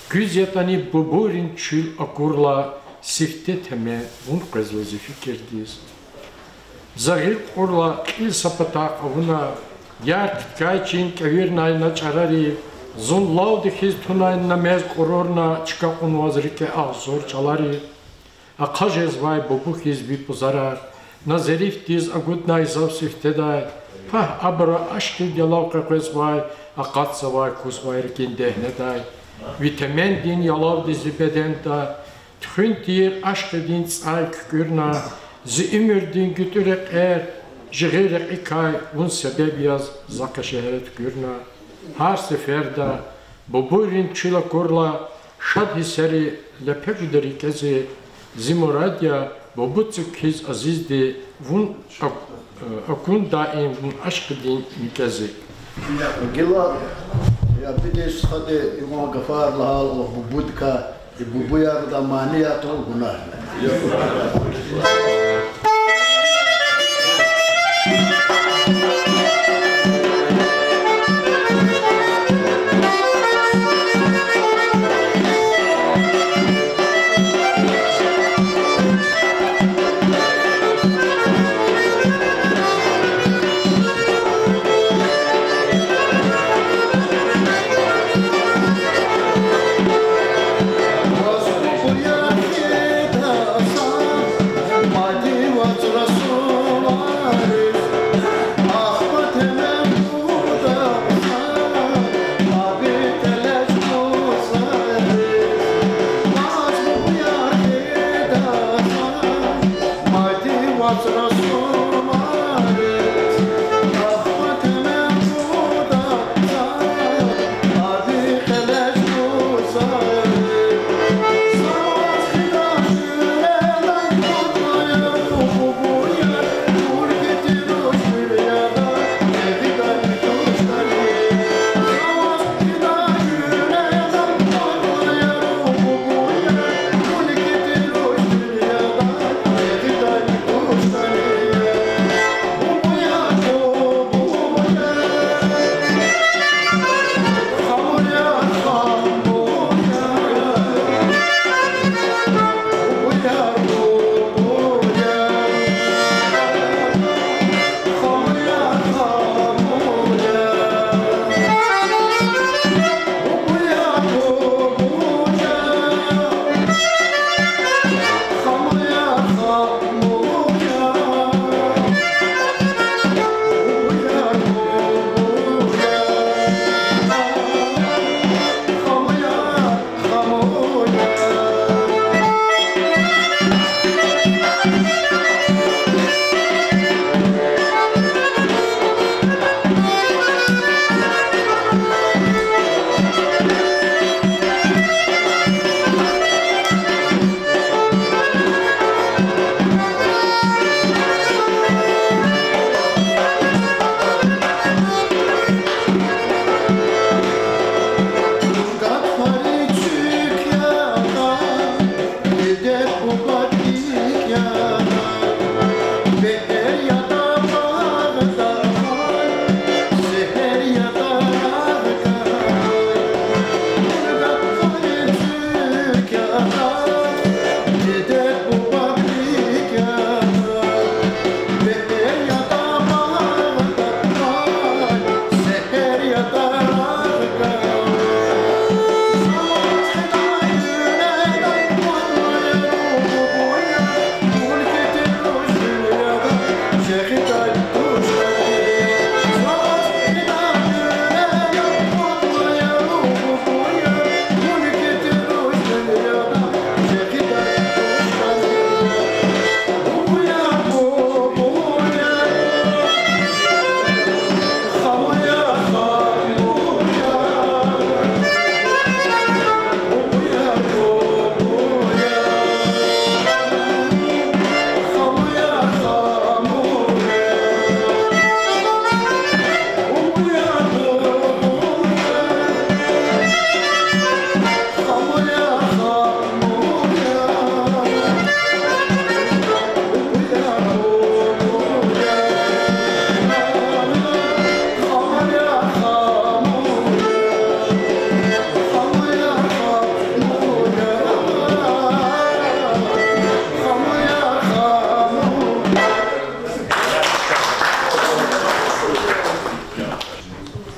куьз ятӀани бубайрин чуьл акурла, сифте темен вун къвезва зи фикирдиз. За гъил кьурла кьил са патахъ авуна, ярт кткай чин кӀевирнай на чӀарарив, зун лалди хьиз тунай на мез кьурурна, чка кьунваз рикӀе агъзур чӀаларив. Ахъа жезвай буба хьиз ви пӀузарар, на зерифдиз агуднай зав сифтедай, пагь абуру ашкъидин ялав къекъвезвай, акъатзавай кузвай рикӀин дегьнедай. Ви темендин ялавди зи беденда туьхуьн тийир ашкъидин цӀай куькӀуьрна, зи уьмуьрдин гуьтӀуь рекьер жи гъил рекьикай вун себеб яз захъ шегьре туькӀуьрна. Гьар сеферда бубайрин чуьл акурла, шад гьиссери лепе гуда рикӀе зи, зи мурад я, бубу цуьк хьиз азизди, вун ак-, акун даим вун ашкъидин никӀе зи. Гила, я бедес стхади, иман гафар лагьайла бубудикай, и бубуярда манияр тун гунагь я.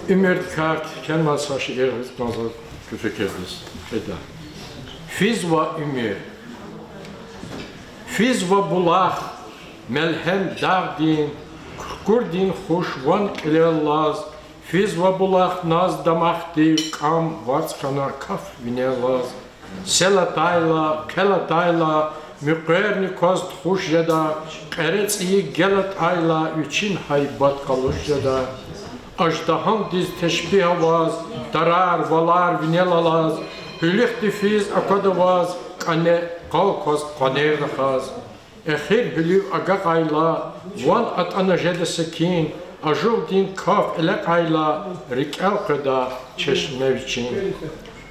Уьмуьрдикай кхьенвай са шиир гъиз кӀанзава куь фикирдиз. Ида. Физва уьмуьр. Физва булах, мелгьем дагъдин, куркурдин хуш ван кьилел алаз, физва булах наз дамахдив, кӀам вацӀ хьана каф винел алаз. Сел атайла, хъел атайла, Муькъверни кваз тухуш жеда, кьере цӀийи гел атӀайла, вичин гьайбат къалуш жеда. Аждагьандиз тешбигь аваз, тарар, валар винел алаз, гьуьлуьхъди физ аквада ваз, кӀане къал кваз къванер рахаз. Эхир гьуьлуьв агакьайла, ван атӀана жеда секин, ажугъдин каф элекьайла, рикӀел къведа чешне вичин.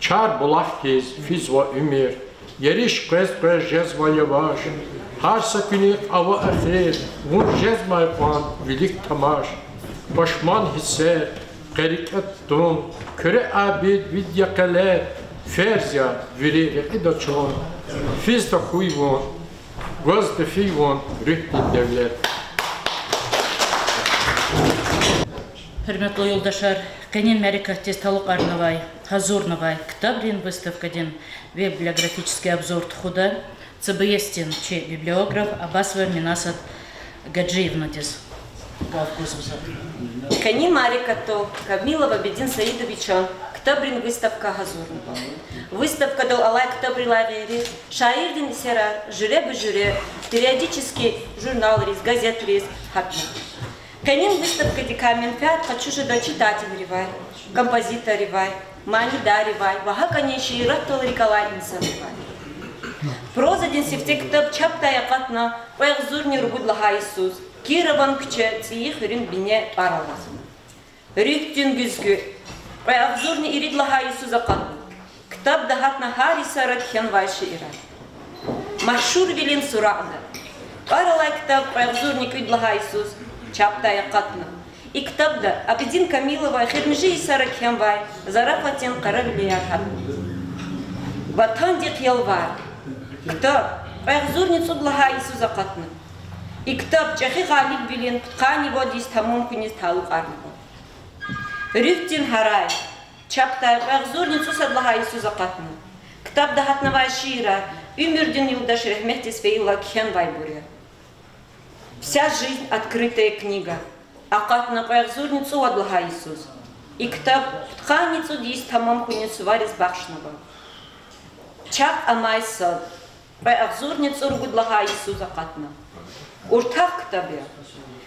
Чар булах хьиз физва уьмуьр, ериш къвез-къвез жезва яваш. Гьар са куьнихъ ава эхир, вун жезмай кьван вилик тамаш. Пашман гьиссер, къе рикӀе тун, Куьре Абид, вид я къеле, ферз я вири рекьида чун. Физ тахьуй вун, гваз тефий вун руьгьдин девлет. Гьуьрметлу юлдашар, къенин мярекатдиз талукьарнавай, гьазурнавай ктабрин выставкадин веб-библиографический обзор тухуда ЦБС-дин чи библиограф Абасова Минасат Гаджиевнадиз гаф гузва. Къенин мярекатдал Камилов Абидин Саидовичан ктабрин выставка гьазурнава. Выставкадал алай ктабрилай гъейри, шаирдин эсерар жуьреба-жуьре периодически журналриз, газетриз гьатна. Къенин выставкадикай менфят къачуз жеда читателривай, композиторривай, манидарривай ва гьакӀни шииратдал рикӀ алай инсанривай. Прозадин сифте ктаб чапдай акъатна кьве агъзурни ругуд лагьай йисуз Кирован куьче, ЦӀийи хуьруьн бине тӀвар алаз. Руьгьдин гуьзгуь, кьве агъзурни ирид лагьай йисуз акъатна. Ктабда гьатна гьар йисара кхьенвай шиирар. Машгьурвилин сурарда. ТӀвар алай ктаб кьве агъзурни кӀуьд лагьай йисуз чапдай акъатна. И ктабда Абидин Камиловай эхиримжи йисара кхьенвай зарафатдин къаравилияр гьатна. Ватандихъ ялвар. Ктаб кьве агъзурни цӀуд лагьай йисуз акъатна. И ктаб чӀехи гъалибвилин пудкъанни вад йис тамам хьуниз талукьарнава. Руьгьдин гьарай. Чапдай кьве агъзурни цӀусад лагьай йисуз акъатна. Ктабда гьатнавай шиирар уьмуьрдин юлдаш рагьметдиз фейила кхьенвайбур я. Вся жизнь — открытая книга акъатна кьве агъзурни цӀувад лагьай йисуз. И ктаб пудкъанни цӀуд йис тамам хьуниз сувариз бахшнава. Чахъ амай сад. Кьве агъзурни цӀуругуд лагьай йисуз акъатна. Уртах ктаб я.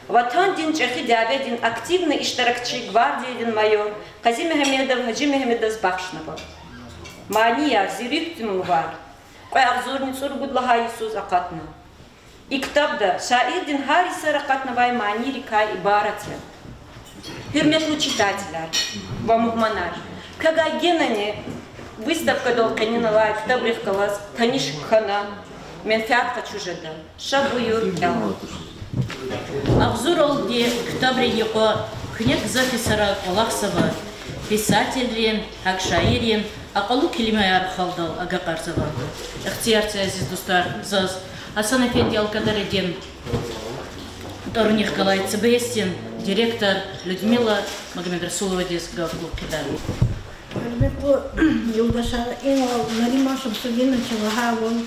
Ватандин чӀехи дяведин активный иштиракчи, гвардиядин майор Къази-Мегьамедов Гьажи-Мегьамедаз бахшнава. Манияр, зи руьгьдин лувар. Кьве агъзурни цӀуругуд лагьай йисуз акъатна. И ктабда шаирдин гьар йисара акъатнавай манийрикай ибарат я. Гьуьрметлу читателар ва мугьманар, квевай генани выставкадал къенин алай ктабрихъ галаз таниш хьана, менфят къачуз жеда. Ша буюр кӀела. Агъзуралди ктабрин юкьва куьне гзаф йисара кӀвалахзава, писателрин, гьакӀ шаиррин акьуллу келимаяр халкьдал агакьарзава. Ихтияр це, азиз дустар, заз Гьасан-эфенди Алкьвадаридин тӀварунихъ галай ЦБС-дин директор Людмила Магомедрасуловадиз гаф гун хъийида. Гьуьрметлу юлдашар, инал Нариман Шамсудиновича лагьайвал,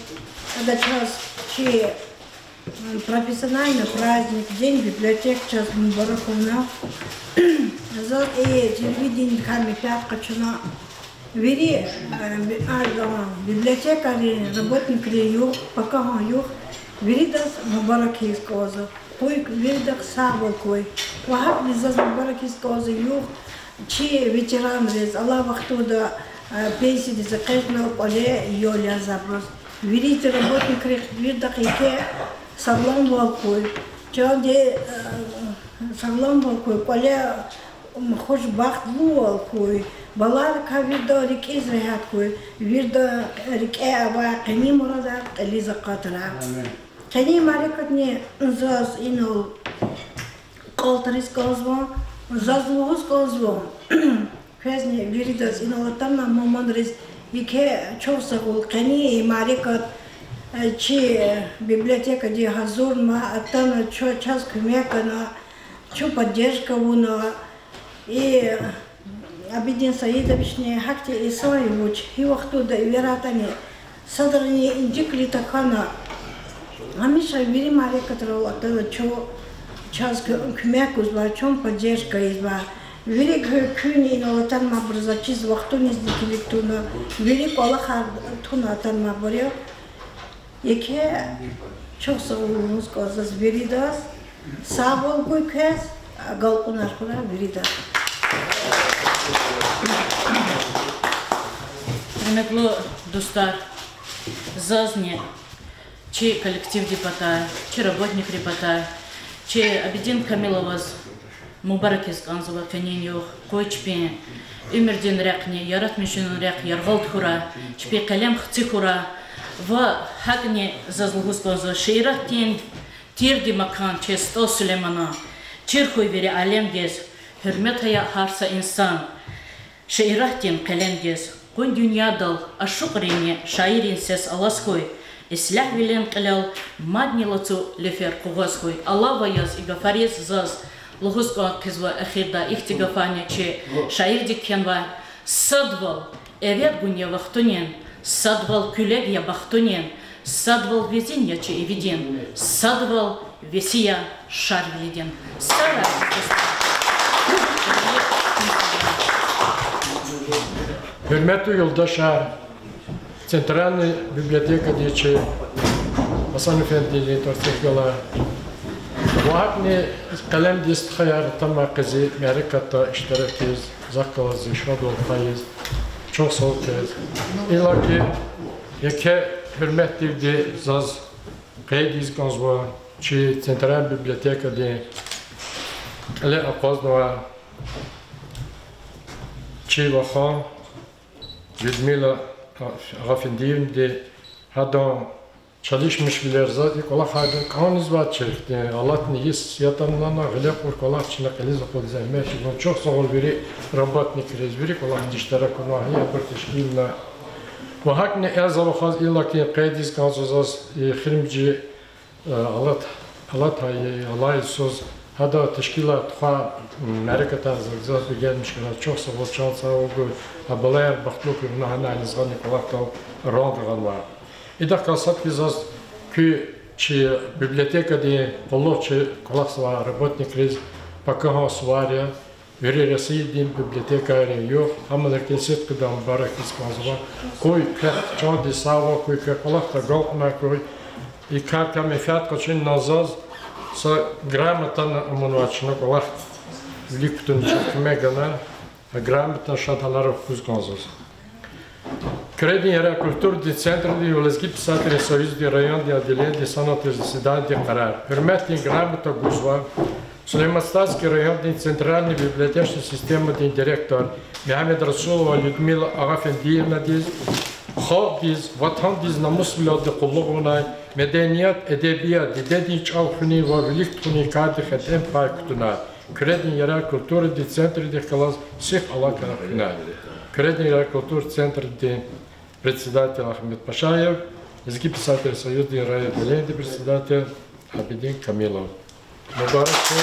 ада чаз чи профессиональный праздник, День библиотек чаз мубарак авуна. Заз и телевидениедикай менфят къачуна. Вири, э, би-, а, библиотекарин работникрин югъ, пакагьан югъ, виридаз мубарак ийиз кӀанзава. Къуй виридахъ сагъвал хьуй. Ва гьакӀни заз мубарак ийиз кӀанзава югъ чи ветеранриз, алай вахтунда, э, пенсиядиз экъечӀна, кӀвале ял язавайбуруз. Вири работникрихъ виридахъ еке сагъламвал хьуй. Чандин, э, сагъламвал хьуй, кӀвале хушбахтлувал хьуй, баларикай вирида рикӀиз регьят хьуй, вирида рикӀе авай къенин мурадар кьилиз акъатрай. Къенин мярекатни заз инал кӀалтӀариз кӀанзава, заз лугьуз кӀанзава. Квезни виридаз, инал атанвай мугьманриз еке чухсагъул, къенин и мярекат, э, чи, э, библиотекади гьазурна, атана, чаз куьмек гана, чун поддержка авуна. И Абидин Саидовични гьахьтин инсан я вуч, гьи вахтунда эвер атӀани, садрани инжиклу тахьана, гьамиша вири мярекатрал атана чун, чаз куь-, куьмек гузва, чун поддержка ийизва. Вири куь-, куьн инал атанвайбур заз чиз вахтунизни килиг туна, вири кӀвалахар туна атанвайбур я. Еке чухсагъул лугьуз кӀанзава заз виридаз, сагъвал гуй квез, агалкьунар хьурай виридаз. Гьуьрметлу дустар, зазни, чи коллективдин патай, чи работникрин патай, чи Абидин Камиловаз мубаракиз кӀанзава къенин югъ, къуй чпин уьмуьрдин рехъни, яратмишунин рехъ яргъал тахьурай, чпин къелем хци хьурай, ва гьакӀни заз лугьуз кӀанзава, шииратдин тирди макан чаз СтӀал Сулейманан, чир хьуй вири алемдиз, гьуьрмет ая гьар са инсан. Шииратдин къелемдиз къуй дуьньядал ашукьринни шаиррин сес алаз хьуй, ислягьвилин кьилел мадни лацу луьфер къугъваз хьуй. Алава яз и гафариз заз лугьуз кӀан хъийизва эхирдай ихьтин гафарни чи шаирди кхьенвай: садвал эвед гун я вахтунин, садвал куьлег я бахтунин, садвал везин я чи ивидин, садвал веси я Шарвилидин. Сагърай. Гьуьрметлу юлдашар, Центральный библиотекадин чи Гьасан эфендидин тӀварцӀихъ галай ва гьакӀни къелемдин стхаяр атанвай къизил мярекатда иштиракиз, захъ галаз зи шадвал хайиз, чухсагъул квез. Иллаки еке гьуьрметдивди заз къейд ийиз кӀанзава чи Центральный библиотекадин кьиле акъвазнавай чи вахан Людмила Агъафендиевнади, гьадан чалишмишвилер. Заз и кӀвалахар кӀанзавай чи ихьтин алатна йис ятӀани, гъиле кьур кӀвалах чна кьилиз акъудиз зегьмет чӀугуна. Чухсагъул вири работникриз, вири кӀвалахда иштирак авунвай, гьабур тешкилна. Ва гьакӀни Эльза вахаз иллаки къейд ийиз кӀанзава заз и эхиримжи алат, алатай алай йисуз, гьадан тешкилай тухвай мярекатар заз гзаф бегенмиш хьана. Чухсагъул, чан сагъ хьуй, а балаяр бахтлу хьуй, вуна гьанай аниз гъана кӀвалахдал ранг гъанва. Идахъ галаз сад хьиз заз куь чи библиотекадин къуллугъчи кӀвалахзавай работникриз пакагьан сувар я, вири Россиядин библиотекарин югъ, гьам лагьайтӀа сидкьидай мубарак ийиз кӀанзава. Къуй квехъ чандин сагъвал хьуй, квехъ кӀвалахда агалкьунар хьуй. И кар кам менфят къачуна заз са грамотани амунвай чна кӀвалах вилик кутуна чаз куьмек гана, грамотани шад гьаларив хуьз кӀанзава заз. Куьредин яргъай культурадин центрди ва Лезги писателрин союздин райондин отделениди санал тир заседаниди къарар. Гьуьрметдин грамота гузва Сулейман-Стальский райондин центральный библиотечный системадин директор Мегьамедрасулова Людмила Агъафендиевнадиз, халкьдиз, ватандиз намусвилелди къуллугъ авунай, меденият, эдебият, дидедин чӀал хуьнин ва вилик тухунин кардик хетӀен пай кутунай, Куьредин яргъай культурадин центрдихъ галаз сих алакъа хуьнай. Куьредин яргъай культурадин центрдин председатель Ахмед Пашаев, Лезги писателрин союздин райотделениедин председатель Абидин Камилов. Мубарак хьуй.